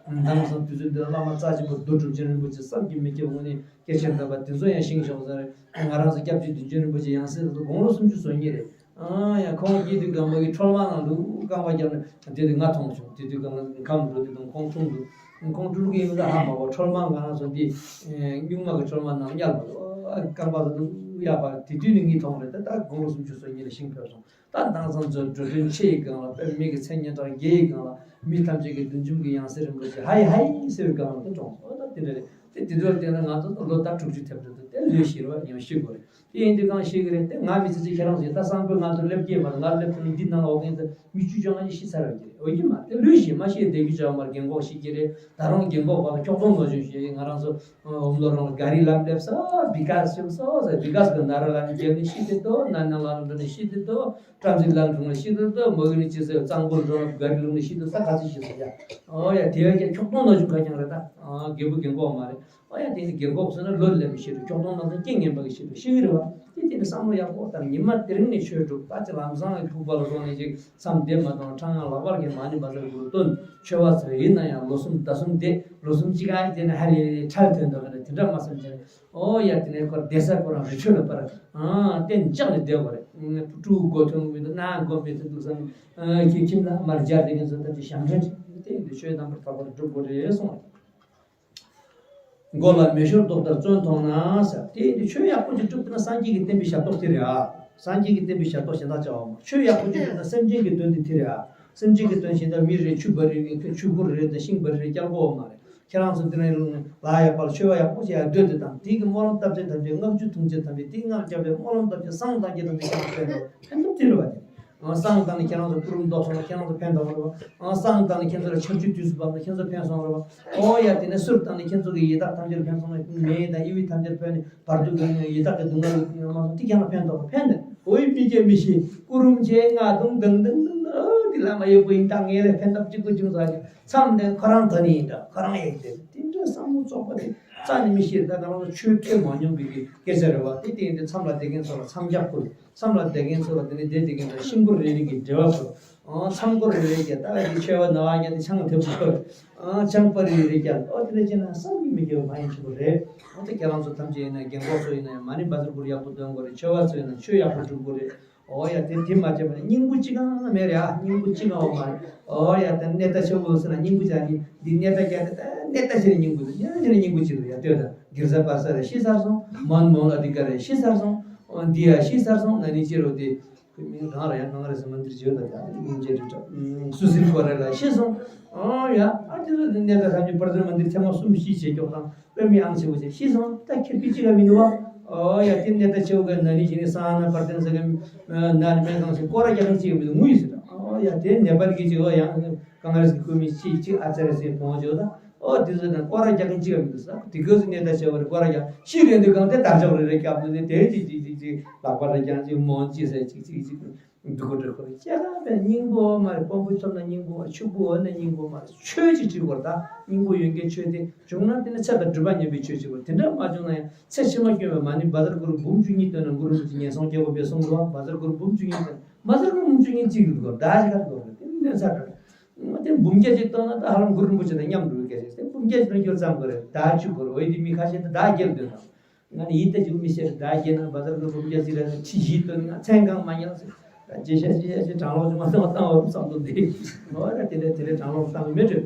དེང་སང་དུས་ཚོད་འདི་བླ་མ་རྩ་ཆེན་པོ་རྡོ་གྲུབ་ཆེན་རིན་པོ་ཆེ་བསམ་གྱིས་མི་ཁྱབ་དངོས་གནས་སྐྱེས་ཆེན་དམ་པ་དེ་ཚོ་ཡང་ཤི་སོང་ཟེར་རེད། ང་རང་ཚོ་སྐྱབས་རྗེ་བདུད་འཇོམས་རིན་པོ་ཆེ་ཡང་སྲིད་དུ་དགུང་ལོ་སུམ་ཅུ་སོ་གཉིས་རེད། ཨ་ཡ་ཁོང་སྐྱེས་དུས་སྒང་མོ་ཡི་ཁྲོལ་མ་ནང་དུ་རྐང་པ་བརྒྱབ་ནས་དེ་དུས་ང་མཐོང་བྱུང་། དེ་དུས་སྒང་ཁམས་འགྲོ་དུས་དང་ཁོང་འཁྲུངས་དུས་ཁོང་སྤྲུལ་སྐུ་ཡིན་ལ་ཧ་མ་གོ། ཁྲོལ་མ་ང་རང་ཚོ་འདི་སྨྱུག་མ་གི་ཁྲོལ་མ་ནང་གཡར་བ་རྐང་པ་དུ་གཡར་བ་དེ་དུས་ནི་ངས་མཐོང་རེད། ད་ད་དགུང་ལོ་སུམ་ཅུ་སོ་གཉིས་ལ་ཤིང་ཕེབས་སོང་། ད་དེང་སང་ཚོ་འགྲོ་གྲོན་ཆེ་ཡི་སྒང་ལ་དཔེ་མི་གི་མཚན་སྙན་གྲགས་རྒྱས་ཡི་སྒང་ལ་མི་ཐམས་ཅད་ཀྱི་མདུན་ཅུང་གི་ཡང་སྲིད་རིན་པོ་ཆེ་ཧའི་ཧའི་ཟེར་བའི་སྒང་ལ་དུ་གྲོངས་སོང་། ད་དེ་འདྲ་རེད། དེ་དེ་དུས་བལྟས་ན་ང་ཚོ་ལོ་ཟླ་དྲུག་ཅུ་ཐེབས་འགྲོ་འདུག་དེ་ལོས་ཤི་རོགས་ཉོ་ཤི་དགོས་རེད། དེ་ཡིན་དུས་གང་ཤེས་ཀྱི་རེད། དེ་ང་མི་ཚེ་གཅིག་ཁྱེད་རང་ཚོས་ད་སང་ཕོད་ང་ཚོ་སླེབས་ཀྱི་མ་རེད། ང་སླེབས་ཐུབ་ནི་འདི་ནང་ལ་འོ་མཁན་ཚོ་མི་བཅུ་བཅོ་ལྔ་ཅིག་ཤི་ཚར་ཡོད་ཀྱི་རེད། འོ་ཡིན་མ་དེ་ལོས་ཤི་མ་ཤི་བསྡད་རྒྱུ་བྱ་བ་མ་རེད། རྒན་གོག་ཤི་གི་རེད། ད་རུང་རྒན་གོག་བར་ལ་ཁྱོག་སྟོང་ནོར་བྱུང་ཞེས་ང་རང་ཚོ་འོམ་ལོ་རང་ལ་ག་རི་ལམ་སླེབས་ས་བི་ག་སི་བྱུང་སོ་ཟེར། བི་ག་སི་གི་ན་ར་ལ་ནི་རྒྱབ་ནི་ཤི་དེ་ཏོ་ན་ན་ལ་ནི་འགྲོ་ནི་ཤི་དེ་ཏོ་ཀྲམ་སི་ལ་འགྲོ་ནི་ཤི་དེ་ཏོ་མ་གི་ནི་ཅི་ཟེར་གཙང་པོར་འགྲོ་ན་ག་རི་ལུག་ནི་ཤི་དེ་ས་ག་ཚོད་ཤི་སོ་ཡ། ཨོ་ཡ་དེ་བས་ཀྱང་ཁྱོག་སྟོང་ནོར་བྱུང་ཁ་རྐྱང་རེད། ད་རྒན་པོ་རྒན་གོག་མ་རེད། ཨོ་ཡ་དེ་ནི་རྒན་གོག་ཟེར་ན་ལོ་ལས་མི་ཤེས་རུ་ཁྱོག་སྟོང་ནང་ཚན་རྐྱེན་ངན་པ་གི་ཤེས་རུ་ཤེས་ཀྱི་རེད་བ། དེ་དེ་ནི་བསམ་བློ་ཡག་པོ་དང་ཉི་མ་དེ་རིང་ནས་ཆོས་སྒྲུབ་ད་ཅི་ལམ་སང་ལ་ཐུག་པ་ལ་སོང་ནས་ཅིག་མཚམས་བསྡད་མ་གཏོང་ཁྲང་ཡང་ལག་པར་གྱི་མ་ཎི་བཛྲ་གུ་རུ་བཏོན། ཆོས་པ་ཚོ་ཡིན་ན་ཡང་ལོ་གསུམ་ཟླ་གསུམ་བསྡད། ལོ་གསུམ་གཅིག་ཨ་དེ་ནི་ཧ་ལས་ཁྲལ་ཐོན་འདུག་གི་རེད། དེ་འདྲ་མ་བསམ་བྱས་ཨོ་ཡ་དེ་ནས་ཁོ་བསྡད་ས་ཁོ་རང་རི་ཁྲོད་ལ་པར་ཨ་གཏན་འཇགས་ནས་བསྡད་དགོས་རེད། ཕྲུ་གུ་མགོ་ཐོན་གི་མི་འདུག་ན་མགོ་མི་ཐོན་འདུག་བསམ། ཁྱེད་ཁྱིམ་ལ་མར་སྦྱར་དེ་གི་ཚོ་ད་ཅི་ཞབས་འདྲེན་བྱེད་དེ་ཡིན་དུས་ཆོས་རྣམ་པར་དག་པར་སྒྲུབ་དགོས་རེད་གསུངས། མགོ་ལ་མེ་ཤོར་མདོག་ལྟར་བཙོན་མཐོང་ན་ཟེར། དེ་ཡིན་དུས་ཆོས་ཡག་པོ་ཅིག་སྒྲུབ་ཐུབ་ན་སངས་རྒྱས་ཀྱི་བསྟན་པའི་ཞབས་ཏོག་དེ་རེད་ཨ། སངས་རྒྱས་ཀྱི་བསྟན་པའི་ཞབས་ཏོག་གཞན་དག་བྱ་བ་མ་ཆོས་ཡག་པོ་ཅིག་སྒྲུབ་ན་སེམས་ཅན་གྱི་དོན་དེ་དེ་རེད་ཨ། སེམས་ཅན་གྱི་དོན་བྱེད་ན་མི་རེ་ཆུ་འབར་རེ་ཆུ་བུར་རེ་དང་ཤིང་འབར་རེ་སྐྱག་གོ་མ་རེད། ཁྱེད་རང་ཚོ་འདི་ནས་ལ་ཡག་པར་ཆོས་པ་ཡག་པོ་ཞིག་ཡག་འདོད་དེ་དང་དེ་གི་སྨོན་ལམ་བཏབ་ཚེ་ཐམས་ཅད་བསྔགས་བརྗོད་ཐུགས་རྗེ་ཐམས་ཅད་དེ་སྔགས་བརྒྱ་པའི་སྨོན་ལམ་བཏབ་ཚེ་བསང་བཏང་རྒྱུ་དང་དེ་ཀྱང་ཕན་ཐོགས་ཕན་ཐོགས་དེ་རེད་བ། དེ་བསང་བཏང་ནས་ཁྱེད་རང་ཚོ་སྐུ་རུམ་ལྡོག་སོང་ན་ཁྱེད་རང་ཚོ་ཕན་ཐོགས་རེད་བ། བསང་བཏང་ནས་ཁྱེད་ཚོ་ལ་ཆར་ཆུ་དུས་སུ་བབས་ན་ཁྱེད་ཚོ་ཕན་སོང་རེད་བ། ཨོ་ཡ་དེ་ནས་གསུར་བཏང་ནས་ཁྱེད་ཚོ་གི་ཡི་དྭགས་ཐམས་ཅད་ཕན་སོང་ན་མེ་ཡི་དང་ཡི་ཝི་ཐམས་ཅད་ཕན་ནས་བར་དུ་གི་ཡི་དྭགས་ཀྱི་སྡུག་བསྔལ་མ་སོང་དེ་ཁྱེད་ལ་ཕན་ཐོགས་ཕན་ནས་ཨོ་ཡི་མི་སྐྱེ་མི་ཤི་སྐུ་རུམ་ཆེ་ང་དུང་དང་དང་དང་ཨོ་དེ་ལ་མ་ཡོད་པོ་ཡིན་ད་ངས་ལས་ཕན་ཐོགས་གཅིག་པུ་བྱུང་ས་ཀྱང་། མཚམས་དེ་ཁོ་རང་དོན་ཡིན་འདྲ་ཁོ་རང་ཡིན་དེ་དེ་འདྲ་བསམ་བློ་བཙོག་པ་དེ་རྩ་ནས་མི་ཤེས། ད་ང་རང་ཚོ་ཆོས་ཐོས་མ་མྱོང་བའི་གི་སྐད་ཆ་རེད་བ། དེ་དེ་ཡིན་དེ་མཚམས་ལ་བསྡད་མཁན་ཚོ་ལ་མཚམས་རྒྱག་དགོས། མཚམས་ལ་བསྡད་མཁན་ཚོ་ལ་དེ་ནས་བསྡད་བསྡད་མཁན་ཚོ་ཤིང་ཕོར་རེ་རེ་གི་འབྲེལ་བ་དགོས། ཨང་མཚམས་སྐོར་རེ་རེ་བརྒྱབ། ད་ལྟ་གི་ཆོས་པ་ནང་བ་བརྒྱབ་དེ་ཆང་ཐེབས་སུ་ཕོར། ཨང་ཆང་པ་རེ་རེ་བརྒྱབ། ཨོ་དེ་འདྲ་བྱས་ན་བསམ་གྱིས་མི་ཁྱབ་པ་མ་ཡིན་ཆེན་པོ་རེད། ཨོ་དེ་ཁྱེད་རང་ཚོ་ཐམས་ཅད་ཡིན་ན་རྒན་གོག་ཚོ་ཡིན་ན་ཡང་མ་ཎི་བཛྲ་གུ་རུ་ཡག་པོ་འདོན་དགོས་རེད། ཆོས་པ་ཚོ་ཡིན་ན་ཆོས་ཡག་པོ་སྒྲུབ་དགོས་རེད། ཨོ་ཡ་དེ་དེ་མ་བྱས་པ་ནི་སྙིང་པོ་གཅིག་ཀྱང་མེད་རེད་ཨ། སྙིང་པོ་གཅིག་ཀྱང་ཡོད་མ་རེད། ཨོ་ཡ་དེ་གནས་ད་ཆེ་བོ་ཟེར་ན་སྙིང་པོ་བྱ་ནི་འདི་གནས་ད་རྒྱ་དེ་ད་གནས་ད་ཆེ་ནི་སྙིང་པོ་འདུག་གནས་ད་ཆེ་ནི་སྙིང་པོ་གཅིག་འདུག་ཡ་ལྟོས་དང་གིར་ཟ་པར་ས་རེ་ཤི་ཚར་སོང་། མོན་མོན་ལ་འདི་ག་རེ་ཤི་ཚར་སོང་། ཨོ་འདི་ཡ་ཤི་ཚར་སོང་ན་ནི་ཅི་རོ་དེ་མིང་རང་རེད་ཡ། གང་རེད་ཟེར་མ་འདིར་བརྗོད་ད་ཡ་སྙིང་རྗེ་རེད་ད་སུ་ཟིར་གོ་རེ་ལ་ཤི་སོང་། ཨོ་ཡ་ཨ་དེ་ཚོ་དེ་གནས་ད་ཐམས་ཅད་པར་ཟེར་མ་འདིར་ཐེངས་མ་གསུམ་ཤི་བྱེད་ཀྱོག་དང་། པད་མའི་ཨང་ཆེ་བོ་ཅིག་ཤི་སོང་། ད་ཁྱེད་ཀྱི་ཅི་ག་མི་འདུག་བ། ཨོ་ཡ་དེ་གནས་ད་ཆེ་བོ་ག་ན་ནི་ཅི་ནི་ས་ན་པར་ཏན་ས་ག་ན་ནི་མེ་གང་ཞིག་སྐོར་ར་རྒྱག་མཁན་ཅི་ག་མི་འདུག་ངུ་ཡི་ཟེར། ཨོ་ཡ་དེ་ནེ་པར་གི་ཅིག་ཨོ་ཡང་གང་རེ་ཟིག་ཁུ་མི་ཅི་ཅི་ཨ་ཙ་རེ་ཟིག་བོང་ཅོ་ད། ཨོ་དེ་ཚོ་དང་སྐོར་ར་རྒྱག་མཁན་ཅི་ག་མི་འདུག་ས། དེ་ག་ཟིག་གནས་ད་ཆེ་བོ་རེ་སྐོར་ར་རྒྱག་ཤི་རེད་འདུག་གང་དེ་དར་ལྕོག་རེ་རེ་རྒྱབ་འདུག་ནི་དེ་ཅི་ཅི་ཅི་ཅི་ལག་པ་ར་རྒྱག་ཅི་མོ་ཅི་ཟེར་ཅི་ཅི་ཅི། འདུག་གོ་འདུག་གོ། སྐྱེ་རྒ་ན་འཆིའི་སྙིང་པོ་མ་རེད། དཔོན་པོ་ཐོབ་ན་སྙིང་པོ། ཕྱུག་པོ་ཡོད་ན་སྙིང་པོ་མ་རེད། ཆོས་ཅིག་བྲིས་དགོས་རེད། ད་སྙིང་པོ་ཡོད་མཁན་ཆོས་དེ་བྱུང་ན་དེ་ནི་ཚེ་དང་སྒྲིབ་པ་ཉམས་པའི་ཆོས་ཅིག་དགོས། དེ་འདྲ་མ་བྱུང་ན་ཡང་ཚེ་ཕྱི་མ་སྐྱོན་པའི་མ་ཎི་བཛྲ་གུ་རུ་འབུམ་བཅུ་གཉིས་བཏོན་ན་གུ་རུ་རིན་པོ་ཆེ་ངན་སོང་སྐྱེ་དགོས་པའི་གསུངས་འདུག་བཛྲ་གུ་རུ་འབུམ་བཅུ་གཉིས་བཏོན། བཛྲ་གུ་རུ་འབུམ་བཅུ་གཉིས་གཅིག་གི་འདུག་བདག་ཅི་ག་འདུག་དེ་ནི་ཚར་འདྲ། དེ་འབུམ་བརྒྱ་ཅིག་བཏོན་ན་ད་ཧ་ལམ་གུ་རུ་རིན་པོ་ཆེ་དང་མཉམ་འགྲོ་བའི་སྐད་ཆ། དེ་འབུམ་བརྒྱ་ཅིག་བཏོན་རྒྱུར་བརྩམས་དགོས་རེད། བདག་བཅུ་དགོས་རེད། འོ་ཡི་དེ་མི་ཁ་ཤས་དེ་བདག་བརྒྱད་བཏོན་ན། ང་ནི་ཡིད་ལྟ་ཅིག་མི་ཤེས་པའི་བདག་བརྒྱད་ན་བཛྲ་གུ་རུ་འབུམ་བརྒྱ་ཅིག་རེད། ཁྲི་བཞི་བཏོན་ན་མཚན་གང་མ་ཉན་ཟེར། ད་ཅི་བཤད་ཅི་བཤད་ཅི་དྲང་ལོག་ཅིག་མ་བཏང་བ་བཏང་བ་བསམ་དུ་འདི། འོ་ད་དེ་འདྲ་དེ་འདྲ་དྲང་ལོག་བཏང་གི་མེད་དྲོས།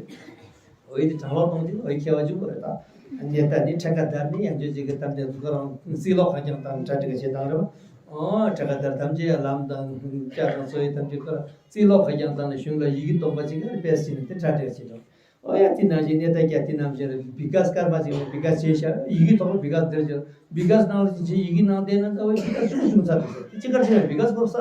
འོ་ཡི་དེ་དྲང་ལོག་གཏོང་དུས་འོ་ཡི་ཁྱད་པར་ཅིག་དགོས་རེད་ད། གནས་བརྟན་ནི་འཕྲད་ཀ་བདར་ནི་ཡང་བཅོས་བྱེད་ཀྱི་གཏམ་དེ་ཁོ་རང་རྩིས་ལོག་ཁ་རྐྱང་བཏང་གྲ་སྒྲིག་བྱེད་སྟངས་རེད་བ། འོ་འཕྲད་ཀ་བདར་ཐམས་ཅད་ལམ་དང་བཅའ་དང་སོ་ཡི་ཐམས་ཅད་ཁོ་རང་རྩིས་ལོག་ཁ་རྐྱང་བཏང་ནས་གཞུང་ལ་ཡི་གེ་སྟོང་པ་ཅིག་ག་རེ་དཔེ་ཟིན་ནས་དེ་གྲ་སྒྲིག་བྱེད་དང་། ཨོ་ཡ་དེ་ནང་བཞིན་གནས་བརྟན་རྒྱལ་དེ་ནང་བཞིན་རེད། བི་ག་སི་སྐར་མ་ཅིག་བི་ག་སི་བྱས་ཤག་ཡི་གེ་ཐོག་བི་ག་སི་འདིར་བྱས། བི་ག་སི་ནང་ལ་ཅིག་བྱས་ཡི་གེ་ནང་བསྟན་ན་ད་བའི་བི་ག་སི་ཆུང་ཆུང་ཚར་འདུག་ཟེར། དེ་ཅི་གར་བྱས་བི་ག་སི་སྐོར་ས་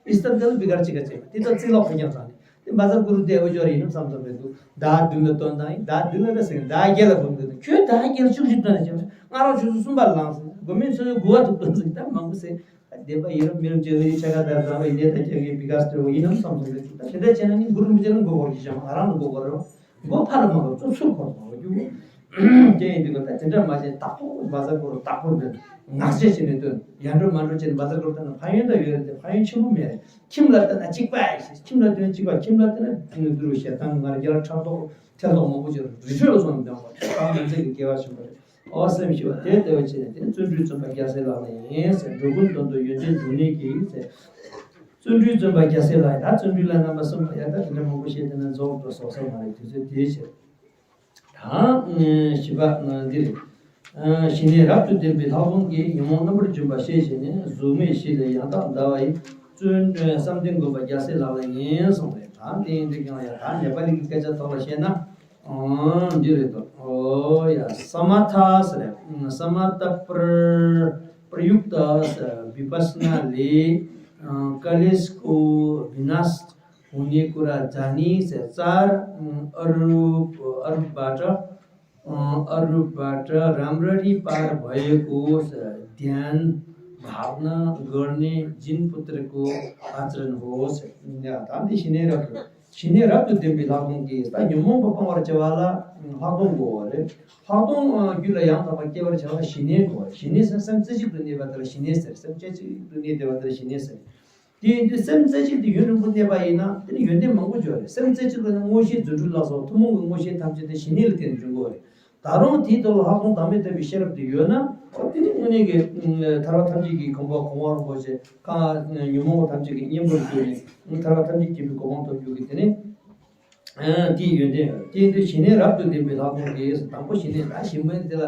ཨིས་ཏམ་དེ་ལ་བི་ག་སི་ཅི་ག་བྱས་པ་དེ་ད་རྩིས་ལོག་ཁ་རྐྱང་བཏང་ནས་དེ་བཛྲ་གུ་རུ་དེ་འོ་ཅོག་རེད་ཡིན་ནམ་བསམ་བསམ་རེད་འདུག་བདག་བདུན་ལ་བཏོན་དང་ཡིན། བདག་བདུན་ལ་རེད་ཟེར་མཁན་བདག་བརྒྱད་ལ་བུམ་འདུག་ཁྱོད་བདག་བརྒྱད་ལ་བཅུ་བཞི་བཏོན་ནས་བྱས་ང་རང་ཆུ་ཚོད་གསུམ་པ་ལངས་སོང་། དགོང་མོའི་ཆུ་ཚོད་དགུ་པ་དུ་བཏོན་ཟིག་ད་མང་པོ་ཟེར། བསྡད་པ་ཡིན་རུང་མི་རུང་བཅས་ལ་ཡིད་ཆེས་ཀ་དར་དང་བའི་གནས་དང་ཁྱད་ཀྱི་བི་ག་སི་སྤྲོད་པ་ཡིན་ནམ་བསམ་སོང་། དེ་ད་དེ་འདྲ་བྱས་ན་ནི་གུ་རུ་རིན་པོ་ཆེ་ལ་མགོ་སྐོར་གྱི་བྱ་མ་ང་རང་ལ་མགོ་སྐོར་རེད། མགོ་ཕར་ལ་མ་སྐོར་ཚུར་ཚུར་སྐོར་སོང་རྒྱུ། དེ་ཡིན་དུས་ད་དེ་འདྲ་མ་བྱས་དྭགས་པོ་བཛྲ་གུ་རུ་དྭགས་པོ་འདི་ངག་བཅད་བྱས་ནས་སྟོན། ཡར་འགྲོ་མར་འགྲོ་བྱས་ནས་བཛྲ་གུ་རུ་བཏོན་ན་ཕན་ཡོན་ད་ཡོད་རེད་དེ་ཕན་ཡོན་ཆེན་པོ་མེད་རེད། ཁྱིམ་ལ་བཏོན་ན་གཅིག་པ་ཡིན། ཁྱིམ་ལ་བཏོན་གཅིག་པ། ཁྱིམ་ལ་བཏོན་ན་དུ་རུ་ཞེ་སྡང་ངར་རྒྱལ་ཕྲག་དོག་ཐེ་གཏོགས་མང་པོ་བྱས་རུ་ཁྲོད་ལ་སོང་ནས་འདོན་པ་དེ་ཐང་མི་མཛད་ཀྱི་དགེ་བ་ཆེན་པོ་རེད། ཨོ་སེམས་ཤི་བ་དེ་ལྟ་བུ་བྱས་ནས་དེ་བརྩོན་འགྲུས་བརྩོན་པ་རྒྱལ་སྲས་ལག་ལེན་ཡིན་ཟེར། འགྲོ་ཀུན་དོན་དུ་ཡོན་ཏན་འབྱུང་ནུས་ཀྱི་ཟེར། བརྩོན་འགྲུས་བརྩོན་པ་རྒྱལ་སྲས་ལག་ལེན། ད་བརྩོན་འགྲུས་ལ་རྣམ་པ་གསུམ་པ་ཡ་ད་དེ་འདྲ་མང་པོ་བཤད་དེ་ན་རྫོགས་འགྲོ་སོགས་ས་མ་རེད། དུས་ཚོད་དེའི་ཕྱིར། ད་བཞི་པ་འདི་རེད། ཞི་གནས་རབ་ཏུ་ལྡན་པའི་ལྷག་མཐོང་གིས་ཉོན་མོངས་རྣམ་པར་འཇོམས་པ་ཤེས་བྱས་ནས་གཟུགས་མེད་བཞི་ལས་ཡང་དག་འདའ་བ་ཡི་བརྩོན་བསམ་གཏན་བསྒོམ་པ་རྒྱལ་སྲས་ལག་ལེན་ཡིན་གསུངས་རེད། ད་དེ་འདི་ཀྱང་ཡ་ད་ནེ་པ་ལི་གི་སྐད་ཆ་ཐོག་ལ་བཤད་ན། འདི་རེད་དོ། ཨོ་ཡ། ས་མ་ཐ་ཟེར་རེད། ས་མ་ཐ་པྲ་པྲ་ཡུག་ཏ་ཟེར། བི་པ་སི་ན་ལས། ཀ་ལེ་སྐོ་བི་ནཱས་ཧུ་ནི་ཀུ་ར་ཛ་ནི་ཟེར། ཙར་ཨ་རུ་ཨ་རུ་བ་ཏྲ། ཨ་རུ་བ་ཏྲ་རམ་ར་རི་པར་བ་ཡེ་ཀོ་ཟེར། དྷྱན་བྷ་བ་ན་གར་ནི་ཇིན་པུ་ཏྲ་ཀོ་ཨ་ཙ་རན་ཧོ་ཟེར། ཡ་ད་འདི་ཞི་གནས་རབ་ཏུ། ཞི་གནས་རབ་ཏུ་ལྡན་པའི་ལྷག་མཐོང་གིས་ད་ཉོན་མོངས་པ་སྤང་བར་བྱ་བ་ལ་ལྷག་མཐོང་དགོས་པ་རེད། ལྷག་མཐོང་རྒྱུད་ལ་ཡང་དག་པར་སྐྱེ་བར་བྱ་བ་ཞི་གནས་དགོས་པ་རེད། ཞི་གནས་ཟེར་སེམས་རྩེ་གཅིག་ཏུ་གནས་པ་དེ་ལ་ཞི་གནས་ཟེར། སེམས་རྩེ་གཅིག་ཏུ་གནས་བསྡད་པ་དེ་ལ་ཞི་གནས་ཟེར། དེ་ཡིན་དུས་སེམས་རྩེ་གཅིག་ཏུ་ཡུན་རིང་པོ་གནས་པ་ཡིན་ན་དེ་ནི་ཡོན་ཏན་མང་པོ་འབྱོར་རེད། སེམས་རྩེ་གཅིག་ལ་ནི་མངོན་ཤེས་རྫུ་འཕྲུལ་ལ་སོགས་ཐུན་མོང་གི་མངོན་ཤེས་ཐམས་ཅད་དེ་ཞི་གནས་ལ་བརྟེན་ནས་འབྱུང་དགོས་རེད། ད་རུང་དེའི་ཐོག་ལ་ལྷག་མཐོང་བདག་མེད་རྟོགས་པའི་ཤེས་རབ་དེ་ཡོད་ན། ཨོ་དེ་ནི་དངོས་གནས་ཀྱི་ཐར་པ་ཐམས་ཅད་ཀྱི་གོ་འཕང་གོ་འཕང་རིན་པོ་ཆེ་གང་ཉོན་མོངས་པ་ཐམས་ཅད་ཀྱི་གཉེན་པོར་གྱུར་ནས་ཐར་པ་ཐམས་ཅད་མཁྱེན་པའི་གོ་འཕང་ཐོབ་རྒྱུ་གི་དེ་ནི། དེའི་ཡོན་ཏན་ཡོད། དེ་ཡིན་དུས་ཞི་གནས་རབ་ཏུ་ལྡན་པའི་ལྷག་མཐོང་གིས་དང་པོ་ཞི་གནས་ད་ཞི་མོལ་དེ་ལ་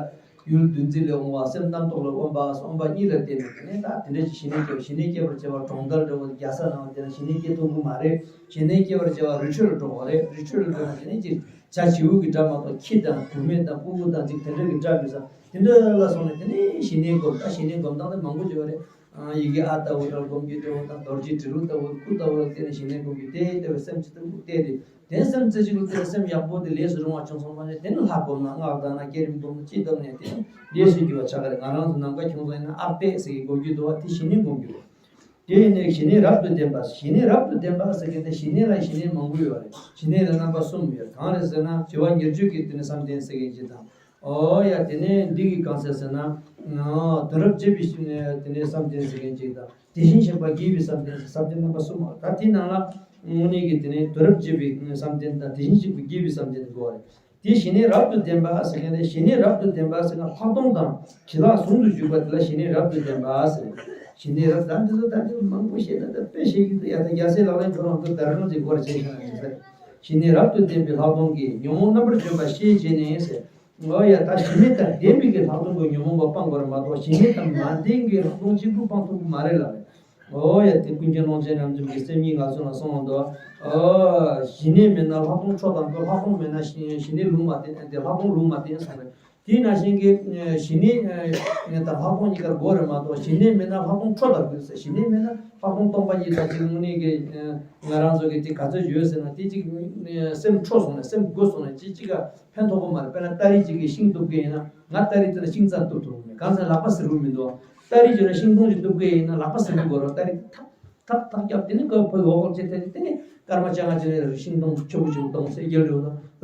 ཡུལ་འདུ་འཛི་ལས་འོང་བ་སེམས་རྣམ་རྟོག་ལ་དབེན་པ་དབེན་པ་གཉིས་ལ་བརྟེན་ནས་དེ་ནས་ད་དེ་འདྲ་ཞིག་ཞི་གནས་སྐྱེ་བ་ཞི་གནས་སྐྱེ་བར་བྱ་བ་གྲོང་རྡལ་འདྲ་བོ་རྒྱལ་ས་ནང་དེ་ན་ཞི་གནས་སྐྱེ་ཐུབ་ཀྱི་མ་རེད། ཞི་གནས་སྐྱེ་བར་བྱ་བ་རི་ཁྲོད་ལ་འགྲོ་དགོས་རེད། རི་ཁྲོད་ལ་འགྲོ་ན་དེ་ནས་ཅིག་བྱ་བྱིའུ་གི་སྒྲ་མ་གཏོགས་ཁྱི་དང་བུད་མེད་དང་ཕྲུ་གུ་དང་ཅིག་དེ་འདྲ་གི་སྒྲ་མི་ཟ། དེ་འདྲ་ལ་སོང་ནས་དེ་ནས་ཞི་གནས་སྒོམ། ད་ཞི་གནས་སྒོམ་སྟངས་དེ་མང་པོ་ཅིག་ཡོད་རེད། ཡི་གེ་ཨ་ལྟ་བུ་ལ་སྒོམ་རྒྱུ་ལྟ་བུ་དང་རྡོ་རྗེ་དྲིལ་བུ་ལྟ་བུ་སྐུ་ལྟ་བུ་ལ་བརྟེན་ནས་ཞི་གནས་སྒོམ་རྒྱུ་དེ་ལྟ་བུའི་སེམས་ཅི་ལྟ་བུ་བལྟས་ཏེ་དེ་སེམས་རྩེ་གཅིག་ལ་བལྟས་སེམས་ཡག་པོ་དེ་ལས་སུ་རུང་བ་བྱུང་སོང་བ་ནས་དེ་ནི་ལྷ་སྒོམ་ན་སྔགས་བཏང་ན་བསྐྱེད་རིམ་སྒོམ་ན་ཅི་བཏང་ནས་དེ་ནི་ལས་སུ་འགྱུར་བ་ཆགས་ཀྱི་རེད། ང་རང་ཚོ་ནམ་མཁའ་ཁྱུང་ཚང་ཡིན་ན་ཨག་ཏེ་ཟེར་གྱི་སྒོམ་རྒྱུ་འདུག་བ། དེ་ཞི་གནས་སྒོམ་རྒྱུ་རེད། དེ་ཡིན་ནས་ཞི་གནས་རབ་ཏུ་ལྡན་པ། ཞི་གནས་རབ་ཏུ་ལྡན་པ་ཟེར་མཁན་དེ་ཞི་གནས་ལ་ཞི་གནས་མང་པོ་ཡོད་རེད། ཞི་གནས་ལ་རྣམ་པ་གསུམ་ཡོད། གང་རེད་ཟེར་ན་བྱེ་བ་ཉེར་གཅིག་གི་དེ་ནི་བསམ་གཏན་ཟེར་མཁན་ཅིག་དང་། ཨོ་ཡ། དེ་ནས་འདི་གི་གང་ཟེར་ཟེར་ན། དུས་རབས་བརྒྱད་པའི་དེ་ནས་བསམ་གཏན་ཟེར་མཁན་ཅིག་དང་། དེ་བཞིན་གཤེགས་པ་དགྱེས་པའི་བསམ་གཏན་ཟེར། བསམ་གཏན་རྣམ་པ་གསུམ་མ། ད་དེའི་ནང་ལ་དངོས་གནས་ཀྱི་དེ་ནས་དུས་རབས་བརྒྱད་པའི་བསམ་གཏན་དང་དེ་བཞིན་གཤེགས་པ་དགྱེས་པའི་བསམ་གཏན་དགོས་པ་རེད། དེ་ཞི་གནས་རབ་ཏུ་ལྡན་པ་ཟེར་མཁན་དེ་ཞི་གནས་རབ་ཏུ་ལྡན་པ་ཟེར་མཁན་ལྷག་མཐོང་དང་ཞི་ལྷག་ཟུང་དུ་འཇུག་པ་དེ་ལ་ཞི་གནས་རབ་ཏུ་ལྡན་པ་ཟེར། ཞི་གནས་རབ། ད་འདི་ཚོ་ད་འདི་མང་པོ་བཤད་ན་ད་དཔེ་བཤད་ཀྱི་འདུག་ཡ། ད་རྒྱལ་སྲས་ལག་ལེན་ཁོ་རང་ཚོ་ད་རང་ཚོའི་སྐོར་བྱས་ཤིང་ན་ཞི་གནས་རབ་ཏུ་ལྡན་པའི་ལྷག་མཐོང་གིས་ཉོན་མོངས་རྣམ་པར་འཇོམས་པ་ཤེས་བྱས་ནས་ཟེར། ཨོ་ཡ། ད་ཞི་གནས་དང་ལྡན་པའི་གི་ལྷག་མཐོང་གི་ཉོན་མོངས་པ་སྤང་དགོས་རེད་མ་གཏོགས་ཞི་གནས་དང་མ་ལྡན་གྱི་ལྷག་མཐོང་གཅིག་པུ་སྤང་ཐུབ་ཀྱི་མ་རེད་ལབ་རེད། ཨོ་ཡ། དེ་ཀུན་མཁྱེན་ཀློང་ཆེན་རབ་འབྱམས་ཀྱིས་སེམས་ཉིད་ངང་ཚུལ་ལ་གསུངས་འདུག་ཨོ། ཞི་གནས་མེད་ན་ལྷག་མཐོང་འཕྲོ་དང་ལྷག་མཐོང་མེད་ན་ཞི་གནས་ལུང་མ་བསྟན་ཏེ་ལྷག་མཐོང་ལུང་མ་བསྟན་གསུངས་རེད། དེ་ནང་བཞིན་གྱི་ཞི་གནས་དང་ལྷག་མཐོང་གཉིས་ཀ་དགོས་རེད་མ་གཏོགས་ཞི་གནས་མེད་ན་ལྷག་མཐོང་འཕྲོ་དང་དགོས་ཟེར། ཞི་གནས་མེད་ན་ལྷག་མཐོང་སྟོང་པ་ཉིད་དང་གཅིག་དངོས་གནས་ཀྱི་ང་རང་ཚོ་གི་དེ་ག་ཚོད་ཡོད་ཟེར་ན་དེ་གཅིག་སེམས་འཕྲོ་སོང་ནས་སེམས་སྒོ་སོང་ནས་གཅིག་གཅིག་ག་ཕན་ཐོགས་པ་མ་རེད། དཔེར་ན་སྟ་རེ་གཅིག་གིས་ཤིང་གཏུབ་མཁན་ཡིན་ན་ང་སྟ་རེ་དེ་ལ་ཤིང་རྩ་གཏུབ་ཐུབ་མེད། གང་ཟེར་ལག་པ་ཟུར་པོ་མི་འདུག་སྟ་རེ་གཅིག་ལ་ཤིང་སྡོང་གཅིག་གཏུབ་མཁན་ཡིན་ན་ལག་པ་ཟུར་པོ་དགོས་རེད། སྟ་རེ་ཐབ་ ཐག་ཐག་བརྒྱབ། དེ་ནི་ཁོ་ཕོ་འོག་ཅེ་ཐེ་དེ་ནི་སྐར་མ་བཅོ་ལྔ་ཅིག་རེ་ཤིང་སྡོང་ཆུ་བོ་ཆུ་སྡོང་སེ་རྒྱལ་རེ་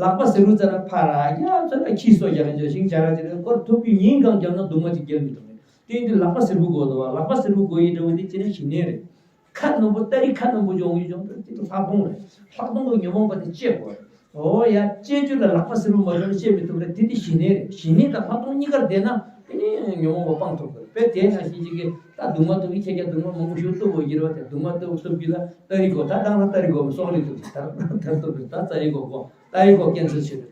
ལག་པ་ཟེར་བུ་ཙ་ན་ཕ་ར་ཡ་ཙ་ན་ཁྱི་སོ་རྒྱག་གི་ཤིང་བྱ་ར་ཅིག་རེ་སྐོར་ཐུབ་པའི་ཉིན་གང་བརྒྱབ་ན་སྡུག་བསྔལ་ཅིག་རྒྱལ་མི་ཐུབ་རེད། དེ་ཡིན་དུས་ལག་པ་ཟེར་བུ་དགོས་འདུག་བ། ལག་པ་ཟེར་བུ་དགོས་ཡི་འདྲ་བོ་དེ་ཅི་ནས་ཞི་གནས་རེད། ཁ་སྣུམ་པོ་སྟ་རི་ཁ་སྣུམ་པོ་སྦྱོང་གི་སྦྱོང་དུས་དེ་ལྷག་མཐོང་རེད། ལྷག་མཐོང་གི་ཉོན་མོངས་པ་དེ་བཅད་དགོས་རེད། འོ་ཡ་བཅད་རྒྱུ་ལ་ལག་པ་ཟེར་བུ་མ་བྱུང་ན་བཅད་མི་ཐུབ་རེད། དེ་དེ་ཞི་གནས་རེད། ཞི་གནས་དང་ལྷག་མཐོང་གཉིས་ཀར་བསྡད་ན་དེ་ནི་ཉོན་མོངས་པ་སྤང་ཐུབ་དགོས་རེད། དཔེ་དེ་ནང་བཞིན་ཅིག་གིས་ད་སྡུག་བསྔལ་ཐུབ་ཀྱི་ཁྱེད་ཀྱང་སྡུག་བསྔལ་མང་པོ་ཞིག་ཐུབ་དགོས་ཀྱི་རེད་བ། དེ་སྡུག་བསྔལ་ཐུབ་ཐུབ་ཀྱི་ལ་སྟ་རི་དགོས། ད་དང་ལ་སྟ་རི་དགོས་མ་སོག་རི་ཐུབ་ཀྱི་ད་ད་ཐུབ་ཀྱི་ད་སྟ་རི་དགོས་དགོས་སྟ་རི་དགོས་ཀན་སར་ཆེ་རེད་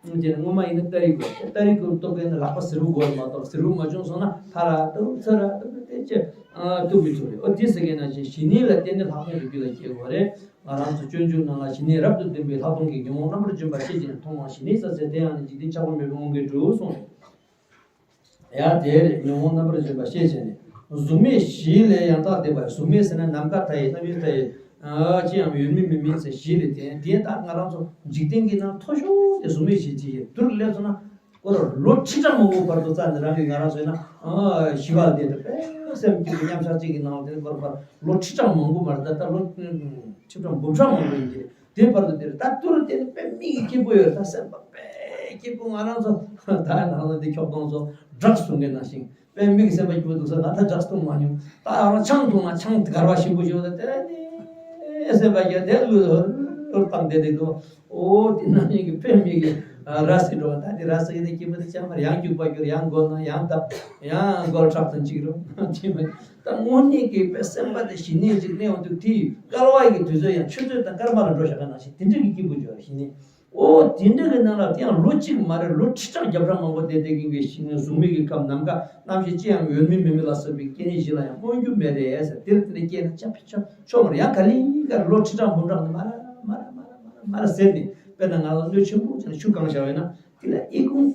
ད། དེ་ནི་སྔོན་མ་ཡིན་ན་སྟ་རི་དགོས། སྟ་རི་དགོས་ཐུབ་མཁན་ནི་ལག་པ་ཟེར་བུ་དགོས་མ་གཏོགས་ཟེར་བུ་མ་བྱུང་སོང་ན་ཕ་ར་ཏུ་ཚ་ར་ཏུ་ཏེ་ཅེ་ཐུབ་མི་ཐུབ་རེད། ཨོ་དེ་ཟེར་མཁན་ནང་བཞིན་ཞི་གནས་ལ་བརྟེན་ནས་ལྷག་མཐོང་གི་རྒྱུད་ལ་སྐྱེ་དགོས་རེད། ང་རང་ཚོ་སྤྱོད་འཇུག་ནང་ལ་ཞི་གནས་རབ་ཏུ་ལྡན་པའི་ལྷག་མཐོང་གི་ཉོན་མོངས་རྣམ་པར་འཇོམས་པ་ཤེས་བྱས་ནས་མཐོང་བ་ཞི་གནས་ས་ཚེ་དེ་ཡང་ནི་འཇིག་རྟེན་ཆགས་པ་མེད་པའི་དབང་གིས་གྲུབ་གསུངས་རེད། ཡང་དེར་ཉོན་མོངས་རྣམ་པར་འཇོམས་པ་ཤེས་བྱས་ནས། གཟུགས་མེད་བཞི་ལས་ཡང་དག་འདས་པ། གཟུགས་མེད་ཟེར་ན་ནམ་མཁའ་མཐའ་ཡས་རྣམ་དབྱེ་མཐའ་ཡས། ཨ་ཅི་ཡང་ཡོད་མིན་མེད་མིན་ཟེར་བཞི་ལས་དེ་དེ་ད་ང་རང་ཚོ་འཇིག་རྟེན་གྱི་ནང་མཐོ་ཤོས་དེ་གཟུགས་མེད་བཞི་ཅིག་ཡོད་དུར་སླེབས་སོང་ན་ཁོ་ར་ལོ་ཁྲི་ཕྲག་མང་པོ་བར་དུ་རྩ་ནས་རང་གིས་ང་རང་ཚོ་ཡིན་ན་ཨ་ཞི་བ་ལ་དེ་དེ་དཔེ་སེམས་སྐྱིད་པོ་མཉམ་ཞག་ཅིག་གི་ནང་དེ་བར་བར་ལོ་ཁྲི་ཕྲག་མང་པོ་མ་རེད། ད་ལྟ་ལོ་ཁྲི་ཕྲག་འབུམ་ཕྲག་མང་པོ་ཡིན་གྱི་རེད། དེ་བར་དུ་དེར་ད་ཏུ་རུ་དེ་ནི་དཔེ་མི་གི་སྐྱིད་པོ་ཡོད། ད་སེམས་པ་དཔེ་སྐྱིད་པོ། ང་རང་ཚོ་ད་ནང་ལ་འདི་ཁྱོག་གཏོང་ཚོ་ཌྲག་སི་འཐུང་མཁན་ནང་བཞིན་དཔེ་མི་གི་སེམས་པ་སྐྱིད་པོ་འདུག་ས། ང་ད་ཌྲག་སི་འཐུང་མ་མྱོང་། ད་ང་རང་ཆང་འཐུང་ན་ཆང་དེ་གར་བ་ཞིམ་པོ་ཞིག་ཡོད། ད་དེ་ནི་སེམས་པ་རྒྱ་དེ་ལུ་ལུར་བཏང་བསྡད་དེ་འདུག། ཨོ་དེ་ནང་བཞིན་གི་དཔེ་མི་གི་ར་སི་འགྲོ་བ། ད་དེ་ར་སི་གི་དེ་སྐྱིད་པོ་དེ་ཅང་མར་ཡང་རྒྱུག་པ་རྒྱུར་ཡང་མགོ་ན་ཡང་ད་ཡང་མགོ་ཁྲག་དང་གཅིག་རུ་ཅི་མ། ད་དངོས་གནས་ཀྱི་དཔེ་སེམས་པ་དེ་ཞི་གནས་ཅིག་གནས་འོང་དུས་དེ་བསྐལ་བ་ཡི་གི་དུས་ཚོད་ཡང་ཆུ་ཚོད་དང་སྐར་མ་ལ་འགྲོ་བཞག་པ་ནང་བཞིན་དེ་འདྲ་གི་སྐྱིད་པོ་འཇོག་ཞི་གནས། ཨོ་དེ་འདྲ་གི་ནང་ལ་དེ་ཡང་ལོ་གཅིག་མ་རེད། ལོ་ཁྲི་ཕྲག་བརྒྱ་ཕྲག་མང་པོ་བསྡད་བསྡད་མཁན་གྱི་ཞི་གནས་གཟུགས་མེད་ཀྱི་ཁམས་ནམ་མཁའ་རྣམ་ཤེས་ཅི་ཡང་ཡོད་མིན་མེད་མིན་ལ་སོགས་པའི་སྐྱེ་གནས་བཞི་ལ་ཡང་སྨོན་རྒྱུ་མེད་རེད་ཟེར། དེར་དེ་ནས་སྐྱེས་ན་ཅང་ཕི་ཆོ་ཆོ་མ་རེད། ཡང་ག་ལེ་ག་ལེ་ལོ་ཁྲི་ཕྲག་འབུམ་ཕྲག་ནི་མ་ར་མ་ར་མ་ར་མ་ར་མ་ར་ཟེར་ནས་དཔེར་ན་ང་ལ་སྣོད་ཆེན་པོ་ཅིག་ན་ཆུ་བཀང་བཞག་ཡོད་ན། དེ་ལ་ཨི་ཁུང་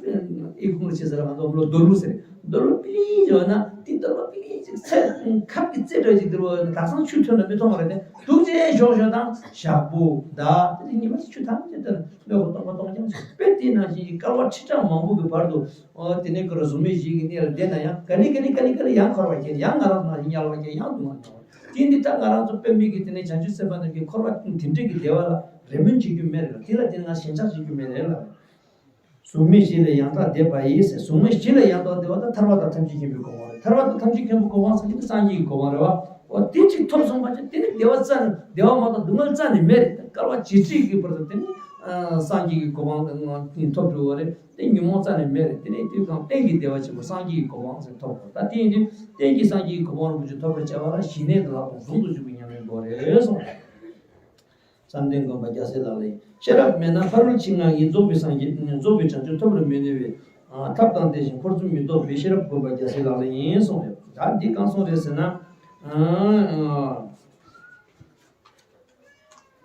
ཨི་ཁུང་ལ་ཆེ་ཟེར་བ་ང་ཚོ་ལོ་རྡོ་ལུག་ཟེར། རྡོ་ལུག་པི་ལི་ཡོད་ན་དེ་རྡོ་ལུག་པི་ལི་ཅིག་ཚད་ཁབ་ཀྱི་རྩེ་འདྲ་ཅིག་དེ་རུ་དག་སང་ཆུ་ཐོན་ན་མི་མཐོང་བ་རེད་དེ། འདུག་ཅེས་ཞོག་ཞོག་དང་ཞག་པོ་ད་དེ་ཉི་མ་ཅིག་ཆུ་ཐམས་ཅད་དེར་སྣོད་ཁོ་སྟོང་པ་སྟོང་རྐྱང་ཅིག་དཔེ་དེ་ནང་བཞིན་གྱི་བསྐལ་བ་ཁྲི་ཕྲག་མང་པོ་གི་བར་དུ་ཨོ་དེ་ནས་ཁོ་ར་གཟུགས་མེད་བཞི་གི་གནས་ལ་བསྡད་ན་ཡང་ག་ལེ་ག་ལེ་ག་ལེ་ག་ལེ་ཡང་འཁོར་བ་སྐྱེ། ཡང་ང་རང་ནང་བཞིན་དམྱལ་བ་སྐྱེ། ཡང་སྡུག་བསྔལ་མྱོང་། དེ་འདི་ད་ང་རང་ཚོ་དཔེ་མི་གི་དེ་ནས་བྱང་ཆུབ་སེམས་དཔའ་རྣམས་ཀྱི་འཁོར་བ་དེ་འདྲ་གི་བདེ་བ་ལ་རེ་སྨོན་བྱེད་རྒྱུ་མེད་རེད་ལ། དེ་ལ་བརྟེན་ང་ཞེན་ཆགས་བྱེད་རྒྱུ་མེད་རེད་ལ། གཟུགས་མེད་བཞི་ལས་ཡང་དག་འདས་པ་ཡིས་ཟེར། གཟུགས་མེད་བཞི་ལས་ཡང་དག་འདས་པ་ད་ཐར་པ་དང་ཐམས་ཅད་མཁྱེན་པའི་གོ་འཕང་རེད། ཐར་པ་དང་ཐམས་ཅད་མཁྱེན་པའི་གོ་འཕང་ཟེར་གྱི་འདི་སངས་རྒྱས་ཀྱི་གོ་འཕང་རེད་བ། འོ་དེ་གཅིག་ཐོབ་སོང་པ་ཅིག་དེ་ནི་བདེ་བ་རྩ་ནས་བདེ་བ་མ་གཏོགས་སྡུག་བསྔལ་རྩ་ནས་མེད་རེད། བསྐལ་པ་ཇི་སྲིད་ཀྱི་བར་དུ་དེ་ནི་སངས་རྒྱས་ཀྱི་གོ་འཕང་ཐོབ་འགྲོ་བ་རེད། དེ་ཉོན་མོངས་རྩ་ནས་མེད་རེད། དེ་ནི་དུས་གང་གཏན་གྱི་བདེ་བ་ཆེན་པོ་སངས་རྒྱས་ཀྱི་གོ་འཕང་ཟེར་ཐོབ་དགོས། ད་དེ་ཡིན་དུས་གཏན་གྱི་སངས་རྒྱས་ཀྱི་གོ་འཕང་རིན་པོ་ཆེ་ཐོབ་པར་བྱ་བ་ལ་ཞི་གནས་དང་ལྷག་མཐོང་ཟུང་དུ་འཇུག་པའི་ཉམས་ལེན་དགོས་རེད་གསུངས། བསམ་གཏན་སྒོམ་པ་རྒྱལ་སྲས་ལག་ལེན། ཤེས་རབ་མེད་ན་ཕ་རོལ་ཕྱིན་ལྔ་ཡི་རྫོགས་པའི་སངས་རྒྱས་རྫོགས་པའི་བྱང་ཆུབ་ཐོབ་པར་མི་ནུས་པས། ཐབས་དང་ལྡན་ཞིང་འཁོར་ཚུལ་མི་རྟོགས་པའི་ཤེས་རབ་སྒོམ་པ་རྒྱལ་སྲས་ལག་ལེན་ཡིན་གསུངས་ཡོད། ད་འདི་གང་གསུངས་རེད་ཟེར་ན།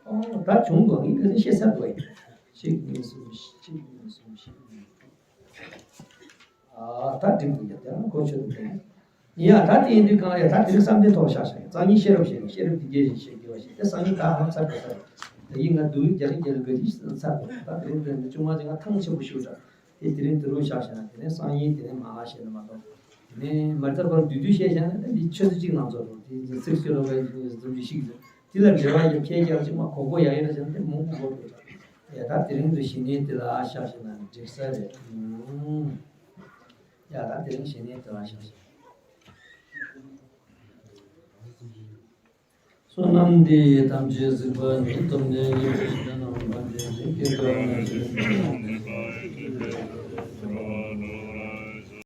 ཨོ་ད་བྱུང་དགོས། ངས་ག་ཚོད་བཤད་ཚར་དགོས་ཡིན། གཅིག་གཉིས་གསུམ་བཞི། གཅིག་གཉིས་གསུམ་བཞི། ཨ་ད་འགྲིག་འདུག་ཡ། དེ་རང་གོ་ཆོད་འདུག་ཡ། ད་དེ་ཡིན་དུས་གང་ཡ། ད་དེ་རིང་བསམ་གཏན་ཐོག་བཞག་བཞག་ཡ། རྩ་གཉིས་ཤེས་རབ་བཤད་ཀྱི་ཤེས་རབ་ཀྱི་རྒྱས་བཞིན་བཤད་དགོས་པ་ཞིག་དེ་སང་ཉིན་ད་ཧ་ལམ་ཚར་དགོས་ས་རེད། ད་ཡིན་ང་སྡུག་རྒྱག་རྒྱག་དགོས་ཀྱི་ཚར་དགོས། ད་དེ་རིང་དེ་ནི་ཅུང་མ་ཅིག་ང་ཐང་ཆེན་པོ་ཞུ་དྲ། དེ་དེ་རིང་དེ་རུ་བཞག་བཞག་ན་དེ་ནས་སང་ཉིན་དེ་ནས་མ་ལ་བཤད་ན་མ་གཏོགས། དེ་ནས་མ་རྩ་བར་བསྡུས་བསྡུས་བཤད་བཞག་ན་ད་འདི་ཆུ་ཚོད་གཅིག་ནང་ཚོ་རུ་དེ་ཚིག་ཤོད་ལོ་བའི་འཛུམ་གྱིས་ཤིག་འཛུམ། དེ་ལ་འབྲེལ་བ་ཡོད་ཁྱེད་ཀྱང་ཅིག་མ་གོ་གོ་ཡ་ཡིན་ན་བྱས་ན་དེ་མང་པོ་གོ་འགྲོ་ད། ཡ་ད་དེ་རིང་དུ་ཞི་གནས་དེ་ལ་བཞག་བཞག་ན་འགྲིག་ས་རེད། ཨུམ། ཡ་ད་དེ་རིང་ཞི་གནས་དེ་ལ་བཞག་བཞག་བསོད་ནམས་འདི་ཡིས་ཐམས་ཅད་གཟིགས་པ་ཉིད། ཐོབ་ནས་ཉེས་པའི་དགྲ་རྣམས་ཕམ་བྱས་ཤིང་། སྐྱེ་རྒ་ན་འཆིའི་རྦ་ཀློང་འཁྲུགས་པའི་ཚེ།